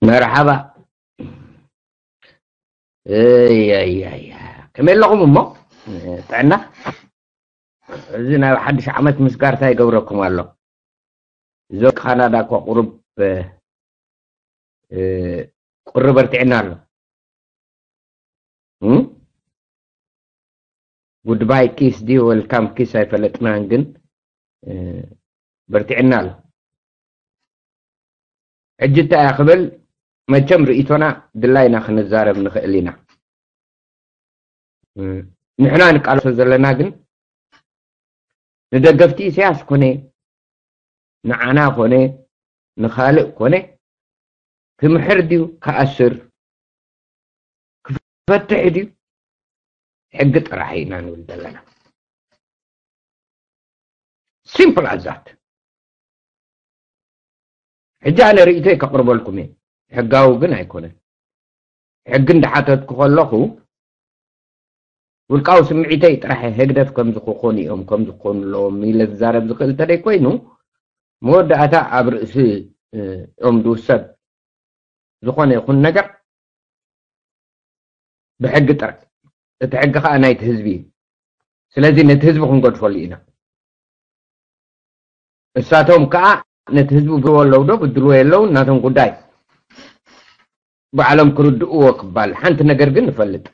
መርሓባ። እያያያ፣ ከመይ ኣለኹም እሞ? ጥዕና? እዚ ናብ ሓድሽ ዓመት ምስጋርታ ይገብረኩም ኣሎ። እዚ ካናዳ እኮ ቁሩብ፣ እ፣ እ፣ ቁሪ በርቲዕና ኣሎ። እም? ጉድባይ ኪስ ድዩ ዌልካም ኪስ ኣይፈለጥናን፣ ግን፣ እ፣ በርቲዕና ኣሎ። ሕጂ እንታይ እያ ክብል፣ መቸም ርእይቶና ድላይና ክንዛረብ ንኽእል ኢና። እ፣ ንሕና ንቃለሶ ዘለና ግን ንደገፍቲ ኢሳያስ ኮነ፣ ንዓና ኮነ፣ ንኻልእ ኮነ፣ ክምሕር ድዩ ክኣስር፣ ክፈትሕ ድዩ፣ ሕጊ ጥራሕ ኢና ንብል ዘለና። ሲምፕል ኣዛት። ሕጂ ኣነ ርእይቶይ ከቕርበልኩም እየ። ሕጋዊ ግን ኣይኮነን። ሕጊ እንዳሓተትኩ ከለኹ ውልቃዊ ስምዒተይ ጥራሕ ህግደፍ ከምዚ ክኾኑ እዮም፣ ከምዚ ክኾኑ ኣለዎም ኢለ ዝዛረብ ዝኽእል እንተደይ ኮይኑ፣ መወዳእታ ኣብ ርእሲ፣ እ፣ እም ድውሰድ ዝኾነ ይኹን ነገር ብሕጊ ጥራሕ። እቲ ሕጊ ከዓ ናይቲ ህዝቢ እዩ። ስለዚ ነቲ ህዝቢ ክንገድፈሉ ኢና። እሳቶም ከዓ ነቲ ህዝቢ ብድልዎ ኣለዉ ዶ ብድልዎ የለውን ናቶም ጉዳይ። ባዕሎም ክርድእዎ ክባል። ሓንቲ ነገር ግን ንፈልጥ።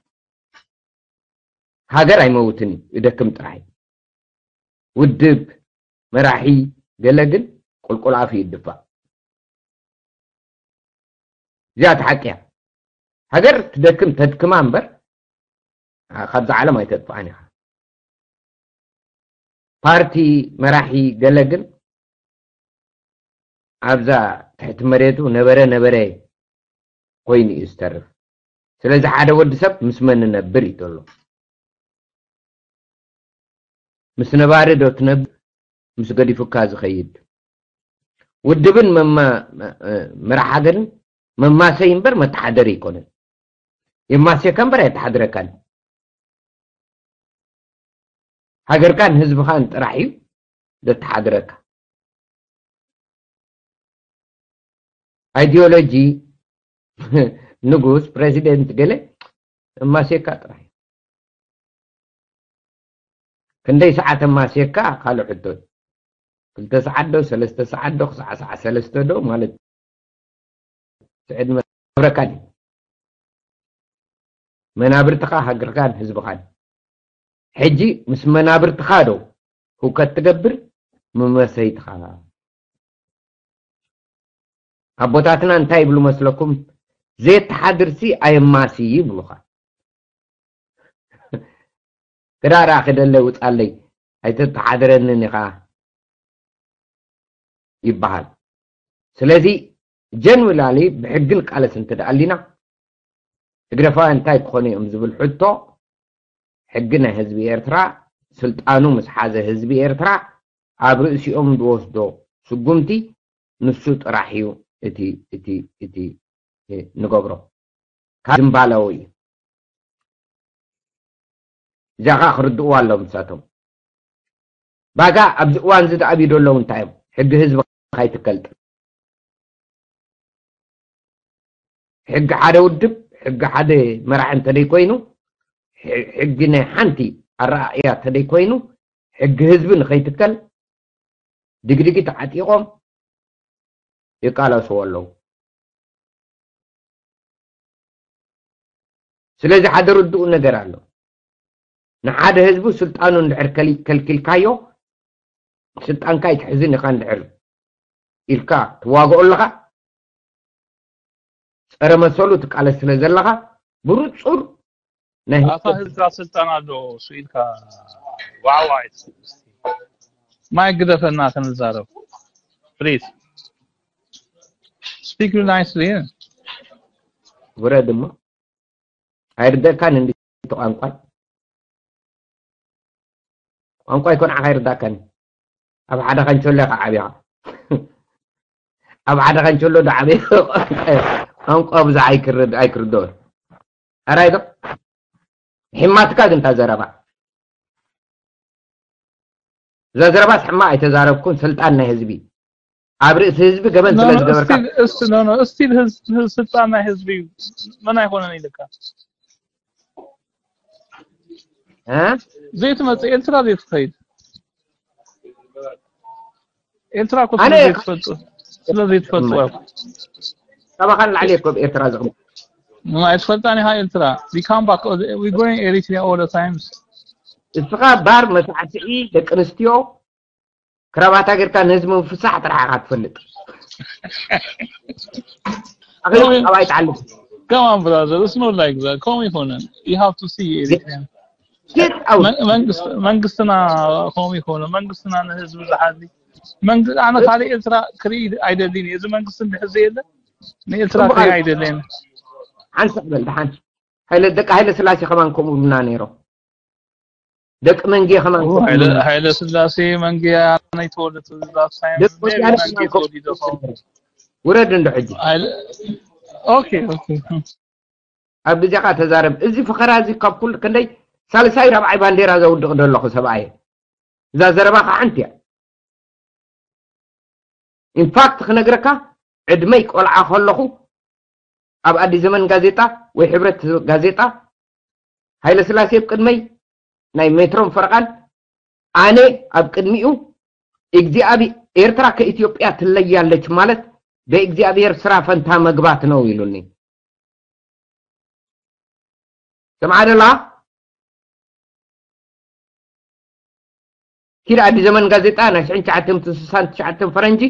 ሃገር ኣይመውትን እዩ፣ ይደክም ጥራሕ እዩ። ውድብ፣ መራሒ፣ ገለ ግን ቁልቁል ኣፉ ይድፋእ። እዚኣ እቲ ሓቂ እያ። ሃገር ትደክም ተድክማ እምበር፣ ኣ፣ ካብዛ ዓለም ኣይተጥፍኣን ኢኻ። ፓርቲ፣ መራሒ፣ ገለ ግን ኣብዛ ትሕቲ መሬቱ ነበረ ነበረ ኮይኑ እዩ ዝተርፍ። ስለዚ ሓደ ወዲ ሰብ ምስ መን ንነብር እዩ ዘሎ። ምስ ነባሪ ዶ ትነብር፣ ምስ ገዲፉካ ዝኸይድ? ውድብን መማ-፣ መ-፣ መራሕ ሃገርን መማሰይ እምበር መተሓደሪ ኣይኮነን። የማስየካ እምበር ኣየተሓድረካን። ሃገርካን ህዝብኻን ጥራሕ እዩ ዘተሓድረካ። ኣይዲዮሎጂ ንጉስ፣ ፕሬዚደንት ገለ የማስየካ ጥራሕ እዩ። ክንደይ ሰዓት የማስየካ ካልእ ሕቶ እዩ። ክልተ ሰዓት ዶ፣ ሰለስተ ሰዓት ዶ፣ ክሳዕ ሰዓት ሰለስተ ዶ ማለት ዕድመ ኣብረካን እዩ። መናብርትኻ ሃገርካን ህዝብኻን። ሕጂ ምስ መናብርትኻ ዶ ህውከት ትገብር? መመሰይትኻ። ኣቦታትና እንታይ ይብሉ መስለኩም? "ዘየተሓድርሲ ኣየማሲ" ይብሉኻ። ክዳራ ክደለ ውጻለይ፣ ኣይተተሓድረንን ኢኻ ይበሃል። ስለዚ ጀንራሊ ብሕጊ ንቃለስ እንተ ደኣ ኣሊና፣ ህግደፋውያን እንታይ ክኾኑ እዮም ዝብል ሕቶ፣ ሕጊ ናይ ህዝቢ ኤርትራ፣ ስልጣኑ ምስ ሓዘ ህዝቢ ኤርትራ ኣብ ርእሲኦም ዝወስዶ ስጉምቲ ንሱ ጥራሕ እዩ እቲ፣ እቲ፣ እቲ ንገብሮ። ካብ ዝምባላዊ እዩ። እዚኣ ከዓ ክርድእዋ ኣለዎም ንሳቶም። ባጋ ኣብዚ እዋን እዚ ተኣቢዶ ኣለዉ እንታይ እዮም? ሕጊ ህዝቢ ካይትከልጥ። ሕጊ ሓደ ውድብ፣ ሕጊ ሓደ መራሒ እንተደይ ኮይኑ፣ ሕ-፣ ሕጊ ናይ ሓንቲ ኣረኣእያ እንተደይ ኮይኑ፣ ሕጊ ህዝቢ ንኸይትከል ድግድጊ ተዓጢቖም ይቃለስዎ ኣለዉ። ስለዚ ሓደ ርድኡ ነገር ኣሎ። ንሓደ ህዝቡ ስልጣኑ እንድሕር ከሊ-፣ ከልኪልካዮ፣ ስልጣንካ ኣይትሕዝን ኢኻ እንድሕር ኢልካ ትዋግኦ ኣለኻ፣ ጸረ መሰሉ ትቃለስ ስለ ዘለኻ፣ ብርጹር ናይ ኣታ ህዝቢ ህዝባ ስልጣን ኣሎ እሱ ኢልካ ዋዕዋዕ ኣይትስብ። እስቲ ማይ ግደፈና ክንዛረብ። Please. Speak nicely. ውረድ እሞ። ኣይርደእካን እንዲ ቋንቋ። ቋንቋ ይኮን ዓኻ ይርዳእካን። ኣብ ሓደ ካንቸሎ ኢኻ ዓቢኻ። ኣብ ሓደ ካንቸሎ ዶ ዓቢኻ? ቋንቋ ብዙሕ ኣይክርድ-፣ ኣይክርድኦን። ኣራይ ዶ? ሒማትካ ግን እታ ዘረባ። እዛ ዘረባስ ሕማቕ ኣይተዛረብኩን፣ ስልጣን ናይ ህዝቢ። ኣብ ርእሲ ህዝቢ ገበን No, ስለ no, ዝገበርካ still, still, no, no, still ህዝ- ህዝ- ስልጣን ናይ ህዝቢ እዩ። መን ኣይኮነን ኢልካ እ? ዘይትመጽእ ኤርትራ ዘይትኸይድ ኤርትራ እኮ ኣነ ስለ ዘይትፈልጡ ስለ ዘይትፈልጡ ካባኻ ንላዕሊ እኮ ኣብ ኤርትራ ዝቕመጥ ኣይትፈልጣን ኢኻ ኤርትራ we come back we going Eritrea all the times እስኻ ባር መሳዕስዒ ደቂ ኣንስትዮ ክራባታ ጌርካ ንህዝቢ ምፍሳሕ ጥራሕ ኢኻ ትፈልጥ ኣኺሉ ኣብ ኣይትዓልም Come on, brother. It's not like that. Come on, you have to see Eritrean. Get out. መን- መንግስት መንግስትና ከምኡ ይኮነ መንግስትና ንህዝቢ ዝሓሊ መንግ ኣነ ካልእ ኤርትራ ክርኢ ኣይደልን እየ እዚ መንግስቲ እንድሕር ዘየለ ንኤርትራ ክርኢ ኣይደልን ሓንሳእ በል ደሓን ሃይለ ደቂ ሃይለ ስላሴ ከማን ከምኡ ብና ነይሮም ደቂ መንጌ ከማን ከምኡ ሃይለ ብና ሃይለ ስላሴ መንጌ ኣነ ይተወለድኩ ዛት ሳይም ደቂ ወያነ መንጌ ከማን ተወሊደ ከምኡ ውረድ እንዶ ሕጂ ሃይለ ኦኬ ኦኬ ኣብ ግዜኻ ተዛረብ እዚ ፈኸራ እዚ ካብ ኩሉ ክንደይ ሳልሳይ ራብዓይ ባንዴራ ዘውድቕ ዘለኹ ሰብኣየ እዛ ዘረባኻ ሓንቲ እያ ኢንፋክት ክነግረካ ዕድመይ ቆልዓ ከለኹ ኣብ ኣዲስ ዘመን ጋዜጣ ወይ ሕብረት ጋዜጣ ሃይለ ስላሴ ኣብ ቅድመይ ናይ ሜትሮን ፈረቓን ኣነ ኣብ ቅድሚኡ እግዚኣብሔር ኤርትራ ከኢትዮጵያ ትለያለች ማለት በእግዚአብሔር ስራ ፈንታ መግባት ነው ይሉኒ ሰምዓ ደላ ኪድ ኣዲ ዘመን ጋዜጣ ናይ ሽሕን ትሽዓተ ሚእትን ስሳን ትሽዓተን ፈረንጂ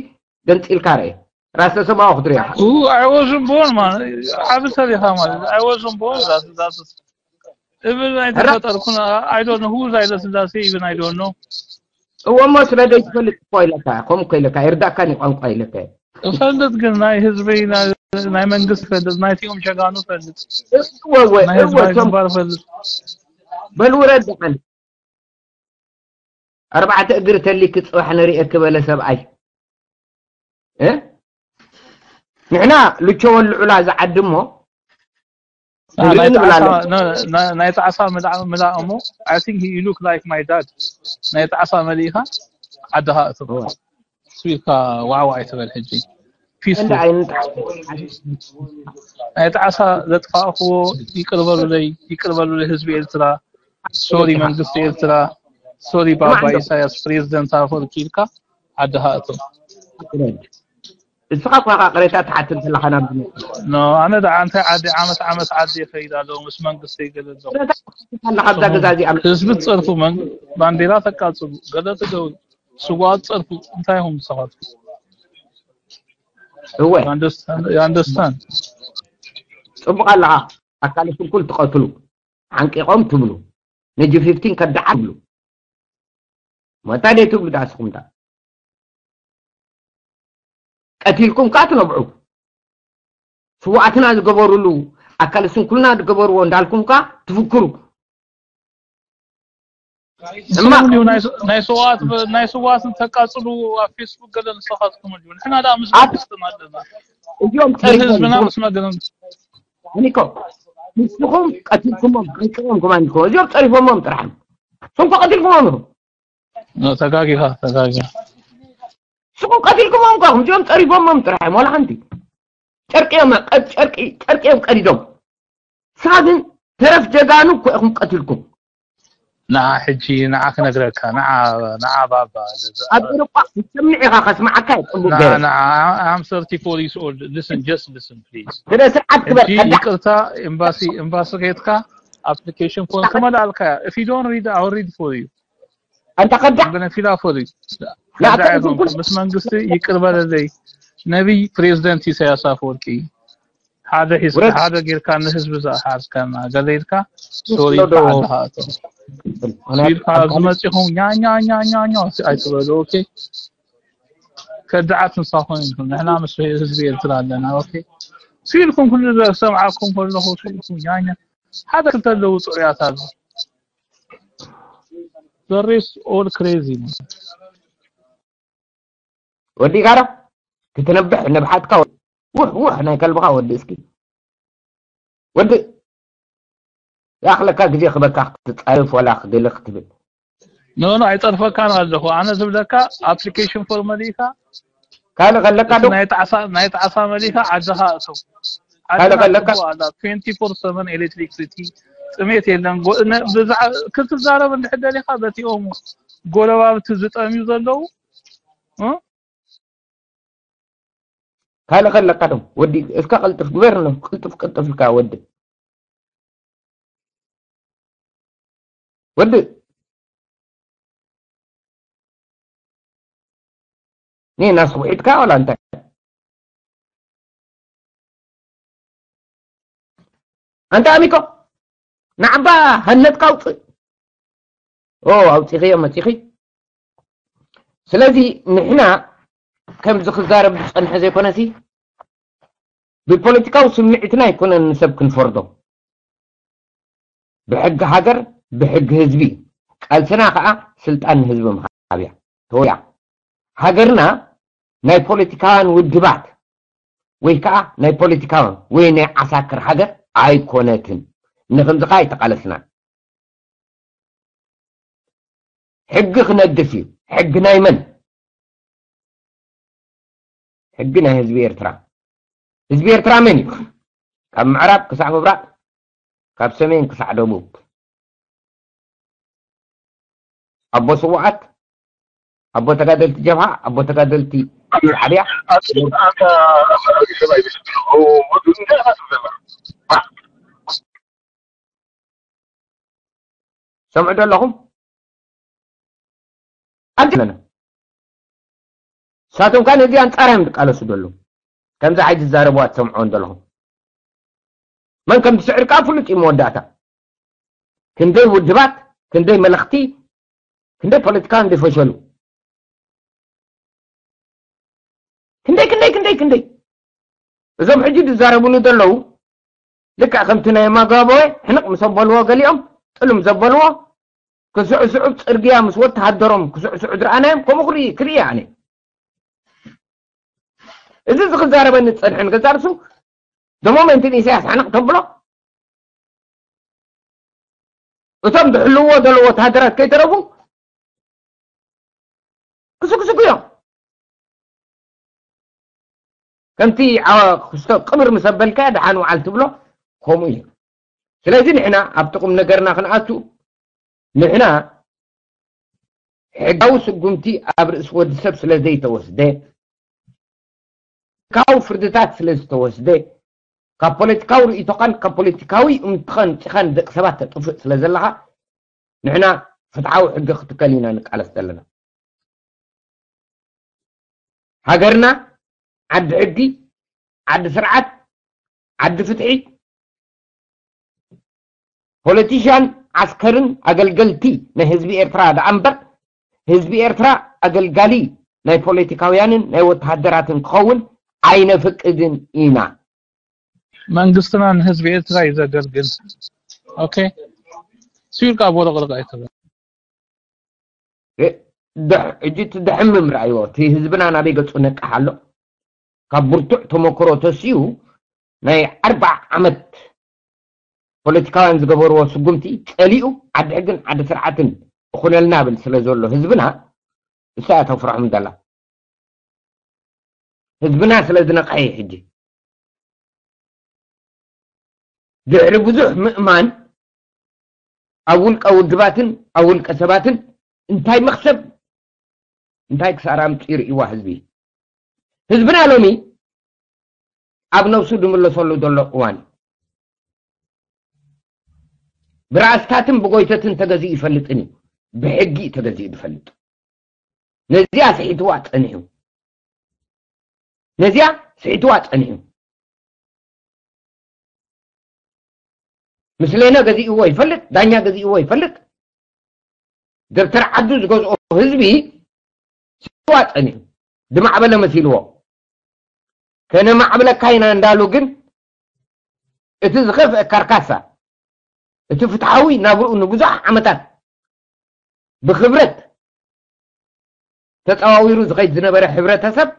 ገንፂልካ ርአ ራስ ተሰማኦ ክትሪኦ ኢኻ Ooh, I wasn't born, man. ዓቢ ሰብ ኢኻ ማለት I wasn't born. That's that's even I Hara- ተፈጠርኩን I don't know who is ሃይለ ስላሴ even I don't know. እወ እሞ ስለ ዘይትፈልጥ እኮ ኢለካ ከምኡ እኮ ኢለካ ይርዳእካ ቋንቋ ኢለካ እፈልጥ ግን ናይ ህዝበይ ናይ- ናይ መንግስቲ ፈልጥ ናይቲኦም ሸጋኑ ፈልጥ እወ እወ ናይ እወ ህዝባዊ ቶም ግንባር ፈልጥ በል ውረድ ደሓን ኣርባዕተ እግሪ ተሊክ ፅባሕ ንርእየኪ በለ ሰብኣይ እ ንሕና ልቸወ ልዑላ ዝዓዲ እሞ ንርኢ ናይ ንብል ጣዕሳ ኣለና ና- ና- ናይ ጣዕሳ ምላእ ምላእ እሞ I think you look like my dad ናይ ጣዕሳ መሊእኻ ዓድኻ እቶ እወ። ስቢልካ ዋዕዋ ኣይትበል ሕጂ እንደ ፒስፉል ኣይንጣ ናይ ጣዕሳ ዘጥፋእክዎ ይቅር በሉለይ ይቅር በሉለይ ህዝቢ ኤርትራ ሶሪ መንግስቲ ኤርትራ ሶሪ ባባ ስማዕ፣ ኢሳያስ ፕሬዝደንት ኣፈወርቂ ኢልካ ዓድኻ እቶ እስኻ እኳ ኢኻ ቅሬታ ትሓትት ዘለኻ ናብ ዝመጽእ። ኖ ኣነ ደኣ እንታይ ዓዲ ዓመት ዓመት ዓዲ ይኸይድ ኣለዎ ምስ መንግስቲ ይገለ ኣለኹ ቅሬታ ትሓትት ኣለኻ ኣብዛ ገዛ እዚኣ። ህዝቢ ትጸርፉ መን ባንዴራ ተቃጽሉ ገለ ትገብሩ ስዋ ትጸርፉ እንታይ ኢኹም ንስኻትኩም እወ you understand ጽቡቕ ኣለኻ። ኣካለ ስንኩል ትቐትሉ፣ ሓንቂቖም ትብሉ፣ ንጂ ፊፍቲን ከዳዓ ትብሉ። ሞታ ደይ ትብሉ ዳስኹም ዳ ቀቲልኩም ከኣ ትነብዑ። ስዋኣትና ዝገበሩሉ ኣካለ ስንኩልና ዝገበርዎ እንዳልኩም ከኣ ትፍክሩ። እማ ንስኹም ድዩ ናይ ስ- ናይ ስዋት ናይ ስዋት ተቃጽሉ ኣብ ፌስቡክ ገለ ንስኻትኩም እዩ ንሕና ደኣ ምስ ኣብ- መንግስትና ኣለና እዚኦም ብህዝብና ጸሪፎም ምስ መገረም ኣኒኮ ንስኹም ቀቲልኩሞም ቀንቅሮም ኮማንድኮ እዚኦም ጸሪፎሞም ጥራሕ ስንኮ ቀቲልኩሞም ኢኹም ተጋጊኻ ተጋጊኻ ስኹም ቀቲልኩሞም እኮ እዚኦም ጸሪፎሞም ጥራሕ እዮም ዋላ ሓንቲ ጨርቂ እዮም ቀድ- ጨርቂ ጨርቂ እዮም ቀዲዶም ንስኻ ግን ተረፍ ጀጋኑ እኮ ኢኹም ቀቲልኩም ንዓ ሕጂ ንዓ ክነግረካ ንዓ ንዓ ባባ ኣብ ኤሮጳ ክትሰምዕ ኢኻ ከስምዓካ እዩ ጽቡቅ ገይረ ንዓ I'm thirty-four years old listen just listen please ስነ ስርዓት ክበር ሕጂ ከዳዕ ይቅርታ ኤምባሲ ኤምባሲ ከድካ application form ክመልኣልካ if you don't read I'll read for you ኣንታ ከዳዕ I'm gonna fill out for you ንኣታ ከዳዕ ዝንኩል ምስ መንግስቲ ይቅር በለለይ ነቢይ ፕሬዝደንት ኢሳያስ ኣፈወርቂ ሓደ ሒዝካ ውረድ። ሓደ ጌርካ ንህዝቢ ዝሓዝካና ገለ ኢልካ ሶሪ ሎዶ። በዓልኻ እቶም ስኢልካ ዝመፂኹም ኛኛኛኛኛ ኣይትበሉ ኦኬ ከዳዓት ንሳኹም ኢኹም ንሕና ምስ ህዝቢ ኤርትራ ኣለና ኦኬ ስኢልኩም ኩሉ ዘሰምዓኩም ከለኹ ስኢልኩም ኛኛ ሓደ ክልተ ኣለዉ ጥዑያት ኣሎ the rest all crazy ወዲ ጋራ ክትነብሕ ነብሓትካ ውሕ ውሕ ናይ ከልብኻ ወዲ እስኪ ወዲ ያኽለካ ግዜ ክበካ ክትጻረፍ ወላ ክገለ ክትብል ኖ ኖ ኣይጸርፈካን ኣለኹ ኣነ ዝብለካ application form መሊእካ ካልእ ከለካ እቲ ዶ ናይ ጣዕሳ ናይ ጣዕሳ መሊኻ ዓድኻ እቶ ካልእ ከለካ ኣላ twenty four seven electricity፣ ጥሜት የለን። ጎ- ነ- ብዛዕ- ክትዛረብ እንድሕር ደሊኻ በቲኦም ጎረባብቲ ዝጠምዩ ዘለዉ እ? ካልእ ከለካ ዶ ወዲ እስካ ቅልጥፍ ግበር ነው ቅልጥፍ ቅልጥፍ ኢልካ ወዲ ወዲ ኔ ናስ ውሒድካ ወላ እንታይ ኣንተ ኣሚኮ ንዓባ ሃነጥካ ኣውፅእ ኦ ኣውፂኽዮ መፂኺ ስለዚ ንሕና ከምዚ ክዛረብ ዝፀንሐ ዘይኮነሲ ብፖለቲካዊ ስምዒትና ኣይኮነን ንሰብ ክንፈርዶ ብሕጊ ሃገር ብሕጊ ህዝቢ ቃልስና ከዓ ስልጣን ንህዝቢ ምሃብ እያ ተወያ ሃገርና ናይ ፖለቲካውያን ውድባት ወይ ከዓ ናይ ፖለቲካውያን ወይ ናይ ዓሳክር ሃገር ኣይኮነትን ንክምዚ ከዓ ኣይተቃለስናን ሕጊ ክነግስ እዩ ሕጊ ናይ መን ሕጊ ናይ ህዝቢ ኤርትራ ህዝቢ ኤርትራ መን እዩ ካብ ምዕራብ ክሳዕ ምብራቅ ካብ ሰሜን ክሳዕ ደቡብ ኣቦ ስውኣት ኣቦ ተጋደልቲ ጀብሃ ኣቦ ተጋደልቲ ዓብያ ኣንተ ኣንተ ኣፈራሪ ሰብ ኣይመስልን። ኦ፣ ወዱ እንታይ ኣታስብ ዘላ? ሰምዑ ዶ ኣለኹም ኣንተ ኣለና ሳቶም ካን እዚ ኣንጻር እዮም ዝቃለሱ ደሉ ከምዚ ዓይዲ ዝዛረብዋ ትሰምዑ እንደለኹም መን ከም ትስዕር ከዓ ፍሉጥ እዩ መወዳእታ ክንደይ ውድባት ክንደይ መለኽቲ ክንደይ ፖለቲካ እንዲፈሸሉ ክንደይ ክንደይ ክንደይ ክንደይ እዞም ሕጂ ዝዛረቡኒ ዘለዉ ልክዕ ከምቲ ናይ ማጋቦ ሕንቕ ምስ ኣበልዎ ገሊኦም ጥሉም ዘበልዎ ክስዕስዑ ጽርግያ ምስ ወተሃደሮም ክስዕስዑ ዝረኣናዮም ከምኡ ክርኢ ክርኢ ኣነ እዚ ዝክዛረበኒ ዝጸንሐን ገዛ ርሱ ደሞመንትን ኢሳያስ ሓንቕ ተብሎ እቶም ዝሕልዎ ዘለዉ ወተሃደራት ከይተረፉ ክስግስጉ እዮም ከምቲ ክስቶ ቅብር ምስ ኣበልካ ደሓን ውዓል ትብሎ ከምኡ እዩ ስለዚ ንሕና ኣብቲ ቁም ነገርና ክንኣቱ ንሕና ሕጋዊ ስጉምቲ ኣብ ርእሲ ወዲ ሰብ ስለ ዘይተወስደ ካው ፍርድታት ስለ ዝተወስደ ካብ ፖለቲካዊ ርእይቶኻን ካብ ፖለቲካዊ እምትኻን ጭኻን ደቂ ሰባት ተጥፍእ ስለ ዘለኻ ንሕና ፍትሓዊ ሕጊ ክትከል ኢና ንቃለስ ዘለና ሃገርና ዓዲ ሕጊ ዓዲ ስርዓት ዓዲ ፍትሒ ፖለቲሽያን ዓስከርን ኣገልገልቲ ናይ ህዝቢ ኤርትራ ደኣ እምበር ህዝቢ ኤርትራ ኣገልጋሊ ናይ ፖለቲካውያንን ናይ ወተሃደራትን ክኸውን ኣይነፍቅድን ኢና። መንግስትና ንህዝቢ ኤርትራ እዩ ዘገልግል። ኦኬ ስዩልካ ቦለቅለቅ ኣይትበል። ሕጂ እቲ ደሕምም ረኣይዎ እቲ ህዝብና ናበይ ገፁ ነቅሕ ኣሎ ካብ ብርቱዕ ተመክሮ ተሲኡ ናይ ኣርባዓ ዓመት ፖለቲካውያን ዝገበርዎ ስጉምቲ ጸሊኡ ዓዲ ሕግን ዓዲ ስርዓትን እኹነልና ብል ስለ ዘሎ ህዝብና እሳ እያ ተፍርሖም ዘላ ህዝብና ስለ ዝነቕሐ እዩ ሕጂ ድሕሪ ብዙሕ ምእማን ኣብ ውልቀ ውድባትን ኣብ ውልቀ ሰባትን እንታይ መኽሰብ እንታይ ክሳራ ኣምፅኡ ርእይዋ ህዝቢ ህዝብና ሎሚ ኣብ ነብሱ ድምለሰሉ ዘሎ እዋን ብራእስታትን ብጎይተትን ተገዚኡ ይፈልጥን እዩ ብሕጊ እዩ ተገዚኡ ዝፈልጥ ነዚኣ ስሒትዋ ፀኒሑ ነዚኣ ስሒትዋ ፀኒሑ ምስሌነ ገዚእዎ ይፈልጥ ዳኛ ገዚእዎ ይፈልጥ ደብተር ዓዱ ዝገዝኦ ህዝቢ ስዋ ጸኒሑ ድማዕበለ መሲልዎ ከነማዕብለካ ኢና እንዳሉ ግን እቲ ዝኸፍአ ካርካሳ እቲ ፍትሓዊ ናብርኡ ንብዙሕ ዓመታት ብክብረት ተጸዋዊሩ ዝኸይድ ዝነበረ ሕብረተሰብ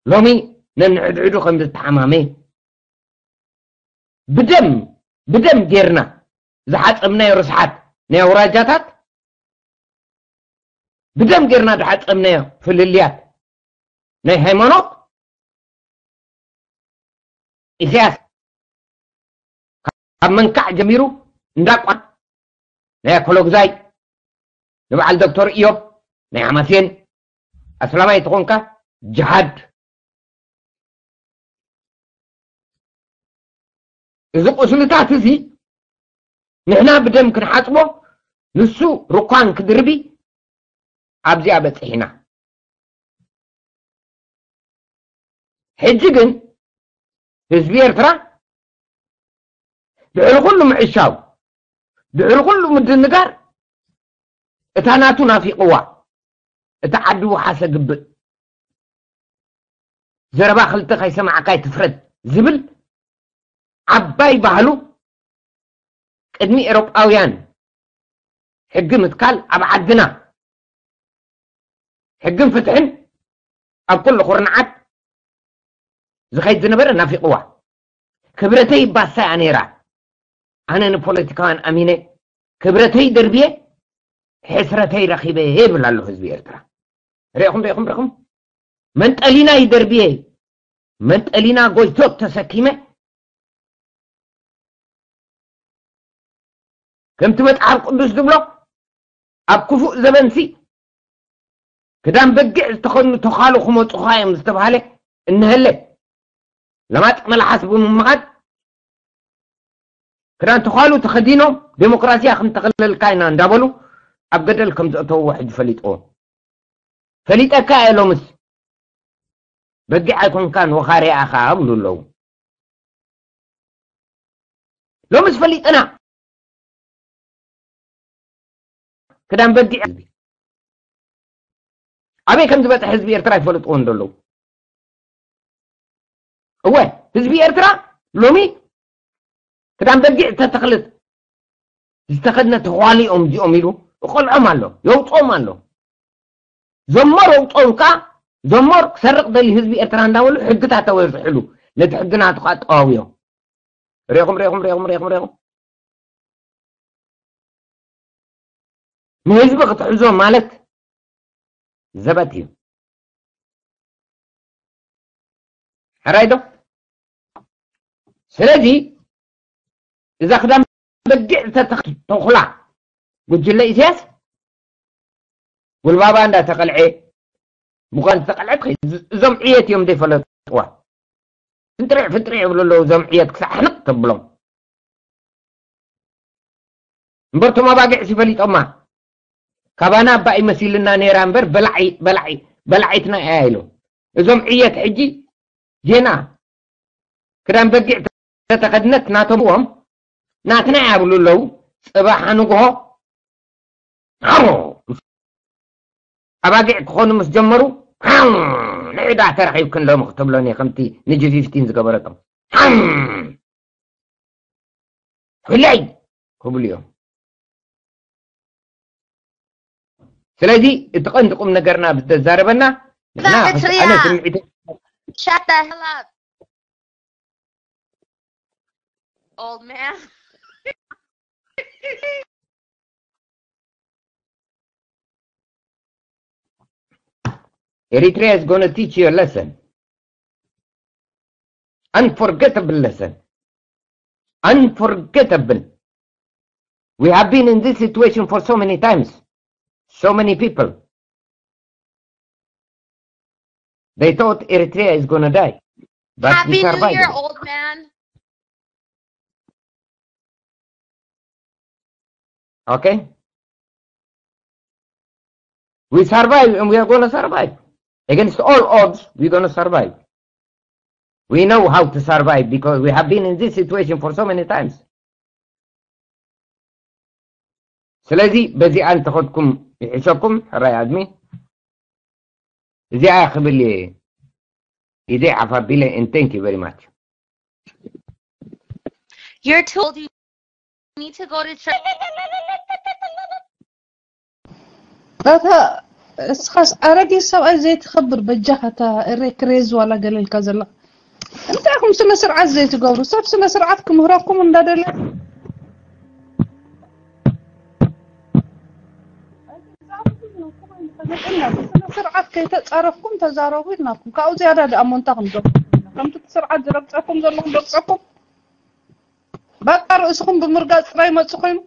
ሎሚ ነንሕድሕዱ ከም ዝተሓማመ ብደም ብደም ጌርና ዝሓጸብናዮ ርስሓት ናይ ኣውራጃታት ብደም ጌርና ዝሓጸብናዮ ፍልልያት ናይ ሃይማኖት ኢሳያስ ካብ መንካዕ ጀሚሩ እንዳቋ ናይ ኣኮሎግዛይ ንበዓል ዶክተር ኢዮብ ናይ ሓማሴን ኣስላማይ ተኾንካ ጅሃድ እዚ ቁስልታት እዚ ንሕና ብደም ክንሓጽቦ ንሱ ሩኳን ክድርቢ ኣብዚኣ በጺሕና። ሕጂ ግን ህዝቢ ኤርትራ ድሕሪ ኩሉ ምዕሻው ድሕሪ ኩሉ ምድንጋር እታ ናቱ ናፊቕዋ እታ ዓዲ ውሓሰ ግብእ ዘረባ ክልተ ከይሰማዕካ ይትፍረድ ዝብል ዓባይ ባህሉ ቅድሚ ኤሮጳውያን ሕጊ ምትካል ኣብ ዓድና ሕግን ፍትሕን ኣብ ኩሉ ኩርንዓት ዝኸይድ ዝነበረ ናፊቕዋ ክብረተይ ባሳያ ነይራ ኣነ ንፖለቲካውያን ኣሚነ ክብረተይ ደርብየ ሕስረተይ ረኺበ ይብል ኣሎ ህዝቢ ኤርትራ ሪኹም ሪኹም ሪኹም መንጠሊና ይደርብየ መንጠሊና ጎይቶት ተሰኪመ ከምቲ መጽሓፍ ቅዱስ ዝብሎ ኣብ ክፉእ ዘበንሲ ክዳን በጊዕ ዝተኸድኑ ተኻሉ ክመፁኻ እዮም ዝተባሃለ እንሀለ ለማጥ መልሓስ ብምምኻድ ክዳን ተኻሉ ተኸዲኖም ዴሞክራሲያ ክንተኽለልካ ኢና እንዳበሉ ኣብ ገደል ከም ዘእተውዎ ሕጂ ፈሊጥዎ ፈሊጠካ እየ ሎምስ በጊዕ ኣይኮንካን ወኻርያ ኢኻ ኣብሉ ኣለዉ ሎምስ ፈሊጥና ክዳን በጊዕ ኣበይ ከም ዝበፅሐ ህዝቢ ኤርትራ ይፈልጥዎ እንደለዉ እወ ህዝቢ ኤርትራ ሎሚ ክዳን በጊዕ ተተኽልት ዝተኸድነ ተዋሊኦም እዚኦም ኢሉ እቆልዖም ኣሎ የውፅኦም ኣሎ ዘሞር የውፅኦም ከዓ ዘሞር ክሰርቕ ደሊ ህዝቢ ኤርትራ እንዳበሉ ሕግታት ተወርዝሕሉ ነቲ ሕግና ተቋጠዋውዮ ሪኹም ሪኹም ሪኹም ሪኹም ሪኹም ንህዝቢ ክትሕዞ ማለት ዘበት እዩ ሕራይ ዶ ስለዚ እዛ ክዳን በጊዕ ዝተተኽላ ጉጅለ ኢሳያስ ጉልባባ እንዳተቀልዐ ብኳ ዝተቀልዐት እዞም ዕየት እዮም ዘይፈለጥዋ ፍንጥሪዕ ፍንጥሪዕ ይብሉ ኣለዉ እዞም ዕየት ክሳዕ ሕንቕ ተብሎም እምበር ቶም ኣባጊዕ ሲፈሊጦማ ካባና ኣባይ መሲልና ነይራ እምበር በላዒትና እያ ኢሉ እዞም ዕየት ሕጂ ዜና ክዳን በጊዕ ተተኸድነት ናቶምዎም ናትና እያ ብሉ ኣለዉ ፅባሕ ንግሆ ኣባጊዕ ክኾኑ ምስ ጀመሩ ንዕዳ ተረኺብክን ሎሚ ክትብሎኒ ከምቲ ንጂ ፊፍቲን ዝገበረቶም ፍለይ ክብሉ እዮም ስለዚ እቲ ቀንዲ ቁም ነገርና ብተዛረበና ንሕና ኣነ ስምዒት Shut the hell up, old man. Eritrea is going to teach you a lesson. Unforgettable lesson. Unforgettable. We have been in this situation for so many times. So many people. They thought Eritrea is going to die. But Happy we survived. New Year, old man. Okay? We survive and we are going to survive. Against all odds, we're going to survive. We know how to survive because we have been in this situation for so many times. ስለዚ በዚኣ እንተኸድኩም ይሕሸኩም ሕራይ ኣድሚ እዚኣ ክብል ኢደይ ዓፋቢለ and thank you very much You're too old. You need to go to church. ኣታ እስኻስ ኣረጊት ሰብኣይ ዘይትኸብር በጃኻ እታ እሬ ክሬዝ ዋላ ገለልካ ዘላ እንታይ ኢኹም ስነ ስርዓት ዘይትገብሩ ሰብ ስነ ስርዓት ክምህረኩም እንዳደለ ንጥና ስነ ስርዓት ከይተጻረፍኩም ተዛረቡ ኢልናኩም። ካብኡ ዝያዳ ደኣ እሞ እንታይ ክንገብር? ከምቲ እቲ ስርዓት ዝረግጸኩም ዘሎ ክንረግጸኩም? በቃ ርእስኹም ብምርጋጽ ጥራይ መጽእ ኮይኑ?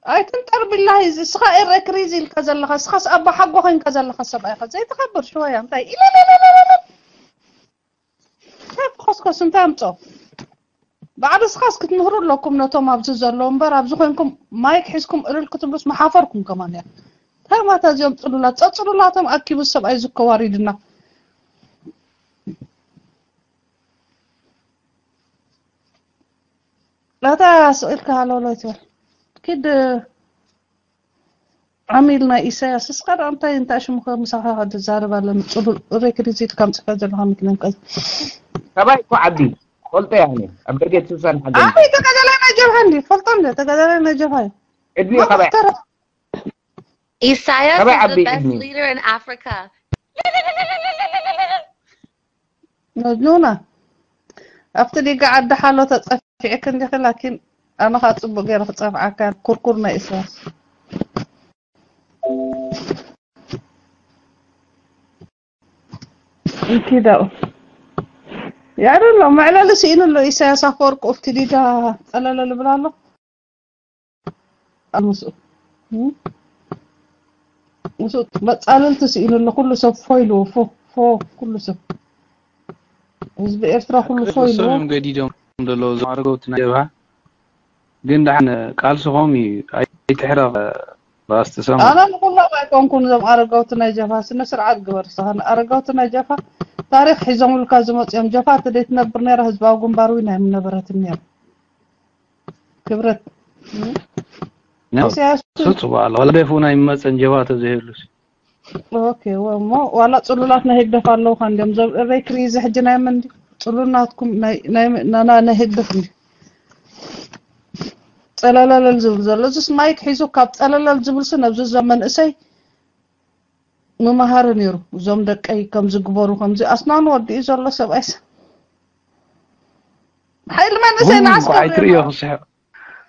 ኣይትንጠር ቢላሂ፣ እዚ እስኻ ኤረክሪዝ ኢልካ ዘለኻ፣ እስኻስ ኣባ ሓጎ ኮይንካ ዘለኻ ሰብኣይ ኢኻ ዘይተኸብር ሽወያ። እንታይ ኢለለለለለ? እንታይ ትኾስኮስ? እንታይ ኣምጾ? ባዕሉ እስኻስ ክትምህሩ ኣለኩም ነቶም ኣብዚ ዘለዉ እምበር፣ ኣብዚ ኮይንኩም ማይክ ሒዝኩም እልል ክትብሉስ ምሓፈርኩም ከማን እያ። እንታይ ማታ እዚኦም ጽሉላት፣ ጸጽሉላቶም ኣኪቡ ሰብኣይ ዝከዋሪድና። ላታ ስቕ ኢልካ ሃለውለው ኣይትበል። ኪድ ዓሚል ናይ ኢሳያስ፣ እስኻ ደኣ እንታይ እንታይ ሽምኻ ምሳኻ ትዛረብ ኣለ? ጽሉል ሬክሪዚት ከም ጽፈ ዘለኻ ምክንያት ቀዝ- ካባይ እኮ ዓቢ ፈልጦ ያኔ ኣብ ብርጌድ ስልሳ ንሓገዝ ኣይ ተጋዳላይ ናይ ጀብሃ እንዲ ፈልጦ እንደ ተጋዳላይ ናይ ጀብሃ እዩ። እድሜ ካባይ Isaias Kaba is the abi best idni. Leader in Africa. መጅኑና ኣብቲ ሊጋ ዓዲ ሓሎ ተጸፊዕክ እንዲኺ ላኪን ኣነ ኸዓ ጽቡቅ ገይረ ክጸፍዓካ ኩርኩር ናይ ኢሳያስ እንኪዳኡ ያደሎ መዕለሊ ስኢኑ ኣሎ ኢሳያስ ኣፈወርቂ ኣብቲ ሊጋ ጸለለ ልብል ኣሎ ኣብ ምስኡ እም? ምስኡ መጻልልቲ ስኢኑ ኣሎ ኩሉ ሰብ ፎ ኢልዎ ፎ ፎ ኩሉ ሰብ ህዝቢ ኤርትራ ኩሉ ፎ ኢልዎ እሶም እዮም ገዲዶም ዘለዉ እዞም ኣረገውቲ ናይ ጀብሃ ግን ደሓን ቃልስኹም እዩ ኣይትሕረቕ ራስ ተሰማ ኣነ ንኩሎም ኣይኮንኩን እዞም ኣረገውቲ ናይ ጀብሃ ስነ ስርዓት ግበር እስኻ ኣረገውቲ ናይ ጀብሃ ታሪክ ሒዞምልካ ዝመፁ እዮም ጀብሃ ተደይ ትነብር ነይራ ህዝባዊ ግንባር ዊን ኣይምነበረትን ነይራ ክብረት ነው ኢሳያስ ስፁ በዓል ወላ ደፉ ናይ መፀን ጀብሃ ተዘይህሉስ ኦኬ ወሞ ዋላ ፅሉላት ናይ ህግደፍ ኣለውካ እንዲዮም ዘብ እበይ ክሪዚ ሕጂ ናይ መን እንዲ ፅሉል ናትኩም ናይ ናይ ናና ናይ ህግደፍ እንዲ ጸለለለል ዝብል ዘሎ እዚስ ማይክ ሒዙ ካብ ጸለለል ዝብልሲ ነብዚ ዞም መንእሰይ ምመሃሪ ነይሩ እዞም ደቀይ ከም ዝግበሩ ከምዚ ኣስናኑ ወዲኡ ዘሎ ሰብኣይስ ሓይሊ መንእሰይ ንዓስ እንቋይ ትርእዮ ክስሕቕ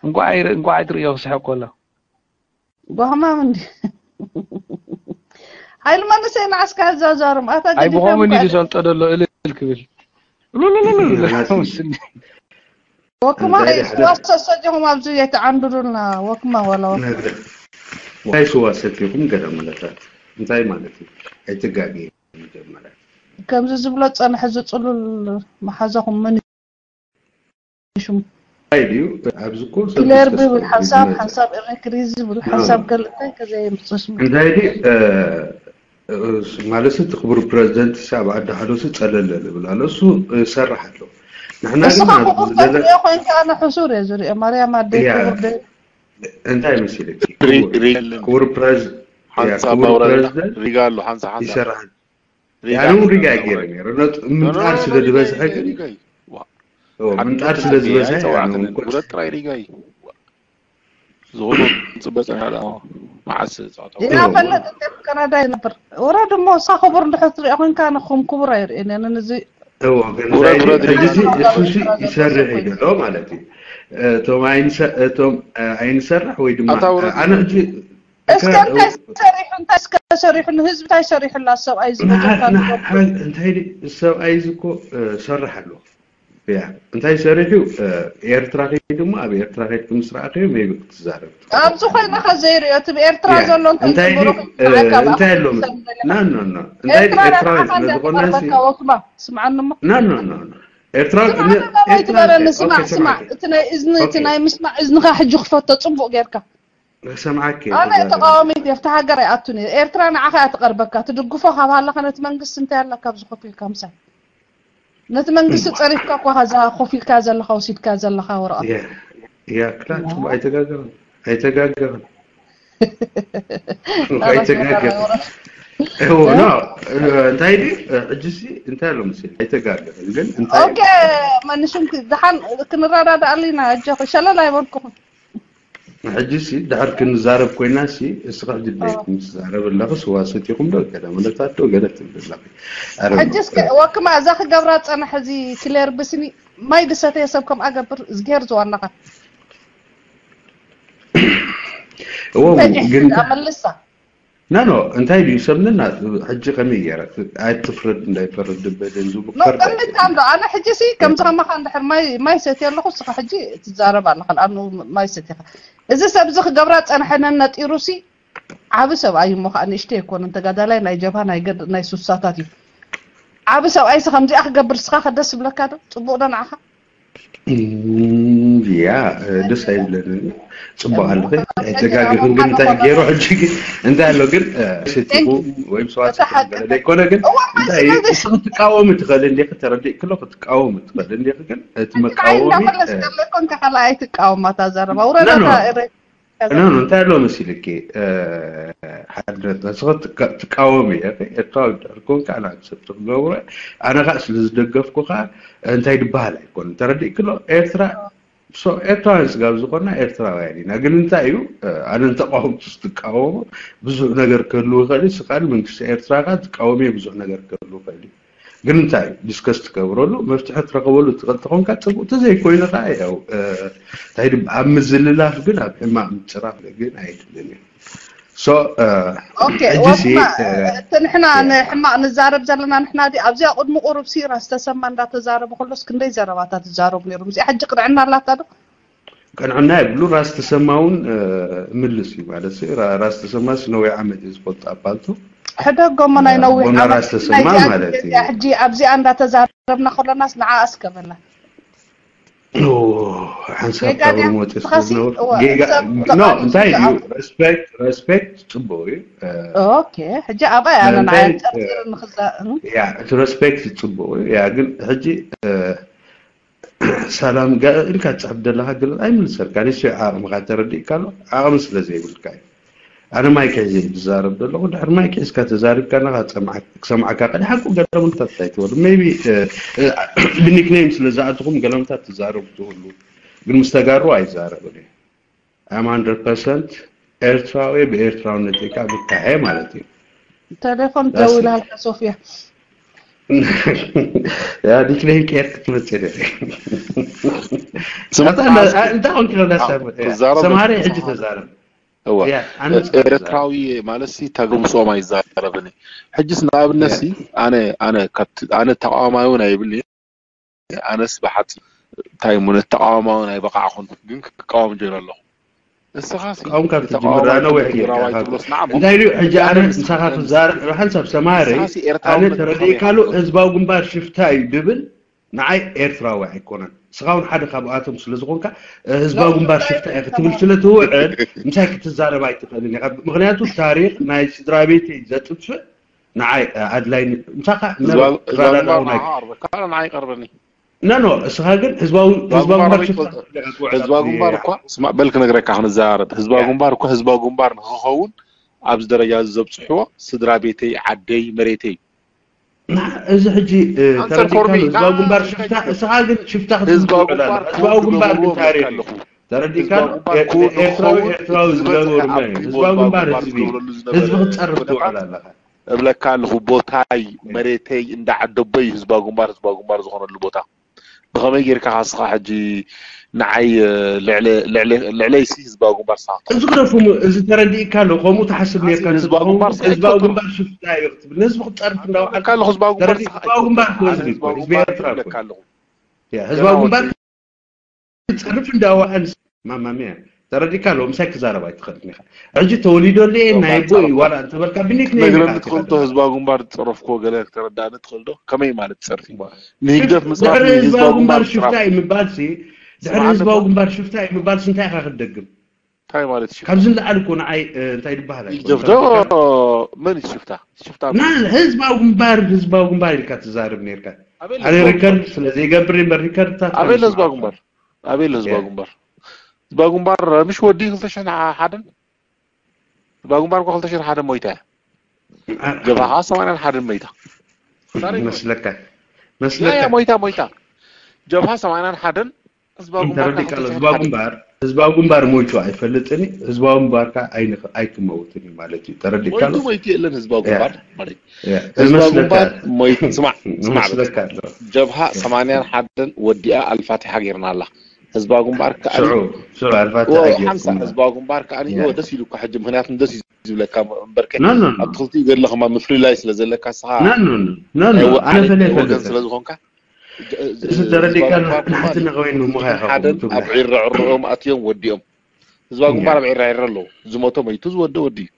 እንቋይ እንቋይ ትርእዮ ክስሕቕ ከሎ ጓህማም እንዲ ሓይሊ መንእሰይ ንዓስካ ኣዛዛርም ኣታ ኣይ ብኸምን እዩ ገዲፈም ዝሰልጦ ዘሎ እልል ክብል ወክማ እንታይ ስዋሰ ሰጀኹም ኣብዚ የተዓንድሩልና ወክማ ዋላ ወክማ ነግርህ እንታይ ስዋ ሰቲኹም ገለ መለታት እንታይ ማለት እዩ? ኣይትጋገ መጀመርያ ከምዚ ዝብሎ ዝጸንሐ ዝጽሉል መሓዛኹም መን እዩ ሽሙ እንታይ ድዩ ኣብዚ እኮ ሰብ ክሌር እስከ ብብል ሰብ ሓንሳብ ዝመጽእ ሓንሳብ ኤረክሪዝ ዝብል ኖ፣ ሓንሳብ ኖ። ገለ እንታይ ከዘየምጽእ ሽሙ እንታይ ድዩ እ፣ እ፣ ማለት እቲ ክቡር ፕሬዚደንት ሳብ ዓዲ ሓዶሲ ጸለለ ዝብል ኣሎ እሱ እ፣ ይሰርሕ ኣሎ ንሕና ግን እስኻ ናብ ክቡር ዝደለ ተትሪኦ ኮይንካ ኣነ ሕሱር እየ ዝሪኦ ማርያም ኣደይ ያ ክቡር ደ እንታይ መሲለኪ ሪ- ክቡር- ሪጋ የለን። ክቡር ፕሬዝ ሓንሳ ክቡር ማውራ ፕሬዚደንት ሪጋ ኣሎ ሓንሳ ሓንሳ ይሰርሕ ሪጋ ያንን ሪጋ ሓንሳ ገይረ ማውራ ነይሩ ነት- ምንጣር ስለ ዝበዝሐ ግን ሪጋ እዩ። ዋ፣ ኦ፣ ሓደ ምንጣር ነጥቢ ስለ ሪጋ እዩ። ዝበዝሐ ኣይተዋዕተን። ያንን ኮርስ ሁለት ጥራይ ሪጋ እዩ። ዝኾነ ጽበ ጸኒሓ ደኣ መዓስ ጸዋታ ዲና ፈልጥ እንዴት ካናዳ ይነብር ወረ ድሞ እሳ ክቡር እንድሕር ትሪኦ ኮይንካ ንኹም ክቡር ኣይርእን እየ ነዚ እዎ ግን ውረድ፣ እንታይ ውረድ፣ ሕጂ ሪጋ። እሱሲ ይሰርሕ እዩ ዘሎ ማለት እዩ እቶም ኣይንሰ- እቶም እ፣ ኣይንሰርሕ ወይ ድማ ኣታ ውረድ። ኣነ ሕጂ እስከ እንታይ ሰሪሑ እንታይ እስከ ሰሪሑ ንህዝቢ እንታይ ሰሪሑላ ሰብኣይ ዝበለካ ንገር እንታይ ድዩ ሰብኣይ እዚ እኮ እ፣ ሰርሕ ኣሎ ያ እንታይ ሰሪሑ እ፣ ኤርትራ ከይዱ ድማ ኣብ ኤርትራ ከይድኩም ምስ ረኣኸዮ ሜቢ ክትዛረብ ትኽእል። ኣብዚ ኮይንኻ ዘይርእዮ እቲ ብኤርትራ ያ፣ ዘሎ እንታይ እንታይ ጽንብሩ ድዩ እ፣ እንታይ ኣሎ ምሳሌ ኖ ኖ ኖ እንታይ ድዩ ኤርትራ ኤርትራዊ ንዓኻ ስለ እንደ ትቐርበካ ወክማ ስምዓኒ እሞ ኖ ኖ ኖ ኖ ኤርትራዊ ስምዓኒ ን- ናባይ ኤርትራ ትበለኒ ኦኬ፣ ስማዕ ስማዕ ስማዕኪ። እቲ ናይ እዝኒ እቲ ኦኬ። ናይ ምስማዕ እዝንኻ ሕጂ ክፈቶ ጽቡቕ ጌርካ ሰምዓኪ ኣነ ተዛረቢ። ተቃዋሚት እየ ኣብቲ ሃገር ኣይኣቱን እየ ኤርትራ ንዓኻ እያ ትቐርበካ ትድግፎ ካብ ሃለኻ ነቲ መንግስቲ እንታይ ኣለካ ኣብዚ ኮፍ ኢልካ ምሳይ ነቲ መንግስቲ ጸሪፍካ እኳ ከዛ ኮፍ ኢልካ ዘለኻ ወሲድካ ዘለኻ ወረቐት ያ ያ ክላ ጽቡቕ ኣይተጋገርን ኣይተጋገርን ኣይተጋገርን እዎ ኖ እንታይ ድዩ ሕጂ ሲ እንታይ ኣሎ መሰለኝ ኣይተጋገርን ግን እንታይ ኦኬ መንሽም ደሓን ክንረዳዳኣሉ ኢና ኣጆኺ ሸለል ኣይበልኩኹም ሕጂ ሲ ድሕር ክንዛረብ ኮይና ሲ እስኻ ሕጂ ድሌት ምስ ዛረብ ኣለኺ ስዋ ሰቲኹም ዶ ገለ መለታት ዶ ገለ ትብል ኣለኺ ኣረ ሕጂ እስከ ወክማ እዛ ክገብራ ጸናሕ እዚ ክሌር ብስኒ ማይ ድሰተየ ሰብ ከም ኣገብር ዝጌር ዝዋናኻ እዎ፣ ግን እንታይ ደኣ መልሳ? ና ኖ እንታይ ድዩ ሰምንና? ሕጂ ከመይ ገይረ ኣይትፍረድ እንዳይፈረድ በደን ዝቡ ኖ ፈርድ ጠምታ እንዶ ኣነ ሕጂ ሲ ከምዚ ከማኻ እንድሕር ማይ ማይ ሰትየ ኣለኹ፣ እስኻ ሕጂ ትዛረብ ኣለኻ። ንኣኑ ማይ ሰትኻ እዚ ሰብ እዚ ክገብራ ጸንሐነን ነጢሩ ሲ ዓቢ ሰብኣይ እሞ ከዓ ንእሽተይ ኣይኮነን። ተጋዳላይ ናይ ጀብሃ ናይ ገድ ናይ ሱሳታት እዩ። ዓቢ ሰብኣይ ሲ ከምዚኣ ክገብር እስኻ ከደስ ይብለካ ዶ? ጽቡቕ ዶ ንዓኻ? እም፣ ያ ደስ ኣይብለንን። ጽቡቅ ኣለኸ ኣይተጋግኽን። ግን እንታይ ገይሩ ሕጂ ግን እንታይ ኣሎ ግን እ፣ ስቲኩ ወይም ሰዋት ዘይኮነ ግን እንታይ እሱ ክትቃወም ትኽእል እንዲህ ተረዲእ ክሎ ክትቃወም ትኽእል እንዲህ ግን እቲ መቃወሚ እንዳመለስ ከለኮን ከኸላ ኣይትቃወማታ ዘረባ ውረዳታ ኖ እንታይ ኣሎ መሲልኪ ሓድነት ንስኸ ትቃወሚ እየ ኤርትራዊ ድሕር ኮንካ ኣነ ኣክሰፕት ክገብሮ ኣነ ከዓ ስለ ዝደገፍኩ ከዓ እንታይ ድበሃል ኣይኮን ተረዲእክሎ ኤርትራ ኤርትራውያን ስጋብ ዝኾንና ኤርትራውያን ኢና ግን እንታይ እዩ ኣነ ንተቃወምቱ ስትቃወሞ ብዙሕ ነገር ክህልው ይኽእል ስኻል መንግስቲ ኤርትራ ከዓ ትቃወሚ ብዙሕ ነገር ክህልው ይኽእል ግን እንታይ ዲስከስ ትገብረሉ መፍትሒ ትረኽበሉ ትኽእል ተኾንካ ፅቡቅ ተዘይኮይኑ ከዓ ያው እንታይ ድም ኣብ ምዝልላፍ ግን ኣብ ሕማቅ ምጭራፍ ግን ኣይድልን እዩ so ኦኬ ዋስና እቲ ንሕና ንሕማቅ ንዛረብ ዘለና ንሕና ዲ ኣብዚኣ ቅድሚ ቁሩብ ሲ ራስ ተሰማ እንዳተዛረበ ከሎስ ክንደይ ዘረባታት ትዛረቡ ነይሩ ምስኣ ሕጂ ቅንዕና ኣላታ ዶ ቅንዕና የብሉ ራስ ተሰማ እውን ምልስ እዩ ማለት ራስ ተሰማ ነዊሕ ዓመት እዩ ዝፈልጦ ኣባልቱ ሕደጎ እሞ ናይ ነዊሕ ዓመት ራስ ተሰማ ማለት እዩ ሕጂ ኣብዚኣ እንዳተዛረብና ከሎናስ ንዓ ኣስከበላ ሓንሳብ ካብ ሞት ጌጋ ኖ እንታይ እዩ respect respect ጽቡቅ እዩ ኦኬ ሕጂ ኣባይ ኣነ ንዓይ ጠርጢር ንኽዛ ያ እቲ respect ጽቡቅ እዩ ያ ግን ሕጂ ሰላም ኢልካ ትፅሕፍ ዘለካ ግለ ኣይምልሰልካ ንሱ ዓቕምካ ተረዲእካ ኣሎ ዓቕሚ ስለ ዘይብልካ እዩ ኣነ ማይክ ሒዘ ዝዛረብ ዘለኹ ድሕሪ ማይክ ሒዝካ ተዛሪብካ ነካ ክሰምዓካ ቀዲ ሓቁ ገለምንታት ኣይትበሉ maybe ብኒክኔም ስለ ዝኣትኹም ገለምንታት ትዛረቡ ትህሉ ግን ምስ ተጋሩ ኣይዛረብን እዩ I'm hundred percent ኤርትራዊ ብኤርትራውነት ኢካ ብታሐ ማለት እዩ ቴሌፎን ደውላልካ ሶፊያ ያ ዲክሌን ኬር ክትመጽእ ደ ስማታ እንታይ ኮንክ ነው እንዳሰብ ሰማሪ ሕጂ ተዛረብ እዋ ኤርትራዊ ማለት ሲ ተግምሶም ኣይዛረብን ሕጂስ ንኣብነት ሲ ኣነ ኣነ ኣነ ተቃዋማዊ እውን ኣይብልኒ ኣነስ ብሓፂ እንታይ እሞ ነቲ ተቃዋማዊ ናይ በቃዕኹን ግን ክቃወም ጀይሩ ኣለኹ እስኻሲ ተቃውም ካብ ትጅምር ኣነ ወይ ትግራዋይ ትብሎስ ንዓ እንታይ ኢሉ ሕጂ ኣነ ምሳኻ ክዛረብ ሓንሳብ ሰማሪ ኣነ ተረዲእካሉ ህዝባዊ ግንባር ሽፍታ እዩ ድብል ንዓይ ኤርትራዊ ኣይኮነን ንስኻ እውን ሓደ ካብኣቶም ስለ ዝኾንካ ህዝባዊ ግንባር ሽፍታ እየ ክትብል ስለ ትውዕል ምሳይ ክትዛረብ ኣይትኽእልን ኢኻ ምክንያቱ ታሪክ ናይ ስድራ ቤተይ ዘጥፍእ ንዓይ ኣድላይ ምሳኻ ህዝባዊ ግንባር ንዓኻ ቀርበካ ንዓይ ቀርበኒ ኖ ኖ እስኻ ግን ህዝባዊ ህዝባዊ ግንባር ሽፍታ ህዝባዊ ግንባር እኳ ስማዕ በል ክነግረካ ክንዘራረብ ህዝባዊ ግንባር እኳ ህዝባዊ ግንባር ንክኸውን ኣብዚ ደረጃ እዚ ዘብፅሕዎ ስድራ ቤተይ ዓደይ መሬተይ እዚ ሕጂ ተረዲእካ ህዝባዊ ግንባር ሽፍታ እስኻ ግን ሽፍታ ክትዝውዕል ህዝባዊ ግንባር ግን ታሪክ ተረዲእካ ኤርትራዊ ኤርትራዊ ዝገበሩ ህዝባዊ ግንባር ህዝቢ ህዝቢ ክትፀርፍ ትውዕል ኣለኻ እብለካ ኣለኹ ቦታይ መሬተይ እንዳ ዓደቦይ ህዝባዊ ግንባር ህዝባዊ ግንባር ዝኾነሉ ቦታ ብኸመይ ጌርካ ካስኻ ሕጂ ንዓይ ልዕለይሲ ህዝባዊ ግንባር ስኻ እዚ ግደፉ እዚ ተረዲእካ ኣሎ ከምኡ ትሓስብ ኔርካ ህዝባዊ ግንባር ሽፍታ እዩ ክትብል ንህዝቢ ክትፀርፍ እንዳውዓል ህዝባዊ ግንባር ህዝቢ ኤርትራ ህዝባዊ ግንባር ክፀርፍ እንዳውዓል ማማሚያ ተረዲእካ ኣለዎ ምሳይ ክዛረብ ኣይትኽእልን ኢኻ ሕጂ ተወሊዶ ኣለየ ናይ ቦ ዋላ እንተበልካ ብኒክ ነግረኒ ትኽእል ዶ ህዝባዊ ግንባር ዝፀረፍክዎ ገለ ክተረዳእኒ ትኽእል ዶ ከመይ ማለት ፀርፊ ንህግደፍ ምፅራፍ ህዝባዊ ግንባር ሽፍታ እዩ ምባል ሲ ድሕሪ ህዝባዊ ግንባር ሽፍታ እዩ ምባል ሲ እንታይ ኢኻ ክትደግም እንታይ ማለት እዩ ካብዚ ንላዕሊ እኮ ንዓይ እንታይ ይበሃል ህግደፍ ዶ መን እዩ ሽፍታ ሽፍታ ህዝባዊ ግንባር ህዝባዊ ግንባር ኢልካ ትዛርብ ነርካ ኣነ ሪከርድ ስለ ዘይገብር እምበር ሪከርድታት ኣበይ ህዝባዊ ግንባር ኣበይ ኣሎ ህዝባዊ ግንባር ህዝባዊ ግንባር ምሽ ወዲ ክልተ ሽሕን ሓደን ህዝባዊ ግንባር እኮ ክልተ ሽሕን ሓደን ሞይታ እያ ጀብሃ ከዓ ሰማንያን ሓደን ሞይታ መስለካ ያ ያ ሞይታ ሞይታ ጀብሃ ሰማንያን ሓደን ህዝባዊ ግንባር ተረዲእካ ኣሎ ህዝባዊ ግንባር ህዝባዊ ግንባር ሞይቱ ኣይፈልጥን እዩ ህዝባዊ ግንባር ከዓ ኣይክመውትን እዩ ማለት እዩ ተረዲእካ ሞይቱ ሞይቱ የለን ህዝባዊ ግንባር ማለት ህዝባዊ ግንባር ሞይቱ ስማዕ ስማዕ ጀብሃ ሰማንያን ሓደን ወዲኣ ኣልፋቲሓ ጌርና ኣላ ህዝባዊ ግንባር ከኣ ሽዑ ሽዑ ኣልፋታ ወ- ኣየር ሓምሳ ህዝባዊ ግንባር ከኣ ያ። ወ ደስ ኢሉካ ሕጂ፣ ምክንያቱ ደስ እዩ ዝብለካ እምበርከ ኖ ኖ ኖ ኣብቲ ክልቲኡ ገድለ ከማ ምፍልላይ ስለ ዘለካ ንስኻ ኖ ኖ ኖ ኖ ኖ ናይ ወ- ኣነ ፈለ ናይ ወገን ፈለሰ ስለ ዝኾንካ እዚ ተረዲእካ ንሓንቲ ነኸወይ ንሙኻ ኢኻ ሓደን ኣብ ዒረ ዕረኦም ኣትዮም ወዲኦም። ህዝባዊ ግንባር ኣብ ዒረ ዒረ ኣለዉ። ዝሞተ መይቱ፣ ዝወደ ወዲ እዩ።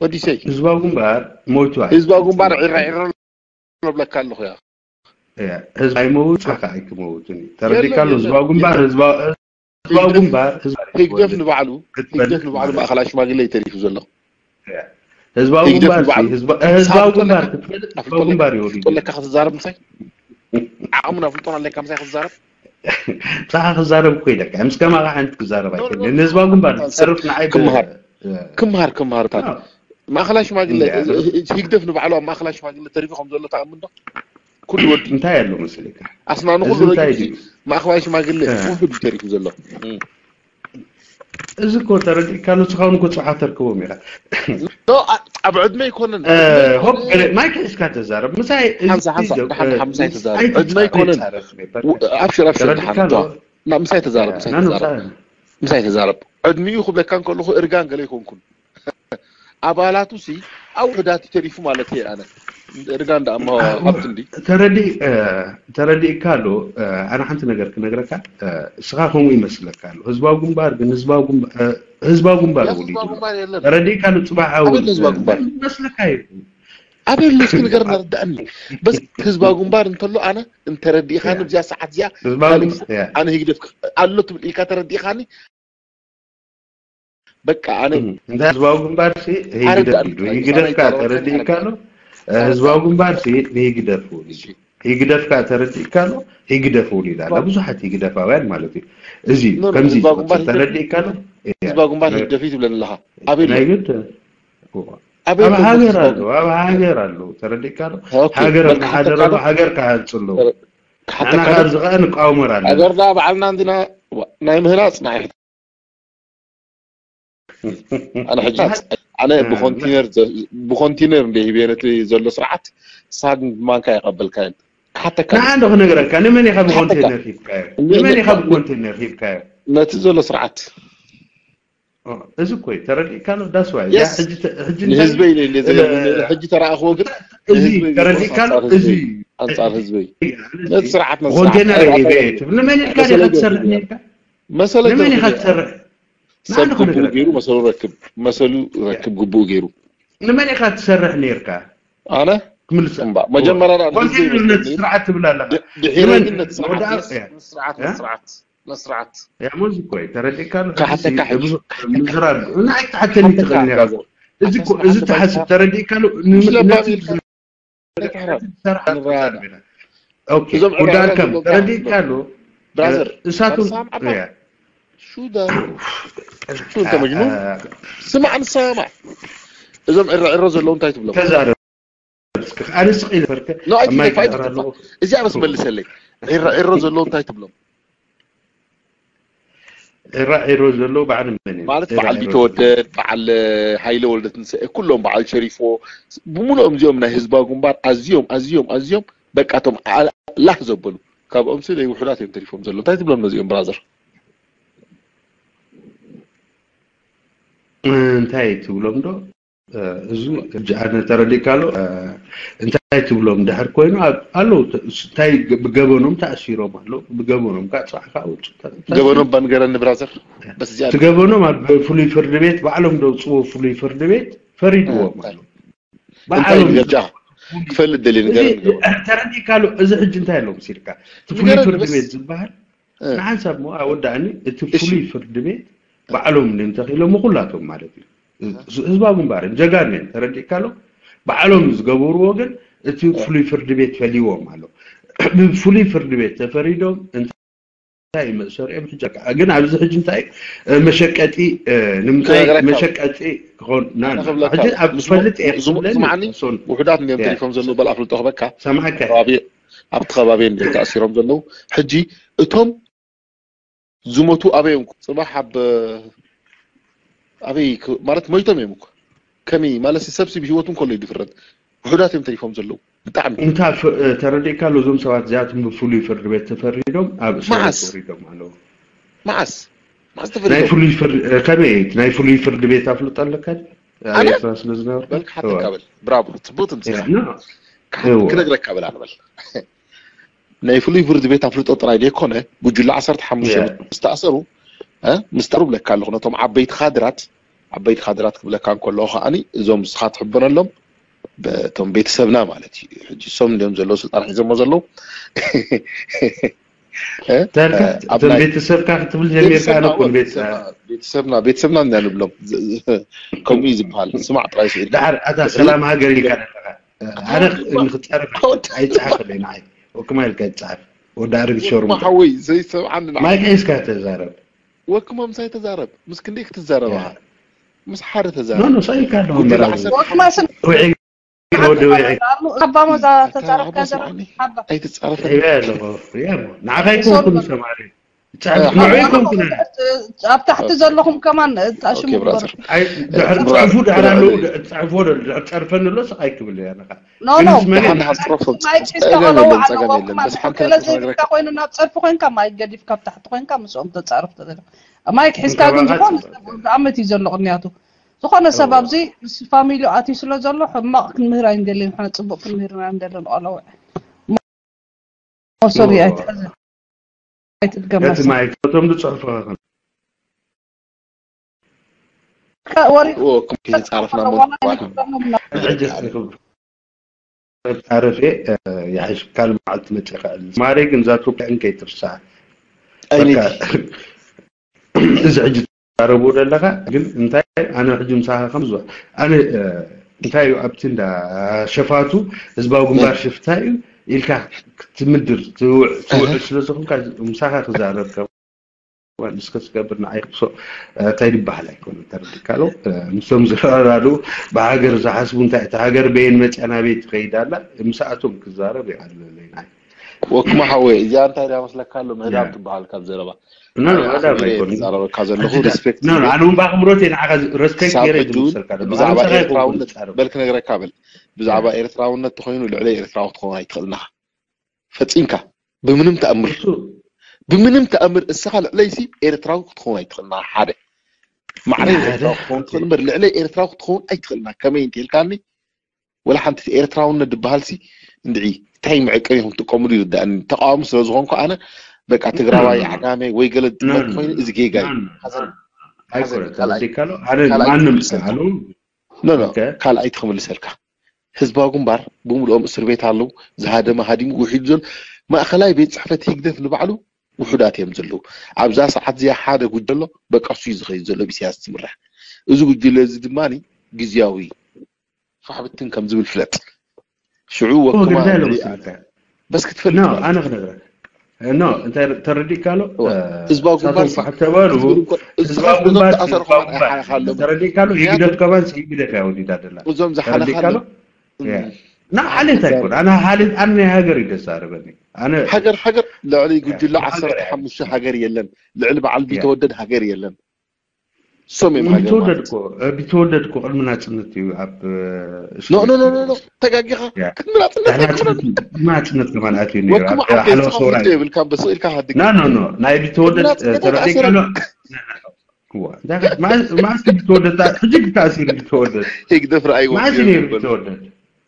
ወዲ ሰይ ህዝባዊ ግንባር ሞይቱ ኣይ ህዝባዊ ግንባር ዒረ ዒረ ኣሎ ብለካ ኣለኹ ያ። ህዝብ ኣይመውት ካ ኣይክመውትን እዩ። ተረዲእካ ኣሎ የለን፣ ህዝባዊ ግንባር ህዝባዊ ህዝባዊ ግንባር ህዝባዊ ህግደፍ ንባዕሉ ክትፈልጥ ህግደፍ ንባዕሉ ማለት ማእኸላይ ሽማግለ እዩ ተሪፉ ዘሎ። ህዝባዊ ህግደፍ ግንባር ንባዕሉ ሲ- ህዝባ- ህዝባዊ ኣፍልጦ ግንባር ኣለካ? ክትፈልጥ ኣፍልጦ ህዝባዊ ግንባር እዩ ወዲዱ ኣለካ ክትዛረብ ምሳይ ዓቕምን ኣፍልጦን ኣለካ ምሳይ ክትዛረብ ብሳኻ ክዛረብ እኮ ኢለካ ምስ ከማኻ ሓንቲ ክዛረብ ኣይክእል ንህዝባዊ ግንባር ዝሰርፍ ንዓይ ብ- ክምሃር ክምሃር ክምሃር ታ አዎ። ማእኸላይ ሽማግለ እንዲያ። ህግደፍ ንባዕሉ ኣብ ማእኸላይ ሽማግለ ተሪፉ ከም ዘሎ ተኣምን ዶ? ኩሉ ወዲ እንታይ ኣሎ መስለካ ኣስናኑ እዚ ኩሉ እንታይ ረጊፉ ድዩ? ማእኸላይ ሽማግለ እ። ውሑድ እዩ ተሪፉ ዘሎ። እም። እዚ እኮ ተረዲእካ ንስኻውን እኮ ፅብሓት ተርክቦም ኢኻ ኖ፣ ኣ- ኣብ ዕድመ ኣይኮነን። እ፣ ሆፕ ገለ ማይክ ሒዝካ ተዛረብ ምሳይ እዚ ሓምሳ ሓምሳ ደ- ደሓን እ፣ ሓምሳ እዚ ይተዛረብ። ኣይትፃ- ዕድመ ኣይኮነን። ኣይትፃረፍ ነበር። ው- ኣብሽር ኣብሽር ተረዲእካ ደሓን ዶ? ዋ። ና ምሳይ ተዛረብ ምሳይ ና፣ ና፣ ተዛረብ ምሳይ። ምሳይ ተዛረብ። ዕድሚኡ ክብለካ እንከለኹ እርጋን ገለ ኣይኮንኩን። ኣባላቱ ሲ ኣብ ውሕዳት ተሪፉ ማለት እየ ኣነ። እርጋን ደኣ እሞ አ፣ ሃብቲ እንዲ ተረዲ እ፣ ተረዲእካ ኣሎ እ፣ ኣነ ሓንቲ ነገር ክነግረካ እ፣ እስኻ ከምኡ ይመስለካ ኣሎ ህዝባዊ ግንባር ግን ህዝባዊ ግንባር እ፣ ህዝባዊ ግንባር ያ ወዲዱ ህዝባዊ ግንባር የለን። ተረዲእካ ኣሎ ፅባሕ ኣበይ እውን ህዝባዊ ግንባር? ይመስለካ እዩ ኣበይ ኣሎ እስኪ ንገርና ርዳእኒ። በስ ህዝባዊ ግንባር እንተሎ ኣነ እንተረዲእኻኒ ያ። ብዚኣ ሰዓት እዚኣ ህዝባዊ ካልእ ግንባር ያ። ኣነ ህግደፍ ኣሎ ትብል ኢልካ ተረዲእኻኒ በቃ ኣነ እም፣ እንታይ ህዝባዊ ግንባር ሲ ህግደፍ ኣረዳእኒ እዩ ጥራይ፣ ህግደፍ ኣነ ከ ኣይተረድኣኒ ተረዲእካ ኣሎ እ፣ ኣረዳእኒ። ህዝባዊ ግንባር ሲ ንህግደፍ እውን እዩ እሺ። ህግደፍ ከ ተረዲእካ ኣሎ ህግደፍ እውን ይላል ህዝባዊ- ብዙሓት ህግደፋውያን ማለት እዩ እዚ ኖ፣ ኖ፣ ከምዚ ህዝባዊ ግንባር ህግደፍ ተረዲእካ ኣሎ እ፣ ህዝባዊ ግንባር ህግደፍ እዩ ትብለኒ ኣለኻ ኣበይ ኣሎ? ናይ ግድ ኣበይ ኣብ ኣሎ ሃገር ህዝባዊ ኣሎ ኣብ ሃገር ኣሎ ተረዲእካ ኣሎ ኦኬ፣ ሃገር በቃ እናሓደረ ሓተካ ሃገር ክሃንፅ ኣለዎ ክሓተካ ኣና ካብ ዝኸኣ ንቃወመር ኣለና ሃገርና ባዕልና እንዲና ናይ ምህናፅ ናይ ኣነ ሕጂ ኣነ እ፣ ብኮንቲነር ዘ- ብኮንቲነር እንደ ሂበ ነቲ ዘሎ ስርዓት ሳግ ማንካ ይቀበልካ ክሓተካ ንዓ እንዶ ክነግረካ ንመን ኢኻ ክሓተካ ብኮንቴነር ሂብካዮ ንመን ኢኻ ብኮንቴነር ሂብካዮ ነቲ ዘሎ ስርዓት ኦ፣ እዚ እኮ እዩ ተረዲእካ ሎ ዳስዋይ Yes። ሕጂ ተ- ሕጂ ንህዝበይ ኢለ ኢለ ዘ- እ፣ ሕጂ ተራእኽዎ ግን እዚ ንህዝበይ ተረዲእካ ሎ ኣንጻር እዚ ህዝበይ ኣንጻር ህዝበይ ነቲ ስርዓት ኮንቴነር ነስርዓት ሂበ ትብል ንመን ኢልካ ዲኻ መሰለይ ትሰርሕ ተረዲእካ። ነርካ መሰለይ ንመን ኢኻ ተረዲእካ። ትሰርሕ ሰብ ንዓንዶ ግቡኡ ክነግረካ ገይሩ መሰሉ ረክብ መሰሉ ረክብ ግቡኡ ገይሩ ንመን ኢኻ ትሰርሕ ነርካ ኣነ ክምልስ እምባ መጀመርያ ደኣ ንህዝበይ ኮንቴነር ይመስለኒ ነቲ ስርዓት ትብላ ኣለኻ ድሒረይ ንመን ግን ነቲ ወዳ ስርዓት እያ ነቲ ስርዓት እ? ነቲ ስርዓት ነቲ ስርዓት ያ ሞዚ እኮ እዩ ተረዲእካ ሎ ክሓተካ ሕጂ ሕጂ ብዙ ምዝራብ ንዓይ ክትሓተኒ ትኽእል ነርካ እዚ እኮ ኣታ እዚ ስርዓት ትሓስብ ባይታ ተረዲእካ ሎ ምስ ን- ለባም ነቲ ኢልካ ስርዓት ንረዳዳ። ኦኬ እዞም ዕብራውያን ጉዳከም ዘለዎም ተረዲእካ ሎ ብራዘር እሳቱ ኣንሳም ዓባ ያ ሹ ዳ ሹ እንተ መጅኑን ስማዕ ንሰማዕ እዞም ዕረ ዕረ ዘለዉ እንታይ ትብሎም ተዛረብ እስኪ ኣነ ስቕ ኢለ ፈርከ ኖ ኣይቲ ኣብ ማይ ፋይት ክቐር ኣለኹ እዚኣ በስ መልሰለይ ዕረ ዕረ ዘለዉ እንታይ ትብሎም ዒራ ዒሮ ዘለዉ በዓል መን እዮም? ማለት ዒራ በዓል ዒሮ ቢተወደድ በዓል ሃይለ ወልደትንስኤ ኩሎም በዓል ሸሪፎ ብምሉኦም እዚኦም ናይ ህዝባዊ ግንባር ኣዝዮም ኣዝዮም ኣዝዮም በቃ እቶም ዓ- ላህ ዘበሉ ካብኦም ሲ ውሑዳት እዮም ተሪፎም ዘሎ እንታይ ትብሎም ነዚኦም ብራዘር እንታይ ትብሎም ዶ? እዚ ሕጂ ኣነ ተረዲእካ ኣሎ። እንታይ ትብሎም ድሕር ኮይኑ ኣብ- ኣለዉ ተ- እንታይ ግ- ብገበኖም ተኣሲሮም ኣለዉ። ብገበኖም ከዓ ፅባሕ ከዓ ውፁ ተ- ተ- ገበኖም ባንገረኒ ብራዘር በስ እዚኣ እቲ ገበኖም ኣብ ፍሉይ ፍርዲ ቤት ባዕሎም ደውፅዎ ፍሉይ ፍርዲ ቤት ፈሪድዎም እንታይ? ኣለዉ። እንታይ ባዕሎም ገጃ ክፈልጥ ደልየ እዚ ንገረኒ ገበኖም ተረዲእካ ኣሎ። እዚ ሕጂ እንታይ ኣለዎ መሲልካ? እቲ ፍሉይ ንገረኒ ፍርዲ በስ። ቤት ዝበሃል እ። ንሓንሳብ ሞ ኣወዳእኒ እቲ እሺ። ፍሉይ ፍርዲ ቤት ባዕሎም እንተኺሎም ኩላቶም ማለት እዩ። ህዝባዊ ግንባር እዮም ጀጋኑ እዮም ተረዲእካ ኣሎ። ባዕሎም ዝገበርዎ ግን እቲ ፍሉይ ፍርዲ ቤት ፈሊዎም ኣሎ። ብፍሉይ ፍርዲ ቤት ተፈሪዶም እንታይ እዩ መእሰሪኦም? ሕጂ ግን ኣብዚ ሕጂ እንታይ እዩ? መሸቀጢ ንምንታይ ክነግረካ። መሸቀጢ ክኾን ና- ኣነ ክብለካ ሕጂ ኣብ ምስ- ዝፈልጥ እየ ዝሙ- ክብለኒ ስማዕኒ ሶን ውሑዳት እዮም ያ። ተሪፎም ዘለዉ በል ኣፍልጦ ክበካ ሰማዕካ ከባቢ ኣብቲ ከባቢ እዮም ተኣሲሮም ዘለዉ ሕጂ እቶም ዝሞቱ ኣበይ እዮም ጽባሕ ኣብ ኣበይ ክ- ማለት ሞይቶም እዮም እኮ ከመይ ማለት ሰብሲ ብሂወቱ እንከሎ ይድፍረት ውሑዳት እዮም ተሪፎም ዘለዉ ብጣዕሚ እንታ ፍ- ተረዲእካ ኣሎ እዞም ሰባት እዚኣቶም ብፍሉይ ፍርዲ ቤት ተፈሪዶም ኣብ እስራት መዓስ? ወሪዶም ኣለዉ መዓስ መዓስ ናይ ተፈሪዶም? ፍሉይ ፍርዲ እ፣ ከመይ ናይ ፍሉይ ፍርዲ ቤት ኣፍልጦ ኣለካ ድዩ? ኣብ ኣነ? ኤርትራ ስለ ዝነበርካ በል ክሓተካ በል፣ ብራቮ፣ ጽቡቅ ትምስያ። ኖ ክሓት- እዎ። ክነግረካ በል ኣነ በል። ናይ ፍሉይ ፍርዲ ቤት ኣፍልጦ ጥራይ ዘይኮነ፣ ጉጅለ ዓሰርተ ሓሙሽተ ያ። ምስ ተኣሰሩ እ፣ ምስ ተኣሰሩ ብለካ ኣለኹ፣ ነቶም ዓበይቲ ካድራት፣ ዓበይቲ ካድራት ክብለካ እንከለኹ ከዓኒ እዞም ንስኻ ትሕበነሎም በቶም ቤተሰብና ማለት እዩ። ሕጂ እሶም እንዲዮም ዘለዉ ስልጣን ሒዞሞ ዘለዉ። እ፣ ዳርጋ ኣብ እቶም ናይ ቤተሰብካ ክትብል ጀሚርካ ኣነ ቤተሰብና እኮ እዎ፣ ቤት ቤተሰብና ቤተሰብና ኢና ንብሎም። ዝ- ዝ- ከምኡ እዩ ዝበሃል። ስማዕ ጥራይ ስኢልካ። ዳሓር ኣታ ሰላም ሃገር ኢልካ ኣለካ ኣነ ንክፀርፍ ኣወዳእካ። ኣይፅሓፈለይ ንዓይ ወክማ ኢልካ ይፅሓፍ ወዲ ኣረጊት ሸርሙጣ ሓወይ ዘይሰምዓኒ ንዓ። ማይክ ሒዝካ ተዛረብ ወክማ ምሳይ ተዛረብ። ምስ ክንደይ ክትዛረብ ያ። ኢኻ? ምስ ሓደ ኖ ተዛረብ። ኖ ሰኢልካ ኣለኹ ጉጅለ እምበር ዓሰርተ ወክማ ስም ውዒ ወዲ ውዒ ሓባ ሞዛ ተዛረብካ ኣታ ዘረ ሓባ ሓባ ኣይትጻረፈ። ሒበ ኣለኹ ያ ናዓኻይ ኮንኩ ንሰማሪ ንዑይ ኮንኩ ኣብ ታሕቲ ዘለኹም ከማን ተኣሽሙ ኦኬ ብራዘር። ድሕር ብራዘር፣ ፅሑፉ ድሕር ብራዘር። ኣለዉ ፅሕፎ ዶ ድሕር ፀርፈኒ ኣሎ ስቕ ኣይክብል እያ ነኻ ኖ ኖ ደሓን ሃስጥረፎም። ማይክ ሒዝካ ጸገም ከለዉ የለን፣ ኣነ ጸገም ወክማ የለን። በስ ሓንቲ ገለ ነጥቢ ዘይብልካ ክነግረካ። እንከባኻ ዝኾነ ጽቡቅ። ሰብ ዝኣመት እዩ ዘሎ ቅንያቱ ዝኾነ ሰብ ኣብዚ ምስ ፋሚሊ ኣትዩ ስለ ዘሎ ሕማቕ ክንምህር ኣይንደልን ሕነ ፅቡቅ ክንምህር ኢና ንደልን ቆለውዕ ሶሪ እዎ። ኣይትሕዘ ኣይትድገማ ነቲ ማይክ ነቶም ዝፅሕፉ ኸኸም ወሪ እዎ፣ እኩም ከይተጻረፍና እሞ ንባዕልና። ሕጂ ክብ ተጻረፍ እየ ይሓይሽ ካልእ መዓልቲ መፅእ ክዕል ማሬ ግን እዛ ቶፕያን ከይትርሳዕ ኣይነይቲ። በቃ፣ እዚ ሕጂ ትዛረቡ ዘለኻ ግን እንታይ ኣነ ሕጂ ምሳኻ ከም ዝዋ ኣነ እ፣ እንታይ እዩ ኣብቲ እንዳ ሸፋቱ ህዝባዊ ግንባር ሽፍታ እዩ ኢልካ ክትምድር ትውዕ ትውዕ ስለ ዝኾንካ ምሳኻ ክዛረብ ከዋን እስከ ዝገብር ንዓይ ክብሶ እንታይ ዝበሃል ኣይኮነ ተረድካሎ ምስቶም ዝረዳዱ ብሃገር ዝሓስቡ እንታይ እቲ ሃገር በየን መፅያ ናበይ ትኸይድ ኣላ ምስኣቶም ክዛረብ ይቐልለይ ናይ ወክማ ሓወይ እዚኣ እንታይ ዳ መስለካ ኣሎ ምህዳም ያ። ትበሃል ካብ ዘረባ ኖ ኖ ኣነ ዳም ኣኽብሬ ኣይኮነ ተዛረበካ ዘለኹ ኣቲ ዳ- ሪስፔክት ኖ ኖ ኣነ እውን ብኣኽብሮት እየ ንዓኻ ሬስፔክት ገይረ ሳብዱን ዝምሰልካ ደሞ ብዛዕባ ኣምሳኻ ኤርትራውነት ይኮንኩ በል ክነግረካ በል ብዛዕባ ኤርትራውነት ተኾይኑ ልዕለ ኤርትራዊ ክትኸውን ኣይትኽእልን ኢኻ ፈጺምካ ብምንም ተኣምር እሱ ብምንም ተኣምር እስኻ ልዕለይሲ ኤርትራዊ ክትኸውን ኣይትኽእልን ኢኻ ሓደ ማዕረ ሓደ ኤርትራዊ ክትኸውን ትኽእል እምበር ልዕለ ኤርትራዊ ክትኸውን ኣይትኽእልን ኢኻ ከመይ እንተኢልካኒ ወላ ሓንቲ ኤርትራውነት ዝበሃልሲ እንድዒ እንታይ መዐቀኒ ኢኹም ትጥቀምሉ ይርዳእኒ ተቃዋሚ ስለ ዝኾንኩ ኣነ በቃ ትግራዋይ ኖ፣ ኖ። ዓጋመ ወይ ገለ ኖ፣ ትመርጥ ኖ፣ ኮይኑ ኖ። እዚ ጌጋ እዩ ኖ፣ ኖ። ሓዘን ኣይኮነ ሓዘን ካልኣይ ተረዲካሎ ኣነ ካልኣይ ማንም ትምልሰልካ ኣሉ ኖ ኖ ኦኬ ካልኣይ ትኽምልሰልካ ህዝባዊ ግንባር ብምልኦም እስር ቤት ኣለዉ ዝሃደመ ሃዲሙ ውሒዱ ዘሎ ማእኸላይ ቤት ፅሕፈት ህግደፍ ንባዕሉ ውሑዳት እዮም ዘለዉ ኣብዛ ሰዓት እዚኣ ሓደ ጉጅለ በቃ እሱ እዩ ዝኸይድ ዘሎ ብኢሳያስ ዝምራሕ እዚ ጉጅለ እዚ ድማ ግዝያዊ ፋሕብትን ከም ዝብል ፍለጥ ሽዑ እኮ ወክማ ግዳ ኢሎም ንርኢ ስልካ በስ ክትፈልጥ ኖ ማለት ኣነ እዩ። ክነግረካ ኖ እንታይ ተረዲእካሎ እዋ፣ ህዝባዊ ግንባር ሳቶም ኳሕ ተባሉ ክትብል እኮ እዝኻ ህዝባዊ ነዞም ግንባር ተኣሰሩ ህዝባዊ ከማን ግንባር ኣይሓለኹም ተረዲእካሎ ምክንያቱ ህግደፍ ከማን ህግደፍ እያ ወዲዳ ደላ እዞም ተረዲእካሎ ዝሓለኻሎም ያ። ና ሓሌት ኣይኮን ኣነ ሓሌት ኣነ ናይ ሃገር እዩ ደስ ኣረበኒ ኣነ ሃገር ሃገር ልዕሊ ጉጅለ ያ፣ ሃገር ዓሰርተ ሓሙሽተ ሃገር የለን ልዕሊ በዓል ያ። ቢተወደድ ሃገር የለን እሶም እዮም ሃገር ቢተወደድ ማለት እኮ እ፣ ቢተወደድ እኮ ቅድሚ ናፅነት እዩ ኣብ እ፣ ኖ ኖ ኖ እስራኤል ኖ ኖ ተጋጊኻ ያ። ቅድሚ ናፅነት ኣይኮነን ናፅነት ናፅነት ከማን ኣትዩ ነይሩ ወክማ ኣብ ዓበይቲ ሓለዋ ሰውራ ኸፍቶ የብልካ በስኢልካ ሃድግ ና ኖ ኖ ናይ ቢተወደድ ናፅነት ተረዲእካሎ ኣይተኣሰረን ማእስ ቢተወደድ ሕጂ ክተኣሲሩ ቢተወደድ ህግደፍ ረኣይዎም ማእስ እዮም ነይሩ ይበሉ ቢተወደድ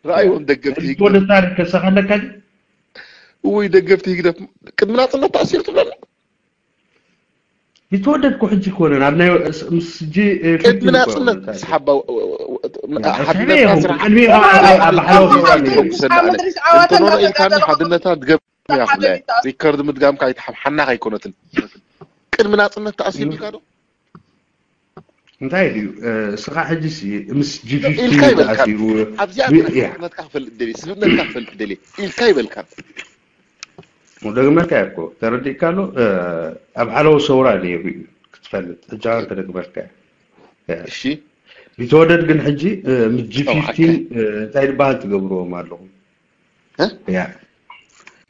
ረኣይዎም ደገፍቲ ህግደፍ ቢተወደድ ታሪክ ከሳኻለካ እውይ ደገፍቲ ህግደፍ ቅድሚ ናፅነት ተኣሲሩ ትብለና ቢተወደድ እኮ ሕጂ ኮነ ናብ ናይ ምስ ሕጂ እ፣ ቅድሚ ፊፍቲን እኮ ናፅነት ይኸውን። ስሓባ ያ፣ ሓድነታ ሕጂ ይኹን፣ ስራሕ ቅድሚ ይኹን፣ ኣብ- ኣብ- ኣብ ሓለዋ ሰውራ ነይሩ። ሰናዕለ ምድሪ ዓዋተ እንተኖ እንዳተጋደሉ ኢልካኒ ሓድነታ ድገም እያ ሓደ ክብለ ቤት ኣስ- ሪከርድ ምድጋምካ ኣይትሓሓና ከይኮነትን ቅድሚ ናፅነት ተኣሲሩ ኢልካ ዶ እንታይ ድዩ እ፣ እስኻ ሕጂ ሲ ምስ ጂ ፊፍቲን ኢልካ ይበልካ ተኣሲሩ ኣብዚኣ ብ- ያ። ስርሕነትካ ክፈልጥ ደልየ ስብእነትካ ክፈልጥ ደልየ ኢልካ ይበልካ ደግመልካ እኮ ተረዲእካሎ እ፣ ኣብ ሓለዎ ሰውራ ነይሩ እዩ ክትፈልጥ ሕጂ ኣን ተደግመልካ እሺ ቢተወደድ ግን ሕጂ እ፣ ምስ ጂ ሰማዕካ። ፊፍቲን እ፣ እንታይ ዝበሃል ትገብርዎም ኣለኹም እ? ያ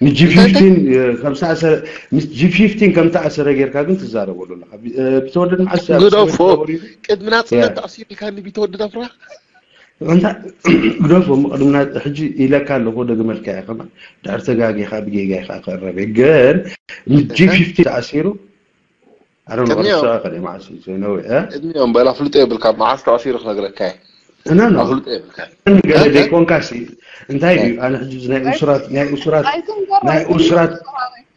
ምስ ጂ ፊፍቲን እ፣ ከም ዝተኣሰረ ምስ ጂ ፊፍቲን ከም ተኣሰረ ጌርካ ግን ትዛረበሉ ኣለኻ ቢ- እ፣ ቢተወደድ መዓስ ኣብ ግደፎ። እስር ቤት ተወሪዱ? ቅድሚ ናፅነት ያ። ተኣሲሩ ኢልካኒ ቢተወደድ ኣፍራ እንታ ግደፎ ቅድሚ ና- ሕጂ ኢለካ ኣለኹ ደግመልካ እየ ከማ ድሕር ተጋጊኻ ብጌጋ ኢኻ ክቕረበ ግን ምስ ጂ ፊፍቲን ተኣሲሩ ኣረም ቅድሚኦም። ንክርስዖ ከደ መዓስ እዩ ዘይነው እ ቅድሚኦም በላ ፍልጦ የብልካ፣ መዓስ ተኣሲሩ ክነግረካ እየ። እና ነው ኣፍልጦ የብልካ። ገለ እ? ዘይኮንካ ሲ እንታይ ድዩ? ኣነ ሕጂ ናይ እሱራት ናይ እሱራት ናይ እሱራት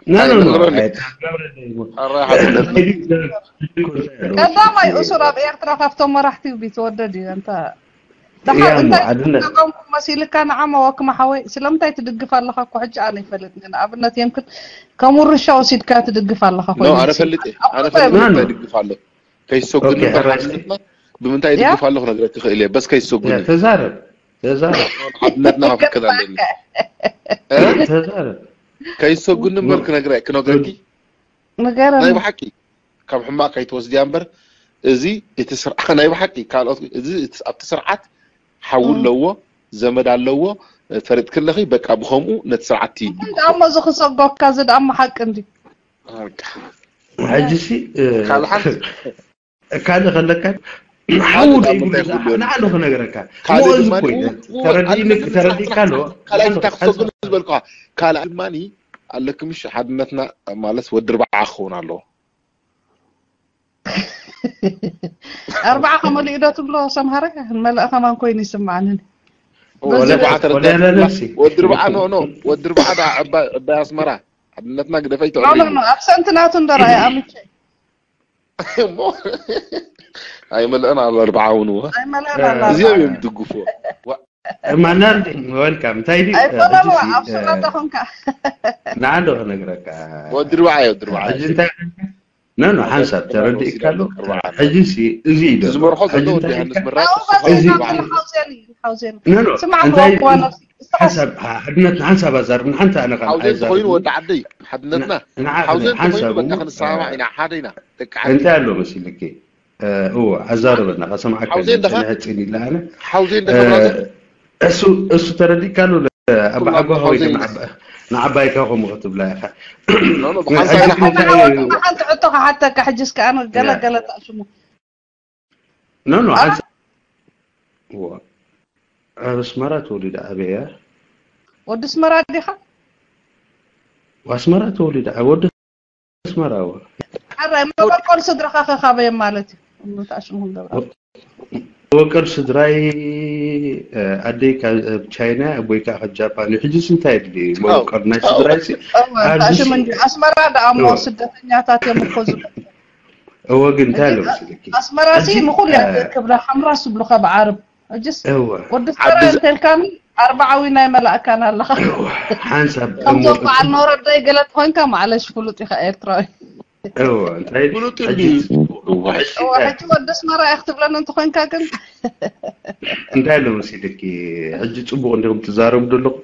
ና ና ና ኣይንገረኒ። ኣይተገብረ ዘይሞ ኣራይ ሓድነት። እንታይ ድዩ? እንታይ ድዩ? እንታይ ኣለዎ? ቀዳማይ እሱር ኣብ ኤርትራ ካብቶም መራሕቲ ቢትወደድ እዩ። እንተ ደሓር ያ እሞ እንታይ ሓድነት ተጠቀምኩ መሲልካ ንዓማ ወክማ ሓወይ ስለምንታይ ትድግፍ ኣለኻ እኮ ሕጂ ኣነ ይፈልጥ። ንኣብነት የምክን ከም ውርሻ ወሲድካ ትድግፍ ኣለኻ ኖ ኮይኑ ኣነ ይስምዓኒ። ፈልጥ እየ ኣነ ኣፍልጦ ፈልጥ የብልካ። ብምንታይ ድግፍ ኣሎ ከይሰጉኒ ኦኬ፣ እምበር ሕራይ ሓድነትና ብምንታይ ድግፍ ኣሎ ክነግረክ ይኽእል እየ በስ ያ ከይሰጉኒ ተዛረብ ተዛረብ ሓድነትና ክፍቅድ ኣለኒ እ? ተዛረብ ከይሰጉኒ እምበር ክነግረ ክነግረኪ ናይ ንገረኒ። ብሓቂ ካብ ሕማቅ ከይትወስድያ እምበር እዚ እቲ ስርዓት ናይ ብሓቂ ካልኦት እዚ እቲ- ኣብቲ ስርዓት ሓው እም። ኣለዎ ዘመድ ኣለዎ ፈሪጥ ክለኺ በቃ ብኸምኡ ነቲ ስርዓት ትይዲ እንታይ ደኣሞ እዚ ክሰጎካ እዚ ደኣሞ ሓቂ እንዲ በቃ ሕጂ ሲ እ፣ ካልእ ሓንቲ ካልእ ከለካ ሓው ካልእ ዶ ካብ ይብሉ ምንታይ ክህሉ ንዓዶ ክነግረካ ካልእ ሞዚ ድማ ኮይነ ተረዲእኒ ተረዲእካ ኣሎ ካልኣይቲ እንታይ ክሰጉኒ ዝበልኩኻ ካልኣይ ድማኒ ኣለኪ ምሽ ሓድነትና ማለት ወዲ ርባዓ ክኸውን ኣለዎ ኣርባዓ ከመሊኡ ዶ ትብሎ ሰምሃረ መለእ ከማን ኮይኑ ይስምዓኒ። ወዲ ርባዓ ተረዳ ወለለ ነፍሲ ወዲ ርባዓ ኖ ኖ ወዲ ርባዓ ዳ ዕባይ ዕባይ ኣስመራ ሓድነትና ግደፈይ ኖ ኖ ተዕበይ ኖ ኣብሰንቲ ናቱ እንደረኣየ ኣምቼ እሞ ኣይመልአን ኣሎ ኣርባዓ እውን እወ ኣይመለና እዚኦም እዮም ዝድግፍዎ ማናል ወልካም እንታይ ድዩ ኣይፈለማ ሕጂ ሲ፣ ኣብ ስራታ ኮንካ ንዓዶ ክነግረካ ወዲ ርባዓ እዩ ወዲ ርባዓ ሕጂ እንታይ ኖ ኖ ሓንሳብ ተረዲእካ ኣሎ ሕጂ ሲ እዚ እዩ ዘሎ። ዝመርሖ ዘሎ ሕጂ ወዲ እንታይ ዮሃንስ ኢልካ? ምራቕ ኣብኡ እዚ በዚሕና ሓውዜን እዩ ሓውዜን ኖ ኖ ስማዕ እንታይ እኮ ዋላ እስኻስ ሓንሳብ ሓድነት ሓንሳብ ኣዛርብ ንሓንሳብ ኣዛርብ ንሓንሳብ ኣነ ካብ ሓውዜን ተኮይኑ ወዲ ዓደይ ሓድነትና ንዓ- ሓውዜን ሓንሳብ ተኮይኑ በቃ እሞ፣ ክንሰማማዕ እ፣ ኢና ሓደ ኢና ደቂ ዓዲ እንታይ ኣሎ መሲልኪ? እ፣ እዎ ኣዛርበና ከሰማዕካ ሓውዜን ደኻ? ሕፅን ኢለ ኣነ ሓውዜን እ፣ ደኸ ብራዘር እሱ እሱ ተረዲእካ ኣሎ ኣባ ኩሎም ዓጓ ወይ ሓውዜን ግን ኢና። ዓባ- ንዓባይካ ከምኡ ክትብላ ኢኻ። ኖ ኖ ብሓንሳብ ኢና ሕጂ እንታይ ሓውዜን እዩ? ሓንቲ ሕቶ ክሓተካ ሕጂ እስከ ኣነ ገለ ያ። ገለ ጣዕሽሙ ኖ ኖ ኣባ- ሓንሳ እዎ ኣብ ኣስመራ ተወሊደ ዓበየ። ወዲ ኣስመራ ዲኻ? ኣስመራ ተወሊደ ዓ- ወዲ ኣስመራ እዎ። ሓራይ መበቆል ስድራኻ ከ ካበየ ማለት እዩ። እሞ ጣዕሽሙ ክንገብራ መበቆል ስድራይ እ፣ ኣደይ ካብ ቻይና ኣቦይ ከዓ ካብ ጃፓን እዩ። ሕጂስ እንታይ የድሊ መበቆል ናይ ስድራይ ሲ እወ፣ ኣብዚ ታሽም ሲ- እንዲ ኣስመራ ደኣ እሞ እወ። ስደተኛታት እዮም እኮ ዝብሉ። እወ ግን እንታይ ኣሎ ሕጂ መሲልኪ ኣስመራ ሲ ሕጂ ንኹሉ እ፣ ክብላ ሓምራ ዝብሉኻ ብዓርብ። ሕጅስ እወ ወዲ ዓዲ ሰራ ዘ- እንተልካኒ ኣርባዓዊ ናይ መላእካን ኣለኻ። እወ ሓንሳብ ከምዞም እሞ- በዓል ኖረዳይ ገለ ትኾንካ ማዕለሽ ፍሉጥ ኢኻ ኤርትራዊ። እወ እንታይ ፍሉጥ እዩ ሕጂ ድዩ? ጽቡቕ። እዋይ። ሕጂ እወ ሕጂ ወዲ ኣስመራ ኢኽ ትብለኒ እንተኾንካ ግን እንታይ ኣሎ መሲልኪ ሕጂ ጽቡቕ እንዲኹም ትዛረቡ ዘለኹም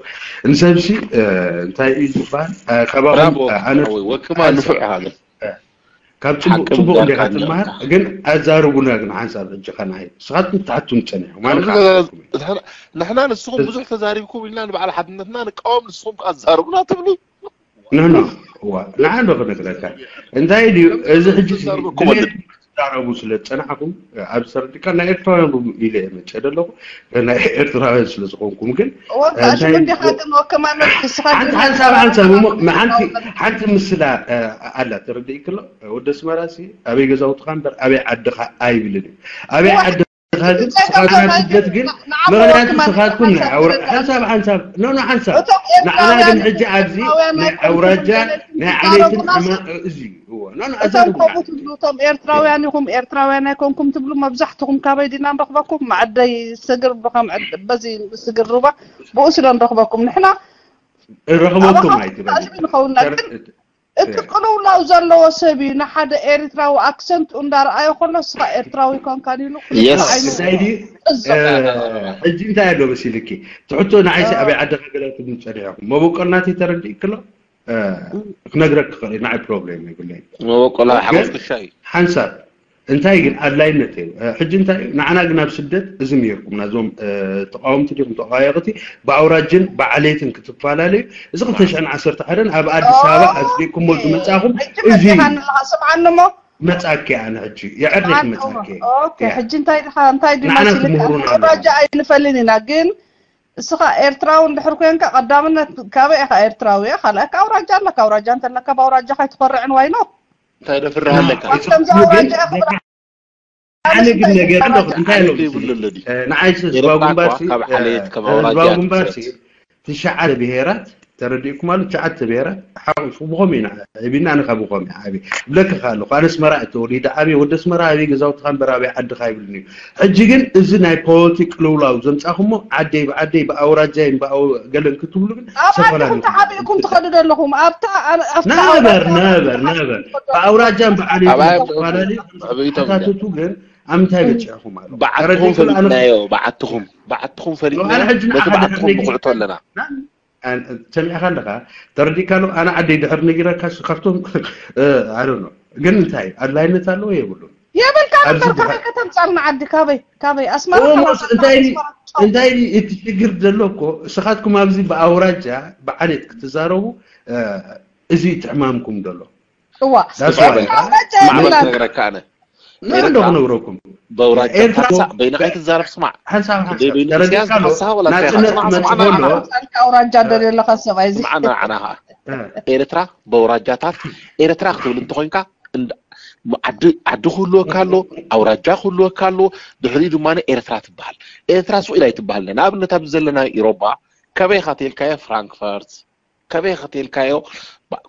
ንሰብሲ እ፣ እንታይ እዩ ዝበሃል እ፣ ካባኹም ብራቮ እ፣ ኣነ ሓወይ ወክማ ሓንሳብ ንፉዕ ኢኻ ግን ካብ ጽቡቕ ሓቂ ጽቡቕ ምዛርካ እንዲኻ ኣለካ። ትመሃር ግን ኣዛርቡና ግን ሓንሳብ ሕጂ ከናይ ስኻትኩም ትሓቱን ጸኒሕኩም ኣነ ኣብዚ ከዓ ንሕና ንስኹም ብዙሕ ተዛሪብኩም ኢልና ንበዓል ሓድነትና ንቃወም ንስኹም ከዓ ትዛርቡና ትብሉ ኖ ኖ እዋ ንዓንዶ ክነግረካ እንታይ ድዩ እዚ ሕጂ ትዛረበኩም ኣለ ትዛረቡ ስለ ዝጸናሕኩም ኣብ ሰርዲካ ናይ ኤርትራውያን ኢለ መጨ ደለኹ ናይ ኤርትራውያን ስለ ዝኾንኩም ግን ወካ እንታይ ሽሙ እንዲኻ ግን ወከማ መት ንስኻ ሓንቲ ሓንሳብ ሓንሳብ እሞ ሓንቲ ሓንቲ ምስላ ኣላ ተረድእክሎ ወደ ኣስመራ ሲ ኣበይ ገዛውትኻ እምበር ኣበይ ዓድኻ ኣይብልን እዩ ኣበይ ዓድኻ ግን ስኻትና ስደት ግን ምኽንያቱ ስኻትኩም ናይ ኣውራ ሓንሳብ ሓንሳብ ኖ ኖ ሓንሳብ ንዓና ግን ሕጂ ኣብዚ ናይ ኣውራጃ ናይ ዓሌትን እዚ እዩ እዎ ኖ ኖ እቶም ኣዛርቡና ከምኡ ትብሉ እቶም ኤርትራውያን ኢኹም ኤርትራውያን ኣይኮንኩም ትብሉ መብዛሕትኹም ካበይ ዲና ንረኽበኩም መዓደይ ስግር ብኸም በዚ ስግር ሩባ ብኡ ስለ ንረኽበኩም ንሕና ረኽበኩም ኣባኻ ኣይትበሉ ንኸውን ግን እቲ ቅልውላው ዘለዎ ሰብ እዩ ንሓደ ኤርትራዊ ኣክሰንት እንዳረኣዮ ከሎ ስኻ ኤርትራዊ ኮንካን ኢሉ Yes። እንታይ ድዩ ሕጂ እንታይ ኣሎ መሲልኪ ትሕቶ ንዓይሲ ኣበይ ዓዲ ከገለትም ጸኒሕኩም መበቆል ናተይ ተረዲእክሎ ክነግረክ ክኽእል ንዓይ ፕሮብሌም የብለይ መበቆላ ሓጎስ ክሻ እዩ ሓንሳብ እንታይ ግን ኣድላይነት እዩ ሕጂ እንታይ ንዓና ግን ኣብ ስደት እዚ ነርኩም ናዞም ተቃወምቲ ዲኹም ተቃየቕቲ ብኣውራጅን ብዓሌትን ክትፈላለዩ እዚ ክልተ ሽሕን ዓሰርተ ሓደን ኣብ ኣዲስ ኣበባ ኣጽዲቅኩሞ ዝመጻኹም እዚ ስምዓኒ እሞ መጻኪ ኣነ ሕጂ የዕርክ መጻኪ ሕጂ እንታይ ድኻ እንታይ ድዩ ንዓና መሲልካ ክምህሩና ኣለዉ። ኣውራጃ ኣይንፈልን ኢና ግን እስኻ ኤርትራዊ እንድሕር ኮንካ ቀዳምነት ካበይ ኢኻ ኤርትራዊ እያ ካልኣካ ኣውራጃ ኣለካ ኣውራጃ እንተለካ ብኣውራጃ ካይትኮርዕን ዋይኖ እንታይ ደፍርሃለካ? ከምዚ ኣውራጃ ኣኽብራ ኣነ ግን ነገር ኣለኹ። እንታይ ኣሎ? ንዓይስ ህዝባዊ ግንባርሲ፣ ህዝባዊ ግንባርሲ ትሽዓተ ብሄራት ተረዲእኩም ኣሎ። ትሽዓተ ብሄራት ሓቑፉ ብኸም ኢና ዒቢና፣ ኣነ ካብ ብኸም ዓቢ ብለክኻ ኣለኹ። ኣነ ኣስመራ እተወሊደ ዓቢ ወዲ ኣስመራ፣ ኣበይ ገዛውትኻ እምበር ኣበይ ዓድኻ ይብልኒ እዩ። ሕጂ ግን እዚ ናይ ፖለቲክ ቅልውላው ዘምጻኹሞ ዓደይ ብዓደይ ብኣውራጃይን ብኣው ገለን ክትብሉ ግን ኣብ ዓድኹም ተሓቢእኩም ትኸዱ ዘለኹም ኣብታ ነበር ነበር ነበር ብኣውራጃን ብዓሌትን ዝተፈላለዩ ተሓታትቱ ግን ኣብ ምንታይ በጺሕኹም ኣሎ? ብዓትኹም ፈሊጥናዮ። ብዓትኹም ብዓትኹም ፈሊጥናዮ። ነቲ ብዓትኹም ንኩዕቶ ኣለና። ሰሚዕኻ ኣለኻ? ተረዲእካ ኣሎ? ኣነ ዓደይ ድሕር ነጊረካ ካብቶም ኣዶ ግን እንታይ ኣድላይነት ኣለዎ? የብሉን። የብልካ ነበር ካበይ ከተምጻልና ዓዲ ካበይ ካበይ ኣስመራ እንታይ እንታይ እቲ ሽግር ዘሎ እኮ እስኻትኩም ኣብዚ ብኣውራጃ ብዓሌት ክትዛረቡ እዚ ትሕማምኩም ዘሎ እዋ ማዕበል ክነግረካ ኣነ ንሕዶ ክነግረኩም በውራጃ ኤርትራ ታሳ በይንኻ ኣይትዛረብ ስማዕ ሓንሳብ ሓንሳብ ተረዲእካ ኣሎ ናጽነት መጽእ ከሎ ኣውራጃ ደልዮ ኣለኻ ሰብኣይ እዚ ስማዕና ንዓና ኸዓ ኤርትራ በውራጃታት ኤርትራ ክትብል እንተኾይንካ ዓዲ ክህልወካ ኣሎ ኣውራጃ ክህልወካ ኣሎ ድሕሪኡ ድማ ኤርትራ ትበሃል ኤርትራ ስቕ ኢላ ኣይትበሃል ንኣብነት ኣብዚ ዘለና ኢሮባ ከበይ ኢኻ ተልካዮ ፍራንክፈርት ከበይ ከተልካዮ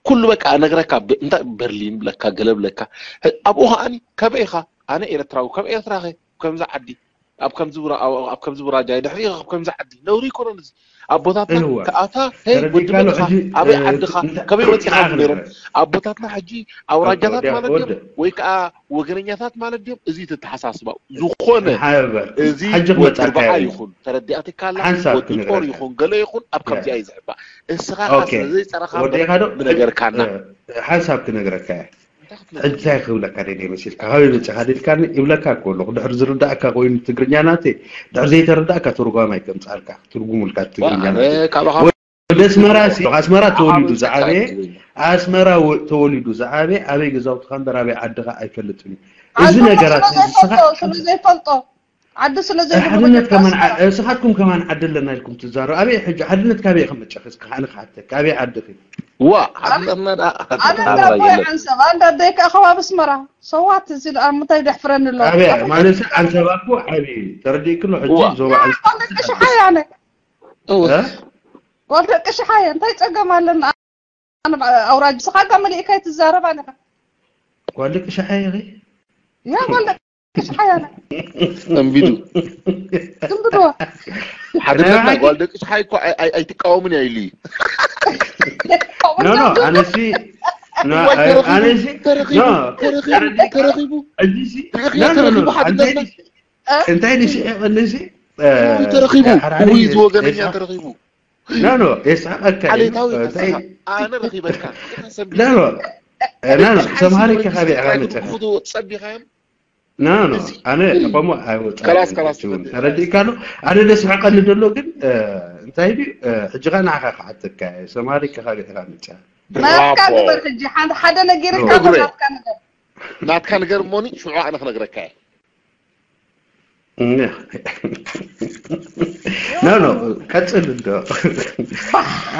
ኩሉ በቃ ነግረካ እንታይ በርሊን ብለካ ገለ ብለካ ኣብኡ ከዓኒ ከበይ ኢኻ ኣነ ኤርትራዊ ካብ ኤርትራ ከ ከምዚ ዓዲ ኣብ ከምዚ ውራ ኣብ ከምዚ ውራጃ ድሕሪ ኢኻ ኣብ ከምዚ ዓዲ ነውሪ ይኮነን እዚ ኣቦታትና ከኣታ ሄይ ወዲ መን ኢኻ ኣበይ ዓድኻ ከበይ ወፂኻ ነሮም ኣቦታትና ሕጂ ኣውራጃታት ማለት ድዮም ወይ ከዓ ወገነኛታት ማለት ድዮም እዚ ተተሓሳስባ ዝኾነ እዚ ወዲ ርብዓ ይኹን ተረዲኣትካ ኣላ ወዲ ጦር ይኹን ገለ ይኹን ኣብ ከምዚኣ እዩ ዝሕባእ እስኻ ኸዓ ስለ ዘይፀረኻ ምነገርካና ሓንሳብ ክነግረካ እየ እንታይ ክብለካ ደልየ መሲልካ ካበይ መፂኻ ደልካኒ ይብለካ እኮ ኣለኹ ድሕር ዝርዳእካ ኮይኑ ትግርኛ ናተይ ድሕር ዘይተረዳእካ ትርጓም ኣይከምፃልካ ትርጉሙልካ ትግርኛ ናተይ ወደ ኣስመራ ሲ ኣስመራ ተወሊዱ ዝዓበየ ኣስመራ ተወሊዱ ዝዓበየ ኣበይ ገዛውትኻ እምበር ኣበይ ዓድኻ ኣይፈልጥን እዩ እዚ ነገራት ንስኻ ስለዘይፈልጦ ዓዲ ስለዘይብሉ ሓድነት ከማን እስኻትኩም ከማን ዓዲ ኣለና ኢልኩም ትዛረቡ ኣበይ ሕጂ ሓድነት ካበይ ኢኹም መጨኺ እስኪ ኣነ ክሓተካ ኣበይ ዓድኺ ዋ ሓድነትና ደኣ ኣነ እንዳቦይ ሓንሳብ ኣንዳ ኣደይ ከኣ ከባቢ ኣስመራ ሰዋት እዚ ደኣ ምንታይ ደሕፍረኒ ኣሎ ኣበይ ማለት ዓንሰባ እኮ ዓቢ ተረዲእክሎ ሕጂ ዞባ ዓንሰባ ደቂ ሽሓይ ኣነ ጓል ደቂ ሽሓይ እንታይ ጸገም ኣለና ኣውራጅ ስኻጋ መሊእካ ትዛረብ ኣለኻ ጓል ደቂ ሽሓይ ኢኺ ያ ጓል ደቂ ሽሓይ ኣነ ሰንቢዱ ሰንብድዋ ሓድነትና ጓል ደቂ ሽሓይ እኮ ኣይትቃወምን እያ ኢሉ ኖ ኖ ኣነሲ ኣነሲ ተረኺቡ ተረኺቡ ተረኺቡ እንታይ ንስዒቕ ንሲ ተረኺቡ ውይ ዝወገነኛ ተረኺቡ ኖ ኖ የስሕቐካ እዩ። ዓሌታዊ እንታይ ተስፋ ኣነ ረኺበካ ኖ ኖ ኖ ኖ ተምሃሪ ከኻቢ ዓመፀ ጸቢኻዮም ኖ ኖ ኣነ ከምኡ ኣይወፅእን ተረዲእካ ዶ ኣነ ደስሕቐኒ ዘሎ ግን እንታይ ድዩ ሕጂ ኸ ንዓኻ ክሓተካ እየ ተምሃሪ ከኻቢ ዓመፀ ናትካ ግበር ሕጂ ሓደ ነጊርካ ናትካ ነገር ናትካ ነገር እሞኒ ሽዑ ኣነ ክነግረካ እየ ኖ ኖ ቀጽል እንዶ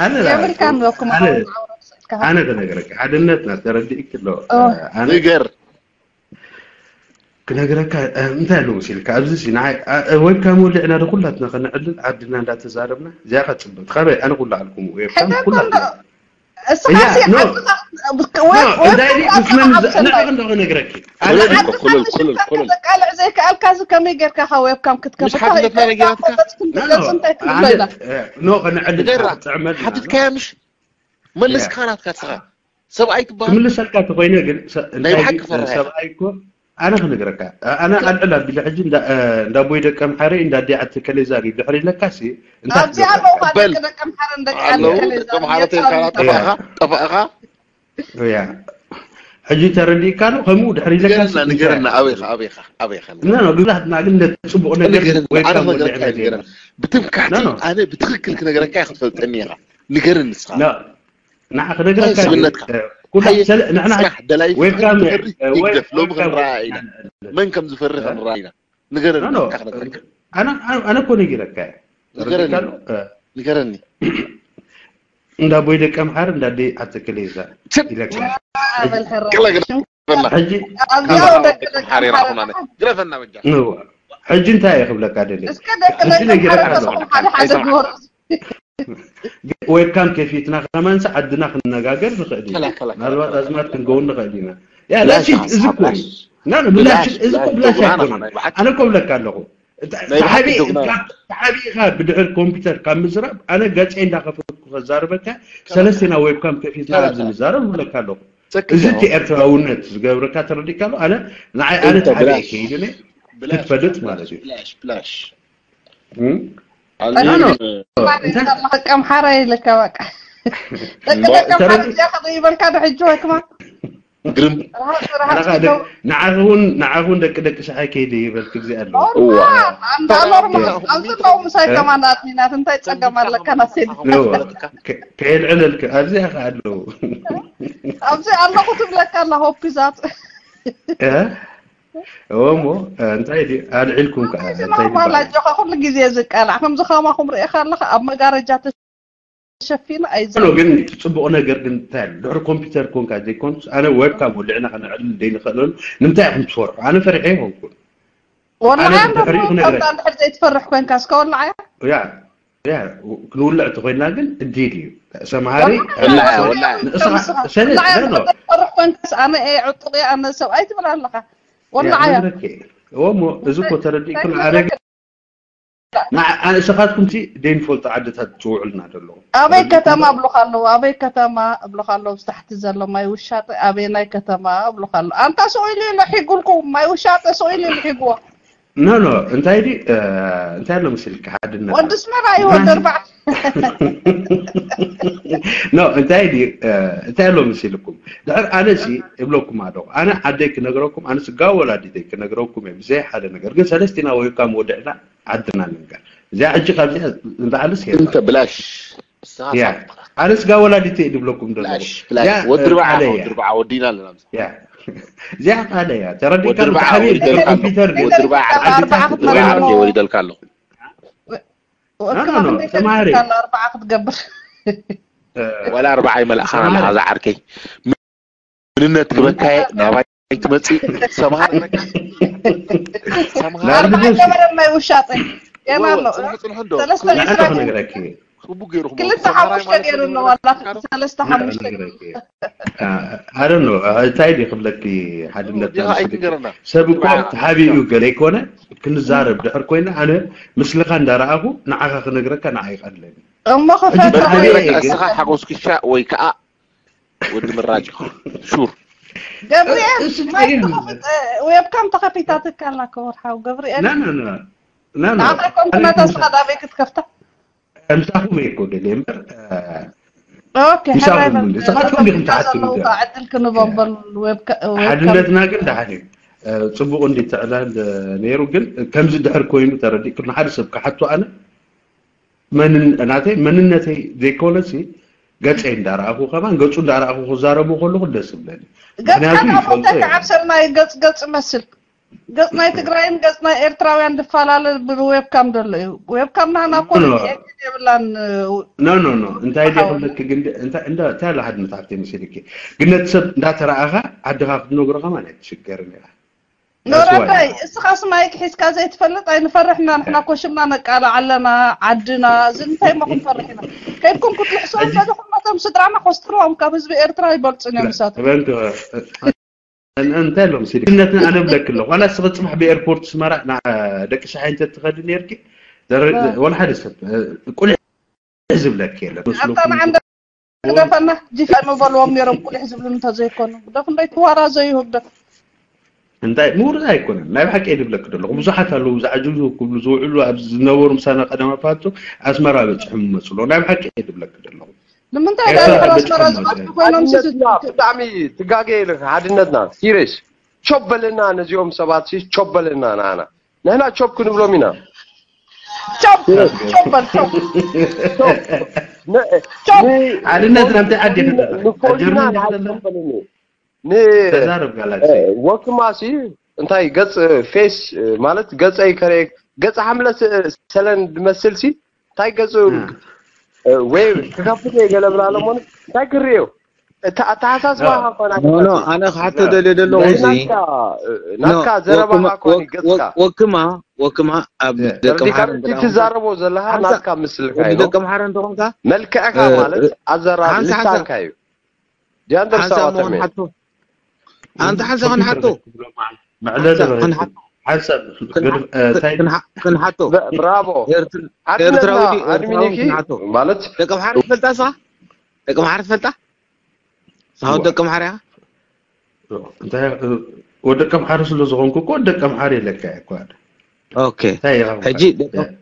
ኣነ የብልካን በኩም ኣነ ክነግረካ ሓድነትና ተረዲእክ ኣሎ ኣነ ንገር ክነግረካ እንታይ ኣሎ መሲልካ ኣብዚ ሲ ንዓይ ዌብካም ወሊዕና ዶ ኩላትና ከነዕልል ዓድና እንዳተዛረብና እዚኣ ከጽብት ካበይ ኣነ ኩላ ኣልኩም ዌብካም ኩላትና እስኻሲ ዓድኻ ንዕቕ እንደሆነ ነግረኪ ተቃልዕ ዘይከኣልካ እዚ ከመይ ጌርካ ካብ ዌብካም ክትከፍት እንታይ ክብሎ ኢላ ሓቲትካያ ምሽ መልስካ ናትካ ንስኻ ሰብኣይ ትበሃል ክምልሰልካ ተኮይነ ግን ናይ ብሓቂ ፈራህ ሰብኣይ እኮ ኣነ ክነግረካ ኣነ ኣልዕል ኣቢለ ሕጂ እንዳ ቦይ ደቀምሓረ እንዳ ኣዲኣ ትከለይ ዛጊ ድሕሪ ኢለካሲ እንታይ ኣብዚ ኣለውካ በል ደቂ ደቀምሓረ ደቂ ኣለውካ ደቀምሓረ ተልካ ጠፋእኻ ጠፋእኻ ያ ሕጂ ተረዲእካ ዶ ከምኡ ድሕሪ ኢለካ ንገረና ንገረና ኣበይኻ ኣበይኻ ኣበይኻ ግዛትና ግን ነቲ ፅቡቕ ነገር ወይ ካብ ወልዕ ነገር ብትምክሕቲ ኣነ ብትኽክል ክነገረካ ክትፈልጠኒ ኢኻ ንገረኒ ንስኻ ንዓ ክነግረካ ስብነትካ ንሕና ደላይ ይግደፍ ሎሚ ክንረኣ ኢና መን ከም ዝፈርህ ክንረኣ ኢና ንገረኒ ክነግረካ ኣነ እኮ ነጊረካ ንገረኒ ንገረኒ እንዳ ቦይ ደቂ ኣምሓር እንዳ ደይ ኣትክል ይዛ ይለካ ግረፈና። ሕጂ ኣብዚኣ ኣማራ ደቂ ወዲ ደቂ ሓሬራ ኣምሓራ ኾና ከዓ ግረፈና በጃ። እዋ፣ ሕጂ እንታይ እየ ክብለካ ደልየ? እስከ ደቂ ሕጂ ደቂ ነጊረካ ኣምሓራ ኣለኹ። ተስኹም ሓደ ሓደ ግበሩ። ዌብካም ከፊትና ከማንስ ዓድና ክንነጋገር ንኽእል ኢና። ከላ፣ ከላ፣ ከላ፣ ምናልባት ከላ። ኣዝማድ ክንከውን ንኽእል ኢና። ያ ብላሽ that's it፣ እዚ ሓሳብ፣ እኮ እዩ። ብላሽ። ና ና፣ ብላሽ፣ ብላሽ፣ እዚ እኮ ብላሽ፣ ብላሽ ጀግና ኣይኮነን። ናይ ብሓቂ። ኣነ እኮ ብለካ ኣለኹ። እቲ ናይ ብሓቂ ተሓቢ-፣ ጀግና። ካብ ተሓቢእካ ብድሕሪ ኮምፒውተር ካብ ምዝራብ ኣነ ገፀይ እንዳኸፈትኩ ከዛርበካ ሰለስቴና ዌብካም ከፊትና ከላ፣ ኣብዚ ከላ። ንዛረብ ንብለካ ኣለኹ። ትክክል እዚ ኢኻ። እቲ ኤርትራውነት ዝገብረካ ተረዲእካ ኣሎ። ኣነ ንዓይ ኣነ እንተ ተሓቢኤ ብላሽ። ከይድነ ብላሽ፣ ክትፈልጥ ማለት እዩ። ብላሽ፣ ብላሽ። እም? ኣነ ኖ፣ ኖ። ማለት እንታይ? ከም ሓራ ኢልካ በቃ። ደቂ ሞ-፣ ደቂ ኣምሓራ ተረዲ- እዚኣ ከ ይበልካ ዶ ሕጂ ወይ ከማ? ግርም። ረሃጽ ረሃጽ ንዓኻ ደ-፣ ንዓኻ እውን፣ ንዓኻ እውን ደቂ ደቂ ሰሓይ ከይደ ይበልክ እዚ ኣለዎ። እዋ። ኣንዳ ኖርማል ኣብዚ ኣለዉ ምሳይ እ? ከማን ኣድሚናት እንታይ ጸገም ኣለካ ናሰይ እዋ። ከ-፣ ከየልዕለልክ ኣብዚኣ ኸ ኣለዉ። ኣብዚ ኣለኹ ትብለካ ኣላ ሆፕ ዛት እ? እዎ እሞ፣ እ፣ እንታይ ድዩ? ኣልዒልኩም ከኣ፣ እንታይ ኖርማል ድዩ? ኣጆኻ ኩሉ ግዜ ዝቃላዕ ከምዚ ከማኹም ርኢኻ ኣለኻ ኣብ መጋረጃ ተሸፊኑ ኣይዘ ኖ፣ ግን እቲ ጽቡቕ ነገር ግን እንታይ ኣሎ? ድሕሪ ኮምፒውተር ኮንካ ዘይኮንስ፣ ኣነ ዌብካም ወሊዕና ከነዕልል ዘይንኽእለሉ ንምንታይ ኢኹም ትፈርሑ? ኣነ ፈሪሐ ኣይኮንኩን። ወላ ኣነ ኣንተ ድሕሪኡ ክነግረካ። ከምታ ድሕር ዘይትፈርሕ ኮንካ እስከ ወላዓያ ያ፣ ያ፣ ክንውልዕ ተኾይንና ግን እዲድ እዩ። ሰምሃሪ፣ ወላዓያ፣ ወላዓያ። ንእስኻ፣ ወላዓያ ሰለ-፣ ኖ፣ ኖ። ትፈርሕ ኮንካስ ኣነ እየ ዕጡቕ እየ ኣነ ሰብኣይ ትብል ኣለኻ። ወላዓያ ያ፣ ነግረኪ። እዎ እሞ፣ እዚ እኮ ተረዲእኩ፣ ኣነ ግን ንዓ-፣ ኣነ፣ ንስኻትኩም ሲ ደይንፈልጦ ዓድታት ትውዕልና ዘለኹም። ኣበይ ከተማ እብሉኻ ኣለዉ? ኣበይ ከተማ እብሉኻ ኣለዉ? ብታሕቲ ዘሎ ማይ ውሻጠ ኣበይ ናይ ከተማ እብሉኻ ኣለዉ? ኣንታ ስቕ ኢሉ ኢሉ ሒጉልኩም፣ ማይ ውሻጠ ስቕ ኢሉ ኢሉ ሒጉዎ። ኖ፣ ኖ፣ እንታይ ድዩ፣ እ፣ እንታይ ኣሎ መሲልካ ሓድነት? ወዲ ኣስመራ እዩ፣ ወዲ ኣርባዕተ። ኖ፣ እንታይ ድዩ፣ እ፣ እንታይ ኣሎ መሲልኩም? ድሕር ኣነ ሲ እብለኩም ኣለኹ። ኣነ ዓደይ ክነግረኩም፣ ኣነ ስጋ ወላዲተይ ክነግረኩም እየ፣ ብዘይ ሓደ ነገር። ግን ሰለስቲና ወይ እኳ ወድዕና ዓድና ንንገር። እዚኣ ሕጂ ካብዚኣ ንላዕሊ ሴፍ። እንተ ብላሽ። ያ። ኣነ ስጋ ወላዲተይ ድብለኩም ደለኹ። ብላሽ፣ ብላሽ። ያ፣ ወዲ ርባዓ፣ ሓደ እያ። ወዲ ርባዓ ወዲና ኣለና። ያ። እዚኣ ሓደ እያ። ተረዲእካ ወዲ ርባዓ ብጣዕሚ ወሊደልካ ኣሎ። ኮምፒውተር ወዲ ርባዓ ዓዲ፣ ኣርባዓ ወዲ ርባዓ ዓዲ ወሊደልካ ኣሎ። ኖ፣ ኖ፣ ኖ፣ ተማሃሪ። ኣርባዓ ክትገብር ዋላ ኣርባዓ ይመልእኻ ኣለኻ፣ ተማሃሪ። ዝዓርከይ። ምንነት ክበካየ ናባይ ትመጽእ። ሰምሃር ኣለካ። ሰምሃር ናብዚ ኣርባዓ ደስ ገበረ ማይ ውሻጠ ገና ኣሎ። ጽንሑ፣ ጽንሑ እንዶ። ሰለስተ ንዓኻ ዒስራ ክነግረኪ። ክቡ ገይርኹም ክልተ ሰምሃራይ ሓሙሽተ ማለት ገይሩ ነው ኣለዎ ማለት ኣላ ነው። ሰለስተ ንዓኻ ሓሙሽተ ክነግረኪ። አ፣ I don't know። አ፣ እንታይ ድዩ ክብለኪ ሓድነት ዲኻ ማለት ኣይትንገረና። ሰብ እኮ ዲኻ ተሓቢኡ ገለ ይኮነ ክንዛረብ ድሕር ኮይና ኣነ ምስልኻ እንዳረኣኹ ንዓኻ ክነግረካ ንዓ ይቐለኒ። እሞ ሕጂ ክፈትሕ ተሓቢኡ በቃ ግን እስኻ ሓጎስ ክሻ ወይ ከዓ ወዲ ምራጭ ኢኻ። ሹር። ገብርኤል እሱ ማይ እዩ። ተኸፊት ዌብካም ተኸፊታ ትካላ ክወርሓው ገብርኤል ና፣ ና፣ ና፣ ና፣ ና። ንዓኻ ኮንኩና ኣነ ተስኻ ዳበይ ክትከፍታ ምሳኹም እየ እኮ ደልየ እምበር፣ እ፣ ኦኬ ምሳኹም ሕራይ በል። እንዲ፣ ንስኻትኩም ዲኹም ትሓትሉ ዘለዉ እምበር። ከዓ ዕድል ክንቦም በል ዌብካ- ዌብካም ሓድነትና ግን ደሓን እዩ። እ፣ ጽቡቕ እንዲ ትዕላል፣ እ፣ ነይሩ ግን፣ እ፣ ከምዚ ድሕር ኮይኑ ተረዲእኩ ንሓደ ሰብ ክሓቱ ኣነ መንን-፣ ናተይ መንነተይ ዘይኮነሲ ገጸይ እንዳረኣኹ ከማን ገጹ እንዳረኣኹ ክዛረቡ ከለኹ ደስ ይብለኒ። ገጽካ ምክንያቱ ካብ ይፈልጦ እንታይ እየ። ክዓብ ሰብ ናይ ገጽ ገጽ መስል ገጽ ናይ ትግራይን ገጽ ናይ ኤርትራውያን ዝፈላለ ብዌብካም ዘሎ እዩ። ዌብካም ናህና እኮ ኖ፣ ኖ። ኤክስ የብላን። ኖ፣ ኖ፣ ኖ። እንታይ ድየ ክብለኪ ግን፣ እንታይ፣ እንዳ-፣ እንታይ ኣሎ ሓድነት ሃብተይ መሲልኪ? ግን ነቲ ሰብ እንዳተረኣኻ ዓድኻ ክትነግሮ ከማን ኣይትሽገርን ኢኻ። That's why። ኖረዳይ እስኻስ ማይክ ሒዝካ ዘይትፈልጥ ኣይንፈርሕና ንሕና ኮሽምና ነቃልዕ ኣለና ዓድና እዚ እንታይ እሞ ክንፈርሕ ኢና ከይድኩም ክትልሕስዎም ሕጂ ዘለኹም ነቶም ስድራና ኮስትርዎም ካብ ህዝቢ ኤርትራ ይበልጹን እዮም ንሳቶም ተበንክ-፣ እን-፣ እንታይ ኣሎ መሲልኪ? ሓድነትና ኣነ እብለኪ ኣለኹ። ዋላ እስኺ ጽባሕ ብኤርፖርት ኣስመራ ና-፣ ደቂ ሻሓይ እንተ ትኸዲ ነርኪ፣ ዘረ-፣ እ። ወላ ሓደ ሰብ፣ እ፣ ቁልሕ ዝብለኪ የለን። መስለኩም ኣታ ንዓንደ ግደፈና ጂፍ ኣይምበልዎም ነይሮም ቁሊሕ ዝብሉ እንተዘይኮኑ ግደፍ እንደይ ትዋራዘዩ ህግደፍ እንታይ ምውርዝ ኣይኮነን። ናይ ብሓቂ እየ ዝብለኪ ዘለኹ። ብዙሓት ኣለዉ ዝዓጅዙ ክብሉ ዝውዕሉ ኣብዚ ዝነበሩ ምሳና ቀደም ኣፋቱ ኣስመራ በጺሖም ይመጹ ኣለዉ። ናይ ብሓቂ እየ ዝብለኪ ዘለኹ። ንምንታይ ኤርትራ ዳይቨር ኣስመራ በጺሖም ዝመጽኡ መጹ። ኮይኖም ሓድነትና ብጣዕሚ ትጋገ ኢልኺ። ሓድነትና ሲሪየስ ቾብ በለና፣ ነዚኦም ሰባት ሲ ቾብ በለና። ንዓና ንሕና ቾብ ክንብሎም ኢና። ቾብ ቾብ በል ቾብ ነ- ቾብ ን- ሓድነትና እንታይ ዓዲ ንኮሊና ኣለና? ንዓይ ኣለና? ቾብ በለኒ። ን- ተዛረብ ጋላክሲ። ወክማ ሲ እንታይ ገጽ ፌስ ማለት ገጸይ ከረ ገጽ ሓምለ ስ- ሰለን ድመስል ሲ እንታይ ገጽ እ። ወይ ክከፍት እየ ገለ ብላለሞ እንታይ ክርእዮ እቲ ኣተሓሳስባ ኖ ኖ ኣነ ክሓቶ ደልየ ዘለኹ እዚ ናትካ ናትካ ዘረባኻ ኮን ገጽካ ወክማ ወክማ ኣብ ደቂ ተረዲካ እቲ ትዛረቦ ዘለኻ ናትካ ምስልካ እዩ ደቂ ኣምሓረ እንተኾንካ መልክዕካ ማለት ኣዘራ ልሳንካ እዩ ዲያንደር ሳዋተርሜ ሓንሳ ሓንሳ ክንሓቶ መዕለሊ ክንሓቶ ክንሓቶ ኤርትራዊ ክንሓቶ ማለት ደቂ ኣምሓረ ትፈልጣ ሳ ደቂ ኣምሓረ ትፈልጣ ሳሆ ደቂ ኣምሓረ እንታይ ወደ ቀምሓሪ ስለ ዝኾንኩ እኮ ደቂ ኣምሓሪ ኢለካ እኮ ኦኬ ሕጂ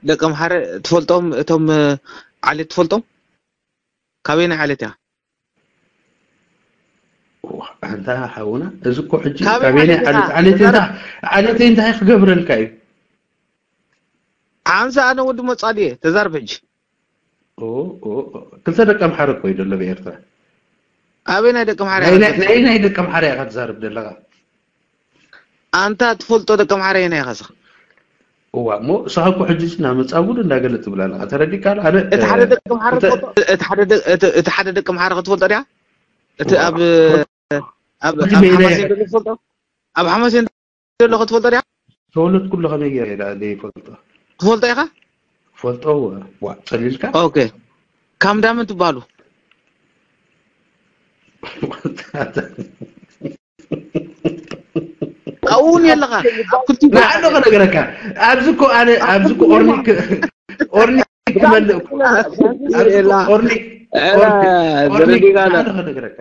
ደቂ ኣምሓረ ትፈልጦም እቶም ዓሌት ትፈልጦም ካበየናይ ዓሌት እያ ኣንታ ሓውና እዚ እኮ ሕጂ ካበየናይ ዓሌት ዓሌት ዓሌት እንታይ ክገብረልካ እዩ ሓንሳ ኣነ ወዲ መጻ ድየ ተዛርብ ሕጂ ክልተ ደቂ ኣምሓረ እኮ እዩ ዘሎ ብኤርትራ ኣበይ ናይ ደቂ ኣምሓረ ናይ ደቂ ኣምሓረ ኢኻ ትዛርብ ዘለኻ ኣንታ ትፈልጦ ደቂ ኣምሓረ የናይ ኢኻ እዋ እሞ ንስኻ እኮ ሕጂ ሲ ናመጻ ጉድ እንዳገለ ትብል ኣለኻ ተረዲካ ኣሎ ኣነ እቲ ሓደ ደቂ ኣምሓረ ትፈልጦ እቲ ሓደ ደ- እቲ- እቲ ሓደ ደቂ ኣምሓረ ክትፈልጦ ድያ እቲ ኣብ ኣብ ኣብ ሓማሴን ዘሎ ትፈልጦ ኣብ ሓማሴን ዘሎ ክትፈልጦ ድያ ተወለድኩሎ ከመይ ገይረ ኢላ ዘይፈልጦ ትፈልጦ ኢኻ ፈልጦ ዋ ጸሊልካ ኦኬ ካምዳምን ትባሉ ኣብኡ እውን የለኻ ኣብ ክልቲኡ ንዓዶ ከነግረካ ኣብዚ እኮ ኣነ ኣብዚ እኮ ኦርኒክ ኦርኒክ ክመልእ እኮ ኣብዚ እኮ ኦርኒክ ኦርኒክ ኦርኒክ ንዓዶ ከነግረካ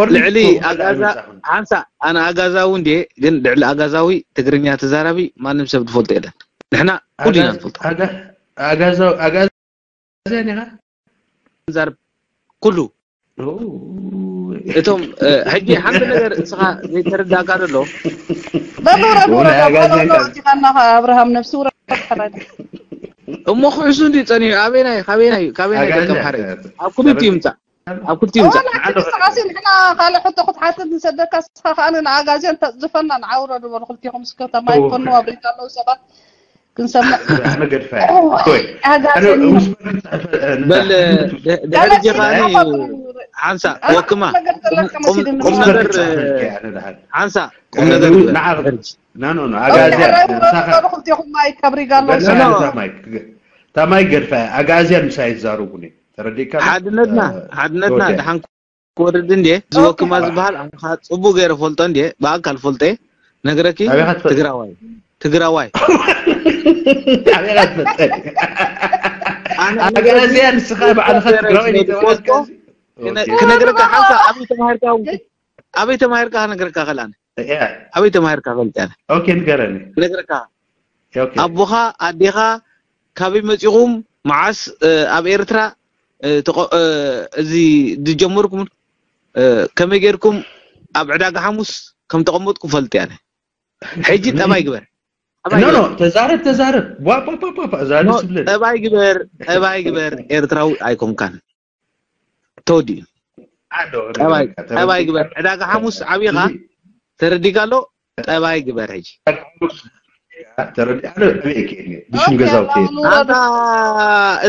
ኦርኒክ ልዕሊ እኮ ኣጋዛ ኣይመጻኹን። ሓንሳ ኣነ ኣጋዛዊ እንድየ ግን ልዕሊ ኣጋዛዊ ትግርኛ ተዛራቢ ማንም ሰብ ዝፈልጦ የለን ንሕና ኩሉ ኢና ኣጋ- ንፈልጦ ኣጋ- ኣጋዛዊ ኣጋዛዊ ኔኻ ንዛረብ ኩሉ እቶም እ፣ ሕጂ ሓንቲ ነገር እስኻ ዘይተረዳእካ ዘሎ በል ውረድ ውረድ ኣብ ቀለሎ ኣቲኻና ኸ ኣብርሃም ነብሲ ውረድ ሓራይ እሞ ክሕሱ እንዲ ጸኒሑ ኣበይናይ ካበይናይ ካበይናይ ኣጋዚ ደቀም ሓረ ኣብ ኩሊት ይምጻእ ኣብ ኩሊት ይምጻእ ንዓለኹ ንስኻሲ ንሕና ካልእ ሕቶ ክትሓትት ንሰደካ ስኻ ከኣ ንኣጋዝያን ተጽዝፈና ንዓ ውረዱ በሉ ክልቲኹም እስከ ተማይ ፈኑ ኣብሪካ ኣለዉ ሰባት ክንሰምዕ ኣነ ገድፋ ወይ ኣነ ኣጋዝያን ውስበር ክጽሕፈ በል ድሕሪ ጀኻኒ ሓንሳ ወክማ ቁም ነገር ሓንሳ ቁም ነገር ንዓ ኖ ኖ ኣጋዝያ ንሳኻ ክልቲኹም ማይ ከብሪጋ ኣለዉ እታ ማይ ገድፋ ኣጋዝያ ምሳይ ይዛረቡኒ ተረዲካ ሓድነትና ሓድነትና ድሓን ክወርድ እንዴ ዝወክማ ዝበሃል ኣንኻ ጽቡቅ ገይረ ፈልጦ እንዴ ብኣካል ፈልጦ ነግረኪ ትግራዋይ ትግራዋይ ኣበይ ትፈልጠ ኣጋዝያ ንስኻ ባዕልኻ ትግራዋይ ዘይተባሃልካ ክነግረካ ሓንሳ ኣበይ ተማሂርካ ኣበይ ተማሂርካ ክነግረካ ከላነ ኣበይ ተማሂርካ ፈልጥ ያለ ኦኬ ንገረኒ ክነግረካ ኣቦኻ ኣዴኻ ካበይ መፂኹም መዓስ ኣብ ኤርትራ እዚ ዝጀመርኩም ከመይ ጌርኩም ኣብ ዕዳጋ ሓሙስ ከም ተቐመጥኩ ፈልጥ ያለ ሕጂ ጠባይ ግበር ኖ ኖ ተዛረብ ተዛረብ ቧ ቧ ቧ ቧ ዛሉ ስብለ ጠባይ ግበር ጠባይ ግበር ኤርትራዊ ኣይኮንካን ተወዲኡ ጠባይ ግበር ዕዳጋ ሓሙስ ዓብኻ ተረዲካ ኣሎ ጠባይ ግበር ሕጂ ተረዲካ ኣሎ ብሽም ገዛውቲ ኣታ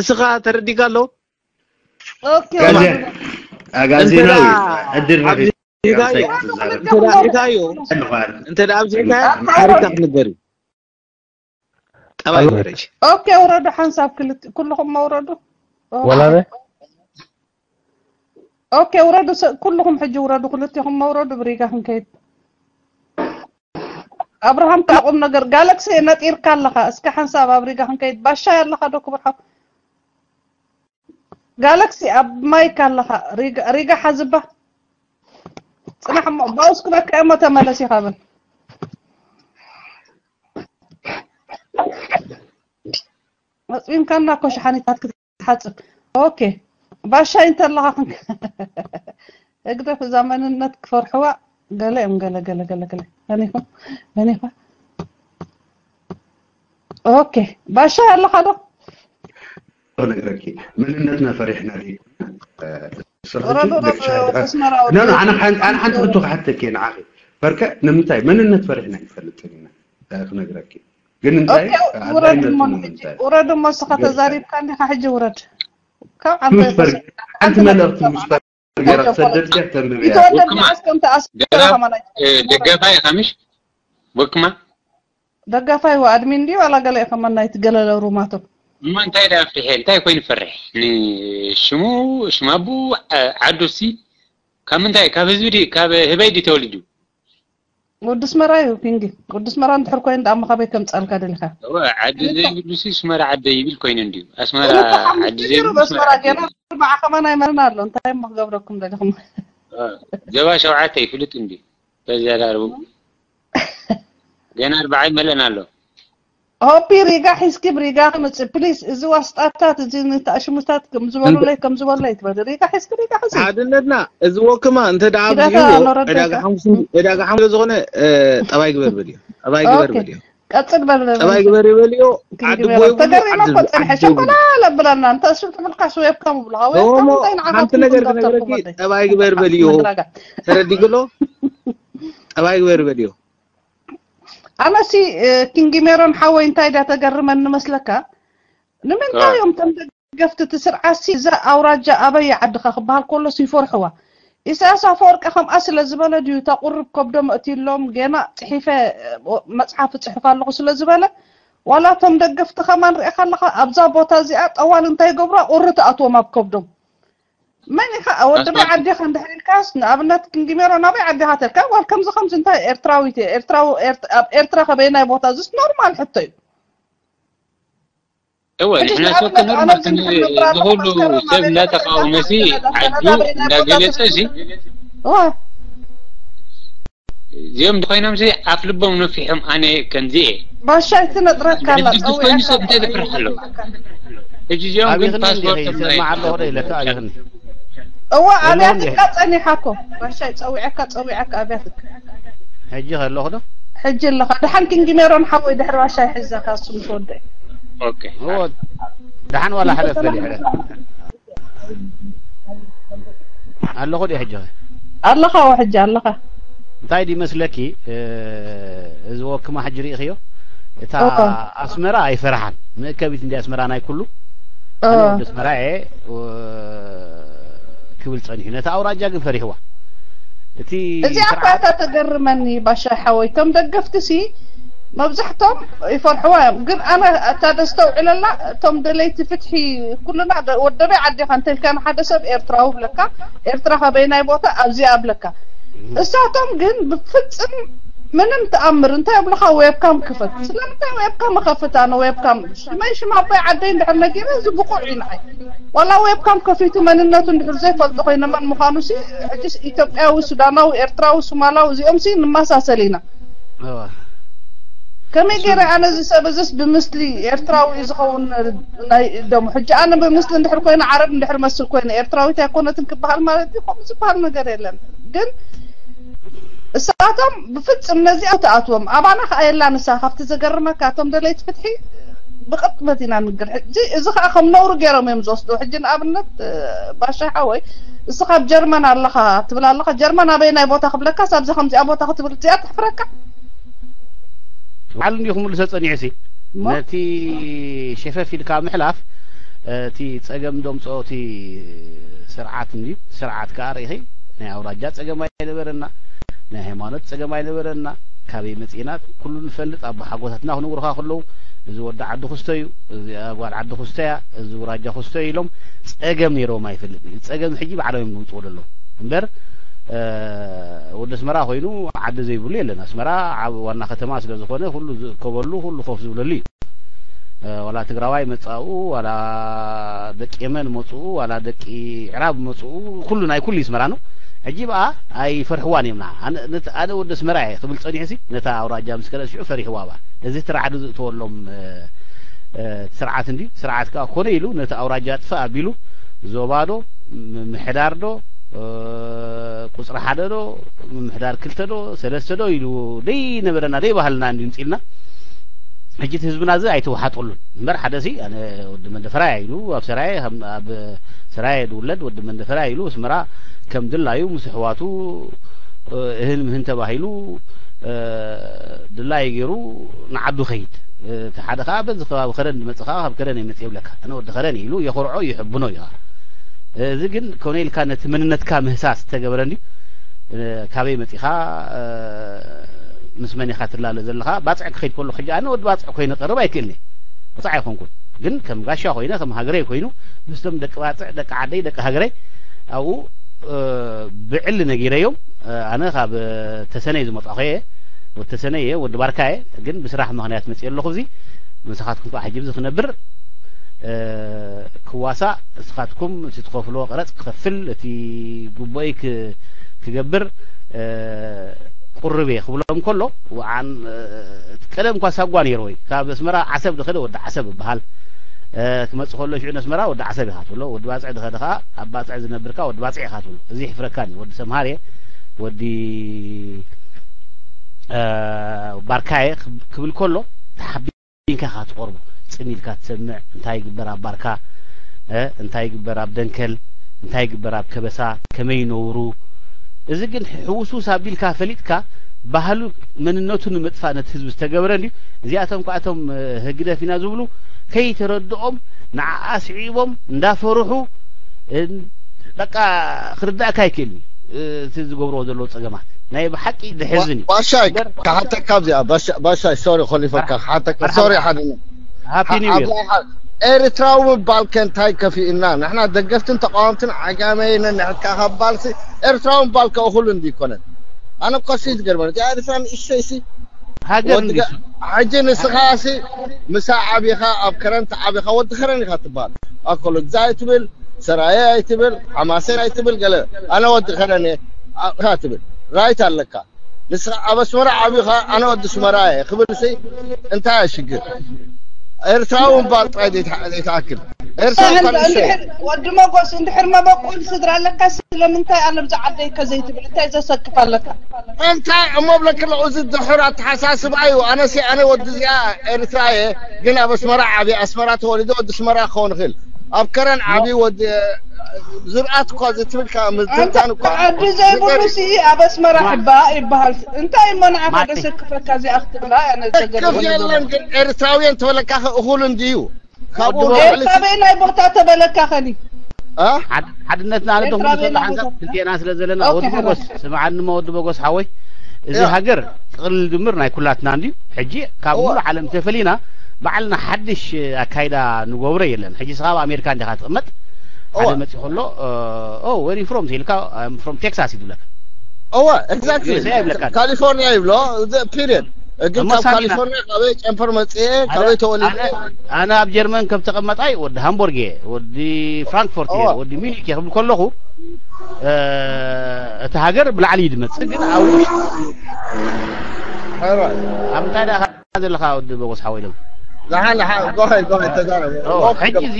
እስኻ ተረዲካ ኣሎ ኣጋዜናዊ ዕድል ረኺብ እንተ ኣብዚሕካዮ ሓሪካ ክትንገር እዩ ጠባይ ግበር ሕጂ ኦኬ ውረዱ ሓንሳብ ክልት ኩልኹም መውረዱ ወላበ ኦኬ ውረዱ ኩልኹም ሕጂ ውረዱ ክልቲኹም መውረዱ ብሪጋ ክንከይድ ኣብርሃም ከዓ ቁም ነገር ጋለክሲ ነጢርካ ኣለኻ እስከ ሓንሳብ ኣብ ሪጋ ክንከይድ ባሻይ ኣለኻ ዶ ክቡር ሓው ጋለክሲ ኣብ ማይክ ኣለኻ ሪጋ ሓዝባ ፅናሕ እሞ ባውስ ክበካ እሞ ተመለስ ኢኻ በል ኣፅቢምካና እኮ ሸሓኒታት ክትሓፅብ ኦኬ ባሻይ እንተለኻ ህግደፍ እዛ መንነት ክፈርሕዋ ገለ እዮም ገለ ገለ ገለ ገለ መኒኹ መኒኹ ኦኬ ባሻይ ኣለኻ ዶ ነግረኪ መንነትና ፈሪሕና ዘይኮና ኣነ ሓንቲ ሕቶ ክሓተኪ ንዓኺ በርከ ንምንታይ መንነት ፈሪሕና ይፈልጥን ኢና ክነግረኪ ግን እንታይ ውረድ እሞ እስኻ ተዛሪብካ እንዲኻ ሕጂ ውረድ ካብ ዓንተ ሓንቲ መልእኽቲ ምስ ገይራ ክሰደድ ከ ተንብብያ። ይተወደድ ወክማ መዓስ ከም ተኣስረ ገላ ከማናይ ደገፋ ኢኻ ምሽ ወክማ ደጋፋይ ወ ኣድሚን ድዩ ዋላ ገለ ከማናይ ትገለለ ሩማቶም እሞ እንታይ ዳ ፍርሐ እንታይ ኮይኑ ፈርሕ ንሽሙ ሽማቡ ዓዱ ሲ ካብ ምንታይ ካብ ህዝቢ ዲ ካብ ህበይ ዲ ተወሊዱ ወዲ ስመራ እዩ ኪንጊ ወዲ ስመራ እንድሕር ኮይኑ ደኣ መኻበይ ከምጻልካ ደሊኻ እወ ዓዲ ዘይብሉ ሲ ስመራ ዓደ ይብል ኮይኑ እንዲዩ ኣስመራ ክልተ ሓሙሽተ ዓዲ ገይሩ ዘይብሉ ስመራ በስመራ ዓደ ገና ይብል ኣርባዓ ከማን ኣይመረን ኣሎ እንታይ እሞ ክገብረኩም ደሊኹም እወ። ዞባ ሸውዓተ ይፍልጥ እንዲ በዚያ ዳርቡ ገና ኣርባዓ ይመለና ኣሎ ሆፒ ሪጋ ሒዝኪ ብሪጋ ክምፅእ ፕሊስ እዚ ዋስጣታት እዚ ንተኣሽሙታት ከምዝበሉለይ ከምዝበሉለይ ትበል ሪጋ ሒዝኪ ሪጋ ሕዚ ሓድነትና እዚ ወክማ እንተ ደኣ ኪዳታ ኣብዚሕዎ ኖረደካ ዕዳጋ ሓሙስ ዕዳጋ ሓሙስ ዝኾነ እ፣ ጠባይ ግበር በልዮ ጠባይ ግበር ኦኬ በልዮ ቀጽል በል ጠባይ ግበር በልዮ ዓዲ ኪንግሜሮ ቦይ ብሉ ተገሪመ ዓዲ እኮ ጸንሐ ዓዲ ቦይ ብሉ ሸኮላ ለብለና እንተ እሱ ትብልካ ስወብካ ምብልኻ ወይ ሮሞ እንታይ ንዓኻ ሓንቲ ትብሉ ነገር ደብተር ክነግረኪ ኮመደ ጠባይ ግበር በልዮ ምድራጋ ተረዲግሎ ጠባይ ግበር በልዮ ኣነሲ ኪንግሜሮን ሓወይ እንታይ ዳ ተገርመኒ መስለካ ንምንታይ እዮም ተም ደገፍቲ እቲ ስርዓትሲ እዛ ኣውራጃ ኣበይ ዓድኻ ክበሃል ከሎስ ይፈርሕዋ ኢሳያስ ኣፈወርቂ ከምኣ ስለ ዝበለ ድዩ እታ ቁርብ ከብዶም ኣእትዩሎም ጌና ፅሒፈ መፅሓፍ እፅሕፍ ኣለኹ ስለ ዝበለ ዋላ እቶም ደገፍቲ ከማን ርኢኻ ኣለኻ ኣብዛ ቦታ እዚኣ ጠዋል እንታይ ይገብሩ ቁሪ ትኣትዎም ኣብ ከብዶም መን ኢኻ ወዲ በይ ዓዲኻ እንድሕር ኢልካስ ንኣብነት ክንጊሜሮ ናበይ ዓዲኻ ተልካ ዋል ከምዚ ከምዚ እንታይ ኤርትራዊት እየ ኤርትራዊ ኤርት- ኣብ ኤርትራ ከበየናይ ቦታ እዚስ ኖርማል ሕቶ እዩ እወ ሕጂ ንሕና ንኣብነት ሰከ ኖርማል ኣነስ ከም እንድሕር ነብር ኣለኹ ዝሁሉ መስከረም ሰብ ኣበይ እናተቃወመ ሲ ነብር ኣለኹ ዓዱ ናበይ ናይ ቦታ እንዳገለጸ ዝስ- ሲ እዋ እዚኦም እንተኮይኖም ሲ ኣፍ ልቦም ነፊሖም ኣነ ከምዚ እየ ባሻይ ትነጥረካ ኣላ ሕጂ ድግስ ኮይኑ ጸዊዐካ ሰብ እንታይ ዘፍርሕ ኣለዋ ሕጂ እዚኦም ግን ኣብይኽኒ እንዲኺ ፓስፖርት ሰማዕ ኣለኹ ዶ ኢለካ ኣብይኽኒ እዋ የለውን ኣብያትካ ጸኒሓ እኮ ባሻይ ጸዊዐካ ጸዊዐካ ኣብያትካ ሕጂ ከለኹ ዶ ሕጂ ኣለኻ ደሓን ክንጊ ሜሮን ሓወይ ድሕሪ ባሻይ ሕዘካ እሱ ምስ ወደ ኦኬ እዎ ደሓን ዋላ ሕለፍ በሊ ሕለፍ ኣለኹ ዲ ሕጂ ኣለኻ ወ ሕጂ ኣለኻ እንታይ ዲ መስለኪ እዚ ወክማ ሕጂ ርኢኽዮ እታ ኣስመራ ኣይፈርሓን መእከቢት እንዲ ኣስመራ ናይ ኩሉ ኣነ ወዲ ኣስመራ እየ ክብል ጸኒሑ ነታ ኣውራጃ ግን ፈሪሕዋ እቲ እዚኣ እኳ እታ ተገርመኒ ባሻይ ሓወይ እቶም ደገፍቲ ሲ መብዛሕቶም ይፈርሕዋ እዮም ግን ኣነ እታ ደስተውዕለላ እቶም ደለይቲ ፍትሒ ኩልና ወደበይ ዓዲኻ እንተልካ ንሓደ ሰብ ኤርትራዊ ብለካ ኤርትራ ከበይናይ ቦታ ኣብዚኣ ኣብለካ እሳቶም ግን ብፍጽም ምንም ተኣምር እንታይ ኣብልኻ ዌብካም ክፈት ስለምንታይ ዌብካም እኸፍት ኣነ ዌብካም ሽመይ ሽም ኣቦይ ዓደይ እንድሕር ነጊረ እዚ ብቑዕ እዩ ንዓይ ዋላ ዌብካም ከፊቱ መንነቱ እንድሕር ዘይፈልጡ ኮይነ መን ምዃኑ ሲ ሕጅስ ኢትዮጵያዊ ሱዳናዊ ኤርትራዊ ሱማላዊ እዚኦም ሲ ንመሳሰል ኢና ከመይ ገይረ ኣነ እዚ ሰብ እዚስ ብምስሊ ኤርትራዊ እዩ ዝኸውን ናይ ደሞ ሕጂ ኣነ ብምስሊ እንድሕር ኮይነ ዓረብ እንድሕር መስል ኮይነ ኤርትራዊት ኣይኮነትን ክበሃል ማለት እዩ ከምኡ ዝበሃል ነገር የለን ግን እሳቶም ብፍጽም ነዚኣ ትኣትዎም ኣባና ከኣ የላ ንሳ ካብቲ ዘገርመካ እቶም ደለይቲ ፍትሒ ብቕጥበት ኢና ንግር ሕጂ እዚ ከኣ ከም ነውሪ ገይሮም እዮም ዝወስዱ ሕጂ ንኣብነት ባሻ ሓወይ እሱ ካብ ጀርመን ኣለኻ ትብል ኣለኻ ጀርመን ኣበይ ናይ ቦታ ክብለካ ሳብዚ ከምዚኣ ቦታ ክትብል እዚኣ ትሕፍረካ ባዕሉ እንዲኹም ልሰ ጸኒዑ ሲ ነቲ ሸፈፍ ኢልካ ምሕላፍ እቲ ጸገም ደምጾ እቲ ስርዓት እንዲ ስርዓት ከኣ ርኢኺ ናይ ኣውራጃ ጸገም ኣይነበረና ናይ ሃይማኖት ጸገም ኣይነበረና ካበይ መጺና ኩሉ ንፈልጥ ኣቦሓጎታትና ክንውርኻ ከለዉ እዚ ወዲ ዓዲ ክስቶ እዩ እዚ ጓል ዓዲ ክስቶ እያ እዚ ውራጃ ክስቶ እዩ ኢሎም ጸገም ነይሮም ኣይፈልጥ እዩ ጸገም ሕጂ ባዕሎም እዮም ዝምፅኡ ዘለዉ እምበር ወዲ ኣስመራ ኮይኑ ዓዲ ዘይብሉ የለን ኣስመራ ዋና ከተማ ስለ ዝኾነ ኩሉ ዝእከበሉ ኩሉ ኮፍ ዝብለሉ እዩ ዋላ ትግራዋይ መጻኡ ዋላ ደቂ የመን መጽኡ ዋላ ደቂ ዕራብ መጽኡ ኩሉ ናይ ኩሉ ይስመራ ነው ሕጂ በኣ ኣይፈርሕዋን እዮም ኣነ ወዲ ኣስመራ እየ ክብል ጸኒሑ ሲ ነታ ኣውራጃ ምስ ከደ ሽዑ ፈሪሕዋ በኣ እዚ ትራዕዲ ዝእተወሎም ስርዓት እንዲ ስርዓት ከዓ ኮነ ኢሉ ነቲ ኣውራጃ ጥፋ ኣቢሉ ዞባ ዶ ምምሕዳር ዶ ቁፅሪ ሓደ ዶ ምምሕዳር ክልተ ዶ ሰለስተ ዶ ኢሉ ደይ ነበረና ደይ ባህልና እንዲ ምፅልና ሕጂ እቲ ህዝብና እዚ ኣይተዋሓጠሉን እምበር ሓደ ሲ ኣነ ወዲ መንደፈራያ ኢሉ ኣብ ሰራየ ኣብ ሰራየ ድውለድ ወዲ መንደፈራያ ኢሉ ኣስመራ ከም ድላዩ ምስ ኣሕዋቱ እህን ምህን ተባሂሉ ድላዩ ገይሩ ንዓዱ ከይድ እቲ ሓደ ከዓ በዚ ከባቢ ከረን ዝመፅእ ከዓ ካብ ከረን ይመፅእ ይብለካ ኣነ ወዲ ከረን ኢሉ የኮርዖ ይሕብኖ እዩ እዚ ግን ኮነ ኢልካ ነቲ መንነትካ ምህሳስ ዝተገበረ እንድዩ። ካበይ መጺኻ፣ ምስ መን ኢኻ ትላለ ዘለኻ? ባጽዕ ክኸይድ ከሎ ሕጂ ኣነ ወዲ ባጽዕ ኮይነ ቀርብ ኣይክእልኒ። ወጻዕ ኣይኮንኩን። ግን ከም ጋሻ ኮይነ፣ ከም ሃገረይ ኮይኑ፣ ምስቶም ደቂ ባጽዕ፣ ደቂ ዓደይ፣ ደቂ ሃገረይ ኣብኡ ብዕሊ ነጊረዮም። ኣነ ካብ ተሰነይ ዝመጻኹ እየ። ወዲ ተሰነይ እየ፣ ወዲ ባርካ እየ። ግን ብስራሕ ምኽንያት መጽእ ኣለኹ። እዚ ምሳኻትኩም ከዓ ሕጂ ክነብር ክዋሳእ፣ ንስኻትኩም እቲ ትኸፍልዎ ቀረጽ ክኸፍል፣ እቲ ግቡእይ ክገብር ቁርብ እየ ክብሎም ከሎ፣ ወዓን ቀደም እኳ ሳጓ ነይርዎ እዩ። ካብ ኣስመራ ዓሰብ ዝኸደ ወዲ ዓሰብ ይበሃል። ክመጽእ ከሎ ሽዑ ነስመራ ወዲ ዓሰብ ኢኻ ትብሎ፣ ወዲ ባጽዕ ዝኸደ ከዓ ኣብ ባጽዕ ዝነብር ከዓ ወዲ ባጽዕ ኢኻ ትብሎ። እዚ ይሕፍረካን እዩ። ወዲ ሰምሃር እየ፣ ወዲ ባርካ እየ ክብል ከሎ ተሓቢንካ ኢኻ ትቐርቦ። ጽን ኢልካ ትሰምዕ። እንታይ ይግበር ኣብ ባርካ፣ እንታይ ይግበር ኣብ ደንከል፣ እንታይ ይግበር ኣብ ከበሳ፣ ከመይ ይነብሩ። እዚ ግን ሕውስውስ ኣቢልካ ፈሊጥካ ባህሉ መንነቱ ንምጥፋእ ነቲ ህዝቢ ዝተገበረ እንድዩ። እዚኣቶም ከዓ እቶም ህግደፍ ኢና ዝብሉ ከይተረድኦም ንዓኣ ስዒቦም እንዳፈርሑ በቃ ክርዳእካ ኣይክእልን። እቲ ዝገብርዎ ዘለዉ ጸገማት ናይ ብሓቂ ደሕዝን እዩ። ባሻይ ክሓተካ ኣብዚኣ፣ ባሻይ ሶሪ ኮሊፈካ ክሓተካ ሶሪ። ሓደ ኤርትራዊ ምባል ከ እንታይ ከፊእና? ንሕና ደገፍትን ተቃወምትን ዓጋመይ ነንሕድካ ካብ ባልሲ ኤርትራዊ ምባል ከ እኹል እንዲ ይኮነን። ኣነ እኮ ሲ ዝገርመን እዚኣ ኤርትራ ንእሽተይ ሲ ሃገር ሕጂ ንስኻ ሲ ምሳ ዓቢኻ ኣብ ከረን ተዓቢኻ ወዲ ከረን ኢኻ ትበሃል። ኣኮሎ ግዛይ ትብል ሰራየ ኣይትብል ሓማሴን ኣይትብል ገለ ኣነ ወዲ ከረን ኢኻ ትብል ራይት ኣለካ። ንስኻ ኣብ ኣስመራ ዓቢኻ ኣነ ወዲ ኣስመራ እየ ክብል ሲ እንታይ ሽግር? ኤርትራዊ ምባል ጥራይ ዘይትኣክል ኤርትራ ወዲ መጎስ እንድሕር መበቆል ስድራ ኣለካ ስለምንታይ ኣለምዚ ዓደይ ከዘይትብል እንታይ ዘሰክፍ ኣለካ? እንታይ እሞ ብለክለ እዚ ድሑር ኣተሓሳስባ እዩ። ኣነሲ ኣነ ወዲ እዚኣ ኤርትራ እየ፣ ግን ኣብ ኣስመራ ዓብየ ኣስመራ ተወሊደ ወዲ ኣስመራ ክኸውን ይኽእል። ኣብ ከረን ዓብዩ ወዲ ዝርኣት እኳ ዝትብል ካብ ምትንታን እኳ ዓዲ ዘይብሉ ሲ ኣብ ኣስመራ ሕባ ይበሃል። እንታይ እሞ ንዓኻ ደሰክፈካ እዚኣ ክትብላ እያ ነዘገለ ክፍ የለን። ግን ኤርትራውያን ተበለካ እኹል እንድዩ ካብኡ ኤርትራዊ ናይ ቦታ ተበለካ ኸኒ ሓድነትና ኣነ ደኹም ዘሎ ሓንሳብ ክልቴና ስለ ዘለና ወዲ በጎስ ስምዓኒ ሞ ወዲ በጎስ ሓወይ እዚ ሃገር ጥቕልል ድምር ናይ ኩላትና እንድዩ። ሕጂ ካብ ሙሉ ዓለም ተፈሊና ባዕልና ሓድሽ ኣካይዳ ንገብሮ የለን። ሕጂ ስኻ ኣብ ኣሜሪካ እንዲኻ ትቕመጥ ሓደ መፂ ከሎ ኦ ወሪ ፍሮም ኢልካ ፍሮም ቴክሳስ ይብለካ እወ ኤግዛክትሊ ካሊፎርኒያ ይብሎ ፒሪየድ። ግን ካብ ካሊፎርኒያ ካበይ ጨንፈር መፅኤ ካበይ ተወሊደ ኣነ ኣብ ጀርመን ከም ተቐመጣይ ወዲ ሃምቦርግ እየ፣ ወዲ ፍራንክፎርት እየ፣ ወዲ ሚኒክ እየ ክብል ከለኹ እቲ ሃገር ብላዕሊ እዩ ዝመፅእ። ግን ኣብ ውሽጢ ኣብ እንታይ ደኣ ዘለኻ ወዲ በጎስ ሓወይ ሎም ደሓን ደሓን ጎሀድ ጎሀድ ተዛረብ። ሕጂ እዚ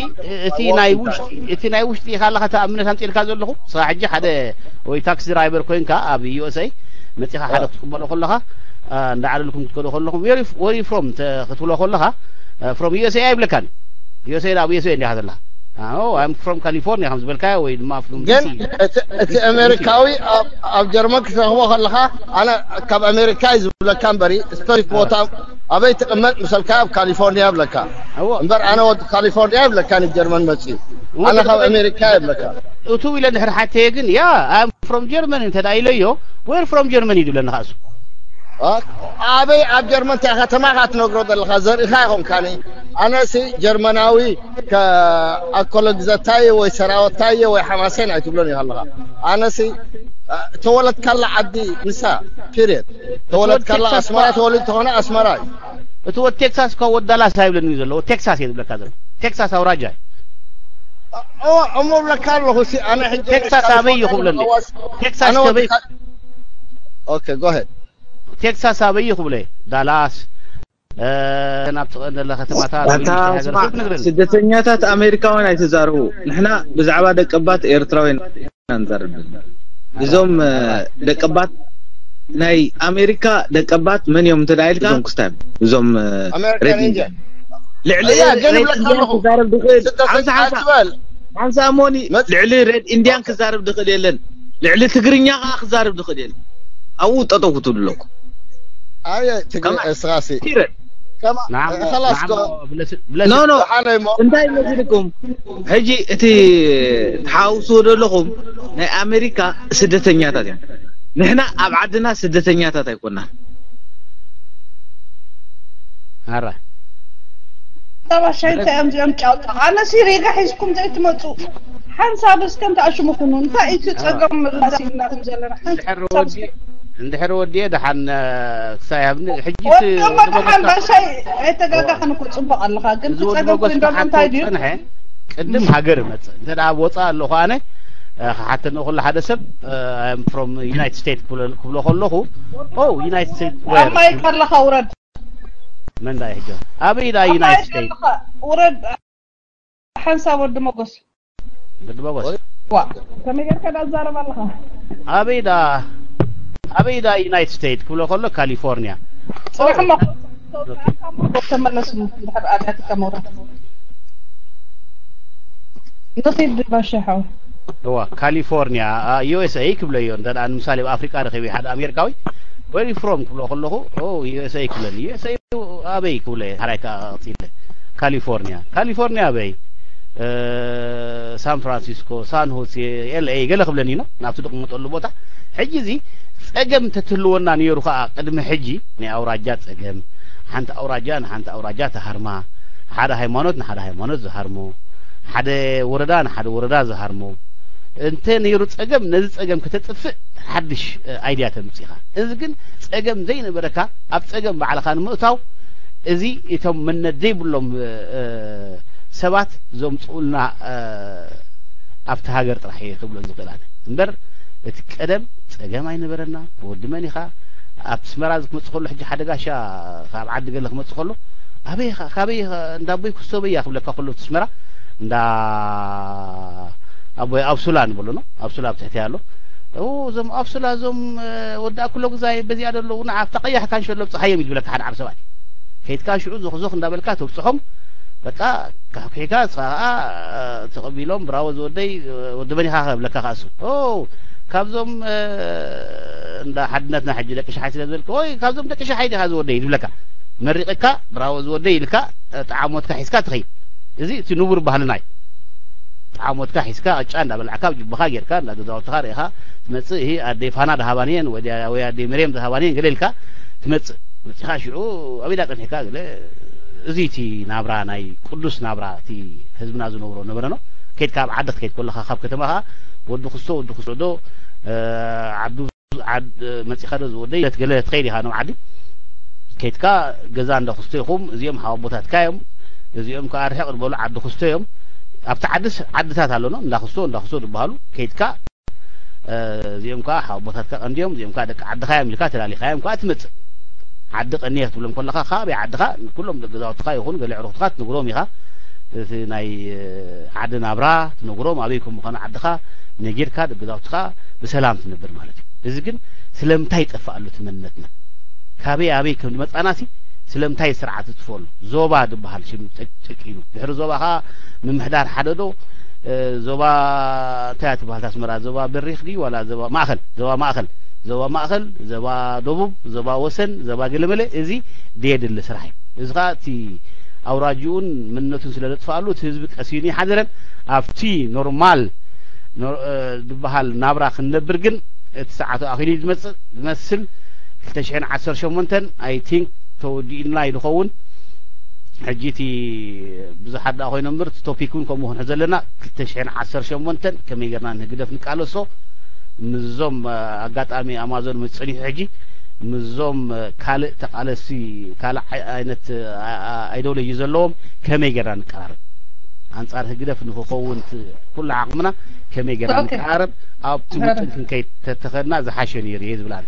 እቲ ናይ ውሽጢ እቲ ናይ ውሽጢ ኢኻ ኣለኻ እታ እምነት ኣምፂእልካ ዘለኹ ስኻ ሕጂ ሓደ ወይ ታክሲ ድራይቨር ኮይንካ ኣብ ዩ ኤስ ኤ መፂኻ ሓደ ክትቅበሎ ከለኻ እንዳዓለልኩም ክትከዶ ከለኹም ወሪ ፍሮም ክትብሎ ከለኻ ፍሮም ዩ ኤስ ኤ ኣይብለካን። ዩ ኤስ ኤ ኣብ ዩ ኤስ ኤ እንዲኻ ዘለኻ I'm from California ከም ዝበልካዮ ወይ ድማ from ግን እቲ ኣሜሪካዊ ኣብ ጀርመን ክትረኽቦ ከለኻ ኣነ ካብ ኣሜሪካ እዩ ዝብለካ እምበሪ ስቶሪክ ቦታ ኣበይ ትቕመጥ ምሰልካ ኣብ ካሊፎርኒያ ይብለካ እምበር ኣነ ወዲ ካሊፎርኒያ ይብለካ ጀርመን መፅኡ ኣነ ካብ ኣሜሪካ ይብለካ። እቱ ኢለ ድሕሪ ሓተየ ግን ያ I'm from Germany እንተ ኢለዮ where from Germany እዩ ዝብለኒ ከኣ እሱ ኣበይ ኣብ ጀርመን እንታይ ከተማ ኢኻ ትነግሮ ዘለኻ ዘርእኻ ኣይኮንካኒ። ኣነሲ ጀርመናዊ ኣኮሎግዘታየ ወይ ሰራወታየ ወይ ሓማሴን ኣይትብሎን ኢኻ ኣለኻ። ኣነሲ ተወለድካላ ዓዲ ንሳ ፒሪየድ ተወለድካላ ኣስመራ ተወሊድ ተኾነ ኣስመራ እዩ። እቲ ወድ ቴክሳስ እኳ ወድ ዳላስ ኣይብለኒ ዘሎ ወድ ቴክሳስ እየ ዝብለካ ዘሎ። ቴክሳስ ኣውራጃ እዩ። እሞ እብለካ ኣለኹ ሲ ኣነ ሕጂ ቴክሳስ ኣበይ እዩ ክብለኒ ቴክሳስ ከበይ ኦኬ ጎሄድ ቴክሳስ ኣበይ እዩ ክብለ ዳላስ ናብ ጥቕን ዘለ ከተማታት ስደተኛታት ኣሜሪካውያን ኣይተዛረቡ። ንሕና ብዛዕባ ደቀባት ኤርትራውያን ኢና ንዛረብ ዘለና። እዞም ደቀባት ናይ ኣሜሪካ ደቀባት መን እዮም እንተ ኢልካ እዞም ክስታይ እዞም ሬድ ኢንዲያን ልዕሊ ሬድ ኢንዲያን ክዛረብ ድኽእል ሓንሳ ሓንሳ ሓንሳ ሞኒ ልዕሊ ሬድ ኢንዲያን ክዛረብ ድኽእል የለን። ልዕሊ ትግርኛ ከዓ ክዛረብ ድኽእል የለን። ኣብኡ ጠጠው ክትብሉ ኣለኩም። ኣየ ትግርኛ እስኻሲ ከማ نعم خلاص نعم كو ብለስ ኖ ኖ ሓነይ ሞ እንታይ መሲልኩም ሕጂ እቲ ትሓውስዎ ዘለኹም ናይ ኣሜሪካ ስደተኛታት እዮም። ንሕና ኣብ ዓድና ስደተኛታት ኣይኮናን። ኣራ ጠባሻይ እንታይ እዮም እዚኦም ጫውጫ? ኣነ ሲሪጋ ሒዝኩም ዘይትመፁ ሓንሳብ እስከ እንተኣሽሙ ኩኑ። እንታይ እዩ እቲ ፀገም ምላስ ኢልና ከም ዘለና ሓንሳብ እንድሕር ወዲ እንድሕር ወዲ ደሓን ክሳይ ኣብኒ ሕጂ ወዶሞ ደሓን ባሻይ ኣይተጋጋኽን እኮ ፅቡቅ ኣለኻ፣ ግን እቲ ፀገም ኮይኑ ዘሎ እንታይ ድዩ? ፀንሐ ቅድም ሃገር መፅእ እንተ ደኣ ወፃእ ኣለኹ ኣነ ክሓተኒ ኩሉ ሓደ ሰብ from United States ክብሎ ከለኹ ኦ United States ኣብ ማይክ ኣለኻ ውረድ። መን ዳ ሕጂ ኣበይ ዳ ኣብ United ማይክ States ኣለኻ ውረድ። ሓንሳብ ወዲ መጎስ ግዲ መጎስ ዋ ከመይ ጌርካ ዳ ትዛረብ ኣለኻ? ኣበይ ዳ ኣበይ ዳ United States ክብሎ ከሎ ካሊፎርኒያ ፅናሕ እሞ ተመለስ እንድሕር ኣድያትካ መውረድ ንኺድ ባሻ ሓው እዋ ካሊፎርኒያ USA ክብለዮ እንተ ደኣ ንምሳሌ ኣብ ኣፍሪቃ ረኺበ ሓደ ኣሜሪካዊ where you from ክብሎ ከለኹ USA ክብለኒ USA ኣበይ ክብሎ እየ ሓራይ ከኣ ቀፂለ ካሊፎርኒያ ካሊፎርኒያ ኣበይ ሳን ፍራንሲስኮ ሳን ሆሴ LA ገለ ክብለኒ ነው ናብቲ ዝቕመጠሉ ቦታ ሕጂ እዚ ፀገም እንተትህልወና ነይሩ ከዓ ቅድሚ ሕጂ ናይ ኣውራጃ ፀገም ሓንቲ ኣውራጃ ንሓንቲ ኣውራጃ ተሃርማ ሓደ ሃይማኖት ንሓደ ሃይማኖት ዝሃርሞ ሓደ ወረዳ ንሓደ ወረዳ ዝሃርሞ እንተ ነይሩ ፀገም ነዚ ፀገም ከተጥፍእ ሓድሽ idea ተምፅኻ እዚ ግን ፀገም ዘይነበረካ ኣብ ፀገም ባዕልኻ ንምእታው እዚ እቶም መነት ዘይብሎም ሰባት ዘምፅኡልና ኣብቲ ሃገር ጥራሕ እየ ክብሎ ዝኽእል ኣነ እምበር እቲ ቀደም ፀገም ኣይነበረና ወዲ መን ኢኻ ኣብ ኣስመራ እዚ ክመፅእ ከሎ ሕጂ ሓደ ጋሻ ካብ ዓዲ ገለ ክመፅእ ከሎ ኣበይ ኢኻ ካበይ ኢኻ እንዳ ኣቦይ ክስቶ በያ ክብለካ ከሎ እቲ ኣስመራ እንዳ ኣቦይ ኣብሱላ ንበሎ ነው ኣብሱላ ኣብ ትሕቲ ኣሎ ኦ እዞም ኣብሱላ እዞም ወዲ ኣኩሎ ግዛይ በዚኣ ደለዉ ንዓ ኣብታ ቀያሕ ካንሸሎ ብፅሓዮም እዩ ዝብለካ ሓደ ዓብ ሰባት ከይድካ ሽዑ ዞኽዞኽ እንዳበልካ ተብፅሖም በቃ ካሕኩሒካ ንስኻ ከዓ ተቐቢሎም ብራዎ ዝወደይ ወዲ መን ኢኻ ከብለካ ከኣሱ ኦ ካብዞም እንዳ ሓድነትና ሕጂ ደቂ ሸሓይ ስለ ዝበልክ ወይ ካብዞም ደቂ ሸሓይ ዲኻ ዝወደይ ዝብለካ መሪቕካ ብራዎ ዝወደይ ኢልካ ጣዓሞትካ ሒዝካ ትኸይድ እዚ እቲ ንቡር ባህልና እዩ ጣዓሞትካ ሒዝካ ቅጫ እንዳበላዕካ ኣብ ጅባኻ ጌርካ እንዳ ገዛውትኻ ርኢኻ ትመፅእ ይሄ ኣደይ ፋና ድሃባንየን ወይ ኣደይ መርየም ድሃባንየን ገለ ኢልካ ትመፅእ መፂኻ ሽዑ ኣበይ ዳ ፀኒሕካ ገለ እዚ እቲ ናብራ ናይ ቅዱስ ናብራ እቲ ህዝብና ዝነብሮ ነበረ ነው ከይድካ ኣብ ዓዲ ክትከይድ ከለኻ ካብ ከተማ ከዓ ወዲ ክስቶ ወዲ ክስቶ ዶ ዓዱ መፂኻ ዶ ዝወደይ ገለ ትኸይድ ኢኻ ናብ ዓዲ ከይድካ ገዛ እንዳ ክስቶ ኢኹም እዚኦም ሓወቦታትካ እዮም እዚኦም ከዓ ርሕቕ ዝበሉ ዓዲ ክስቶ እዮም ኣብቲ ዓድስ ዓድታት ኣሎ ነው እንዳ ክስቶ እንዳ ክስቶ ዝበሃሉ ከይድካ እዚኦም ከዓ ሓወቦታትካ ቀንዲዮም እዚኦም ከዓ ደቂ ዓድኻ እዮም ኢልካ ተላሊኻዮም ከዓ ትመፅእ ዓዲ ቀኒየ ክትብሎም ከለኻ ካበይ ዓድኻ ኩሎም ደቂ ገዛውትኻ ይኹን ገለ ዕሩኽትኻ ትነግሮም ኢኻ እቲ ናይ ዓዲ ናብራ ትነግሮም ኣበይ ከም ምዃኑ ዓድኻ ነጊርካ ደቂ ገዛውትኻ ብሰላም ትነብር ማለት እዩ እዚ ግን ስለምንታይ ይጠፍእ ኣሎ እቲ መንነትና ካበይ ኣበይ ከም ዝመፃና ሲ ስለምንታይ ስርዓት ዝጥፍኦ ኣሎ ዞባ ዝበሃል ሽም ጠቂኑ ድሕሪ ዞባ ከዓ ምምሕዳር ሓደ ዶ ዞባ እንታይ ትበሃል ኣስመራ ዞባ በሪኽ ድዩ ዋላ ዞባ ማእኸል ዞባ ማእኸል ዞባ ማእኸል ዞባ ደቡብ ዞባ ወሰን ዞባ ገለመለ እዚ ደየድሊ ስራሕ እዩ እዚ ከዓ እቲ ኣውራጅኡን መንነቱን ስለ ዘጥፍኣሉ እቲ ህዝቢ ቀሲኑ ይሓደረን ኣብቲ ኖርማል ዝበሃል ናብራ ክንነብር ግን እቲ ሰዓቱ ኣኺሉ ዝመፅእ ዝመስል ክልተ ሽሕን ዓሰርተ ሸሞንተን I think ተወዲኡልና እዩ ዝኸውን ሕጂ እቲ ብዙሓት ደኣ ኮይኖም ምር እቲ ቶፒክ እውን ከምኡ ክንሕዞ ኣለና ክልተ ሽሕን ዓሰርተ ሸሞንተን ከመይ ጌርና ንህግደፍ ንቃለሶ ምስዞም ኣጋጣሚ ኣማዞን ምስ ፀኒሑ ሕጂ ምስዞም ካልእ ተቃለሲ ካልእ ዓይነት ኣይዶሎጂ ዘለዎም ከመይ ጌርና ንቀራረብ ኣንጻር ህግደፍ ንክኸውን ኩሉ ዓቕምና ከመይ ጌርና ንቀራረብ ኣብቲ ውጥን ክንከይድ ተተኸድና ዝሓሸ ነይሩ እየ ዝብል ኣነ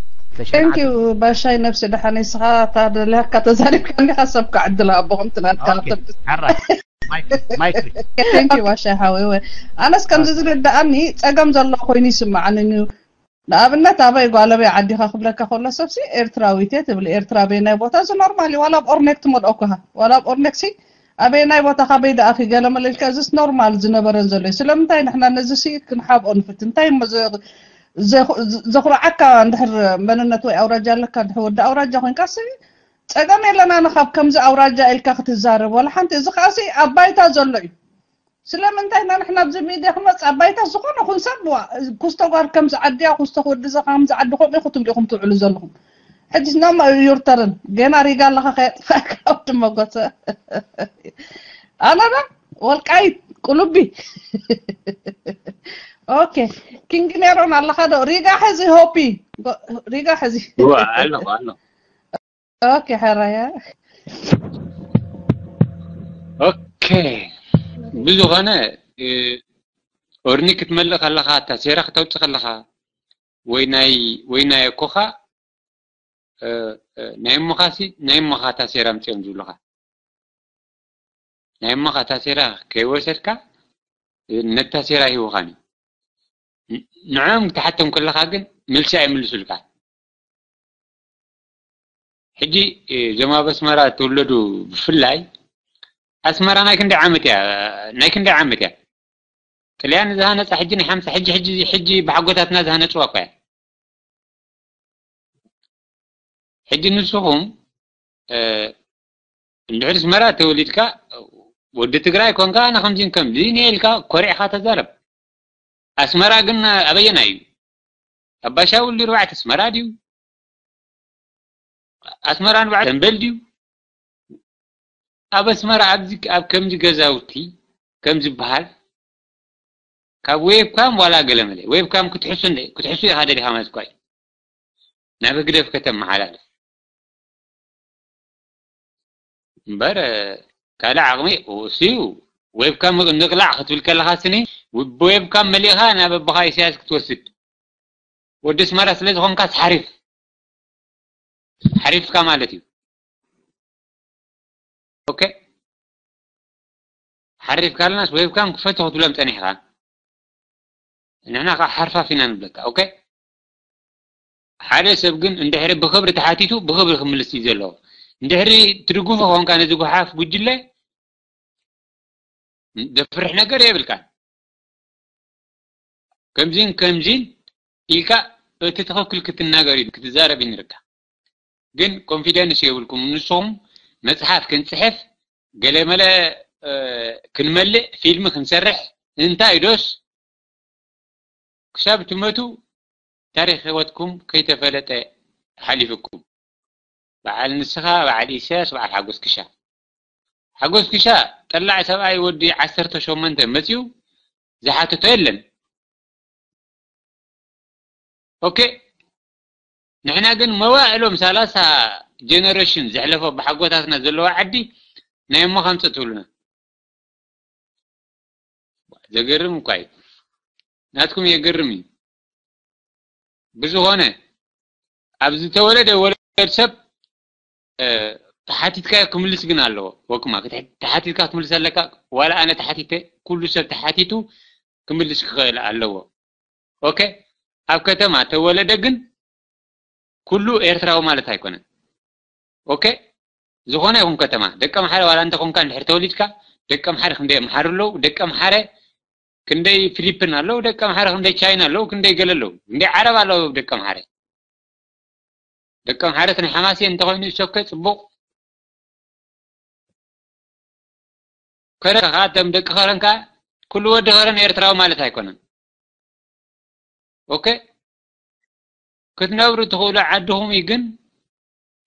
ቴንኪዩ ባሻይ ነብሲ ደሓን ስኻ ታደልያካ ተዛሪብካ እንዲኻ ሰብካ ዕድል ኣቦኹም ትናትካ ማይክሪ ቴንኪዩ ባሻይ ሓወይ ወይ ኣነስ ከምዚ ዝርዳኣኒ ጸገም ዘሎ ኮይኑ ይስምዓኒ እዩ ንኣብነት ኣበይ ጓለበይ ዓዲኻ ክብለካ ከሎ ሰብሲ ኤርትራዊት እየ ትብል ኤርትራ በየናይ ቦታ እዚ ኖርማል እዩ ዋላ ኣብ ኦርኔክ ትመልኦ ከሃ ዋላ ኣብ ኦርኔክ ሲ ኣበየናይ ቦታ ካበይ ደኣኺ ገለ መለ ኢልካ እዚስ ኖርማል ዝነበረን ዘሎ እዩ ስለምንታይ ንሕና ነዚ ሲ ክንሓብኦ ንፍት እንታይ እሞ ዘኹርዓካ እንድሕር መንነት ወይ ኣውራጃ ኣለካ እንድሕር ወዲ ኣውራጃ ኮንካ ሲ ጸገም የለና ንኻብ ከምዚ ኣውራጃ ኢልካ ክትዛረብ ወላ ሓንቲ። እዚ ከኣሲ ኣብ ባይታ ዘሎ እዩ። ስለምንታይ ኢና ንሕና ኣብዚ ሚድያ ክመጽእ ኣብ ባይታ ዝኾነ ኹን ሰብ ዋ፣ ኩስቶ ጓል ከምዚ ዓድያ፣ ኩስቶ ክወዲ ዘ-፣ ከምዚ ዓዲ ከምኡ ኢኹም ትብሉ ኢኹም ትውዕሉ ዘለኹም። ሕጂ ስናማ ዩርተርን ገና ሪጋ ኣለኻ ከየጥፋእካ ወዲ መጎሰ። ኣነና ወልቃይት ቁልቢ። ኦኬ፣ ኪንግ ኔሮን ኣለኻ ዶ? ሪጋ ሕዚ ሆፒ፣ ጎ-፣ ሪጋ ሕዚ። እዋ፣ ኣለኹ፣ ኣለኹ። ኦኬ፣ ሕራያ። ኦኬ። ብዝኾነ፣ እ፣ ኦርኒ ክትመልእ ከለኻ፣ ታሴራ ክተውጽእ ከለኻ፣ ወይ ናይ፣ ወይ ናይ ኣኮኻ፣ እ፣ እ፣ ናይ እሞኻሲ፣ ናይ እሞኻ ታሴራ ኣምጺኦም ዝብሉኻ። ናይ እሞኻ ታሴራ ከይወሰድካ፣ እ፣ ነታሴራ ሂቡኻን እዩ። ን-፣ ንዕኦም ክትሓቶም ከለኻ ግን መልሲ ኣይምልሱልካ። ሕጂ፣ እ፣ እዞም ኣብ ኣስመራ እተወለዱ ብፍላይ፣ ኣስመራ ናይ ክንደይ ዓመት እያ? ናይ ክንደይ ዓመት እያ? ጥልያን ዝሃነጻ ሕጂ ናይ ሓምሳ፣ ሕጂ፣ ሕጂ፣ ሕጂ ብሓጎታትና ዝሃነጽዋ እኳ እያ። ሕጂ ንስኹም፣ እ፣ እንድሕር ኣስመራ ተወሊድካ ወዲ ትግራይ ኮንካ ኣነ ከምዚን ከምዚን እየ ኢልካ ኮሪዕኻ ተዛረብ። ኣስመራ ግን ኣበየናይ እዩ? ኣባሻውል ድዩ ኣርባዕተ ኣስመራ ድዩ? ኣስመራ ንባዕሉ ተንበል ድዩ? ኣብ ኣስመራ ኣብዚ፣ ኣብ ከምዚ ገዛውቲ ከምዚ በሃል ካብ ዌብካም ዋላ ገለ መለ ዌብካም ክትሕሱ እንደ-፣ ክትሕሱ ኢኻ ደሊኻ ማለት እኳ እዩ። ናብ ህግደፍ ከተመሓላልፍ እምበር፣ ካልእ ዓቕሚ እሱ እዩ። ዌብካም ንቕላዕ ክትብል ከለኻ ስኒ፣ ብዌብካም መሊእኻ ናብ ኣቦኻ ኢሳያስ ክትወስድ። ወዲ ኣስመራ ስለ ዝኾንካስ ሓሪፍ። ሓሪፍካ ማለት እዩ። ኦኬ? ሓሪፍካልናስ ዌብካም ክፈቱ ክትብሎም ጸኒሕካ። ንሕና ከዓ ሓርፋፍ ኢና ንብለካ። ኦኬ? ሓደ ሰብ ግን እንድሕሪ ብኽብሪ ተሓቲቱ ብኽብሪ ክምልስ እዩ ዘለዎ። እንድሕሪ ትድግፎ ኾንካ ነዚ ጉሓፍ ጉጅለ ዘፍርሕ ነገር የብልካን። ከምዚን ከምዚን ኢልካ እቲ ትኽክል ክትናገር እዩ፣ ክትዛረብ ይንርካ። ግን ኮንፊደንስ የብልኩም። ንስኹም መጽሓፍ ክንጽሕፍ፣ ገለመለ፣ እ፣ ክንመልእ፣ ፊልም ክንሰርሕ፣ እንታይ ዶስ ክሳብ ትመቱ ታሪኽ ህይወትኩም ከይተፈለጠ ሓሊፍኩም። በዓል ንስኻ፣ በዓል ኢሳያስ፣ በዓል ሓጎስ ክሻ። ሓጎስ ክሻ ጠላዕ ሰብኣይ ወዲ ዓሰርተ ሸሞንተ መጺኡ ዝሓተቶ የለን። ኦኬ፣ ንሕና ግን መዋእሎም ሰላሳ ጀነሬሽን ዘሕለፎ ብሓጎታትና ዘለዋ ዓዲ ናይ እሞ ከምጽእ ትብሉና። ዘገርም እኳ እዩ። ናትኩም የገርም እዩ። ብዝኾነ፣ ኣብ ዝተወለደ ወለድ ሰብ፣ እ፣ ተሓቲትካዮ ክምልስ ግን ኣለዎ። ወክማ፣ ክትሕ-፣ ተሓቲትካ ክትምልስ ኣለካ። ዋላ ኣነ ተሓቲተ፣ ኩሉ ሰብ ተሓቲቱ ክምልስ ክኽእል ኣለዎ። ኦኬ? ኣብ ከተማ ተወለደ ግን ኩሉ ኤርትራዊ ማለት ኣይኮነን። ኦኬ? ዝኾነ ይኹን ከተማ፣ ደቂ ኣምሓረ ዋላ እንተኾንካ እንድሕር ተወሊድካ፣ ደቂ ኣምሓረ ክንደይ ኣምሓሩ ኣለዉ፣ ደቂ ኣምሓረ ክንደይ ፊሊፒን ኣለዉ፣ ደቂ ኣምሓረ ክንደይ ቻይና ኣለዉ፣ ክንደይ ገለ ኣለዉ፣ ክንደይ ዓረብ ኣለዉ ደቂ ኣምሓረ። ደቂ ኣምሓረ እቲ ናይ ሓማሴን እንተኾይኑ እሾከ ጽቡቕ። ከረን ከኣ እቶም ደቂ ከረን ከኣ ኩሉ ወዲ ከረን ኤርትራዊ ማለት ኣይኮነን። ኦኬ? ክትነብሩ ትኽእሉ ዓድኹም እዩ፣ ግን፣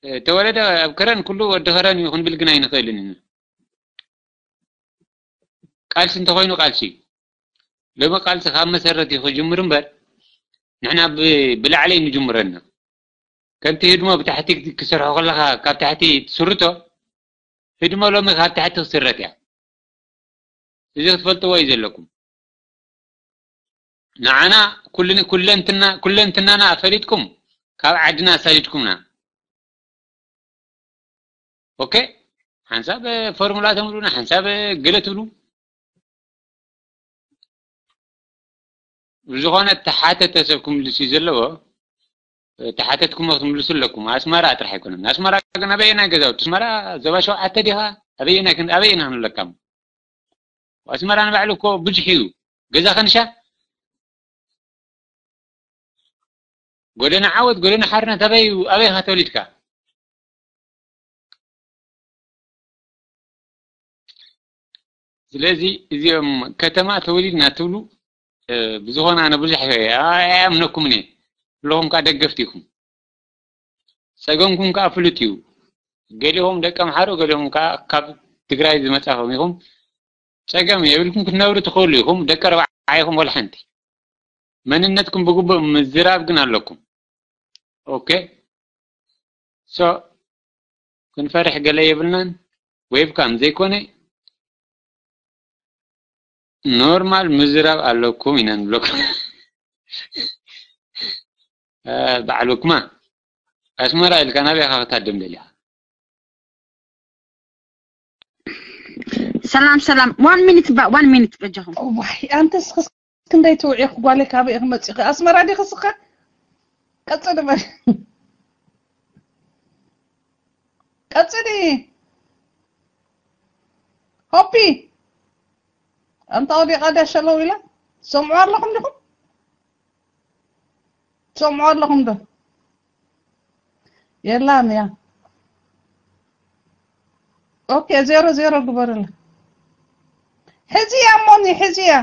እ፣ ተወለደ ኣብ ከረን ኩሉ ወዲ ከረን እዩ ክንብል ግን ኣይንኽእልን ኢና። ቃልሲ እንተኾይኑ ቃልሲ እዩ። ሎሚ ቃልሲ ካብ መሰረት እዩ ክጅምር እምበር፣ ንሕና ብ-፣ ብላዕሊ እዩ ንጅምረና። ከምቲ ህድሞ ብታሕቲ ክሰርሖ ከለኻ ካብ ታሕቲ ትስርቶ፣ ህድሞ ሎሚ ካብ ታሕቲ ክስረት እያ። እዚ ክትፈልጥዎ እዩ ዘለኩም። ንዓና ኩልን-፣ ኩለንትና-፣ ኩለንትናና ኣፈሊጥኩም ካብ ዓድና ኣሳዲድኩምና። ኦኬ? ሓንሳብ ፎርሙላ ተምሉና፣ ሓንሳብ ገለ ትብሉ። ብዝኾነ ተሓተተ ሰብ ክምልስ እዩ ዘለዎ። ተሓተትኩሞ ክትምልሱ ኣለኩም። ኣስመራ ጥራሕ ኣይኮነን። ኣስመራ ግን ኣበየናይ ገዛውቲ? ኣስመራ ዞባ ሸውዓተ ዲኻ? ኣበየናይ ክን-፣ ኣበየና ክንብለካ እሞ? ኣስመራ ንባዕሉ እኮ ብዙሕ እዩ። ገዛ ከንሻ፣ ጎደና ዓወት፣ ጎደና ሓርነት ኣበይ እዩ? ኣበይ ኢኻ ተወሊድካ? ስለዚ እዚኦም ከተማ ተወሊድና ትብሉ ብዝኾነ ኣነ ብዙሕ ኣይኣምነኩምን እየ። ኩለኹም ከዓ ደገፍቲ ኢኹም። ፀገምኩም ከዓ ፍሉጥ እዩ። ገሊኹም ደቂ ኣምሓሩ፣ ገሊኹም ከዓ ካብ ትግራይ ዝመፃኹም ኢኹም። ፀገም የብልኩም፣ ክትነብሩ ትኽእሉ ኢኹም። ደቂ ኣርባዓ ኢኹም፣ ወላ ሓንቲ መንነትኩም ብግቡእ ምዝራብ ግን ኣለኩም። ኦኬ፣ ሶ ክንፈርሕ ገለ የብልናን። ዌብካም ዘይኮነ ኖርማል ምዝራብ ኣለኩም ኢና ንብለኩም። በዓል ወክማ ኣስመራ ኢልካ ናበይ ኢኻ ክታደም ደሊኻ? ሰላም ሰላም፣ ዋን ሚኒት ባ ዋን ሚኒት በጃኹም። ዋይ ኣንተስ ክንደይ ትውዒ ጓለይ፣ ካበይ ኢኺ መፂኺ? ኣስመራ ዲኺ ስኸ? ቀፅሊ በል፣ ቀፅሊ። ሆፒ ኣንታ ወዲቓ ድያ ሸለው ኢላ? ትሰምዑ ኣለኹም ዲኹም? ትሰምዑ ኣለኹም ዶ? የላን እያ። ኦኬ፣ ዜሮ ዜሮ ግበርላ። ሕዚያ ሞኒ፣ ሕዚያ።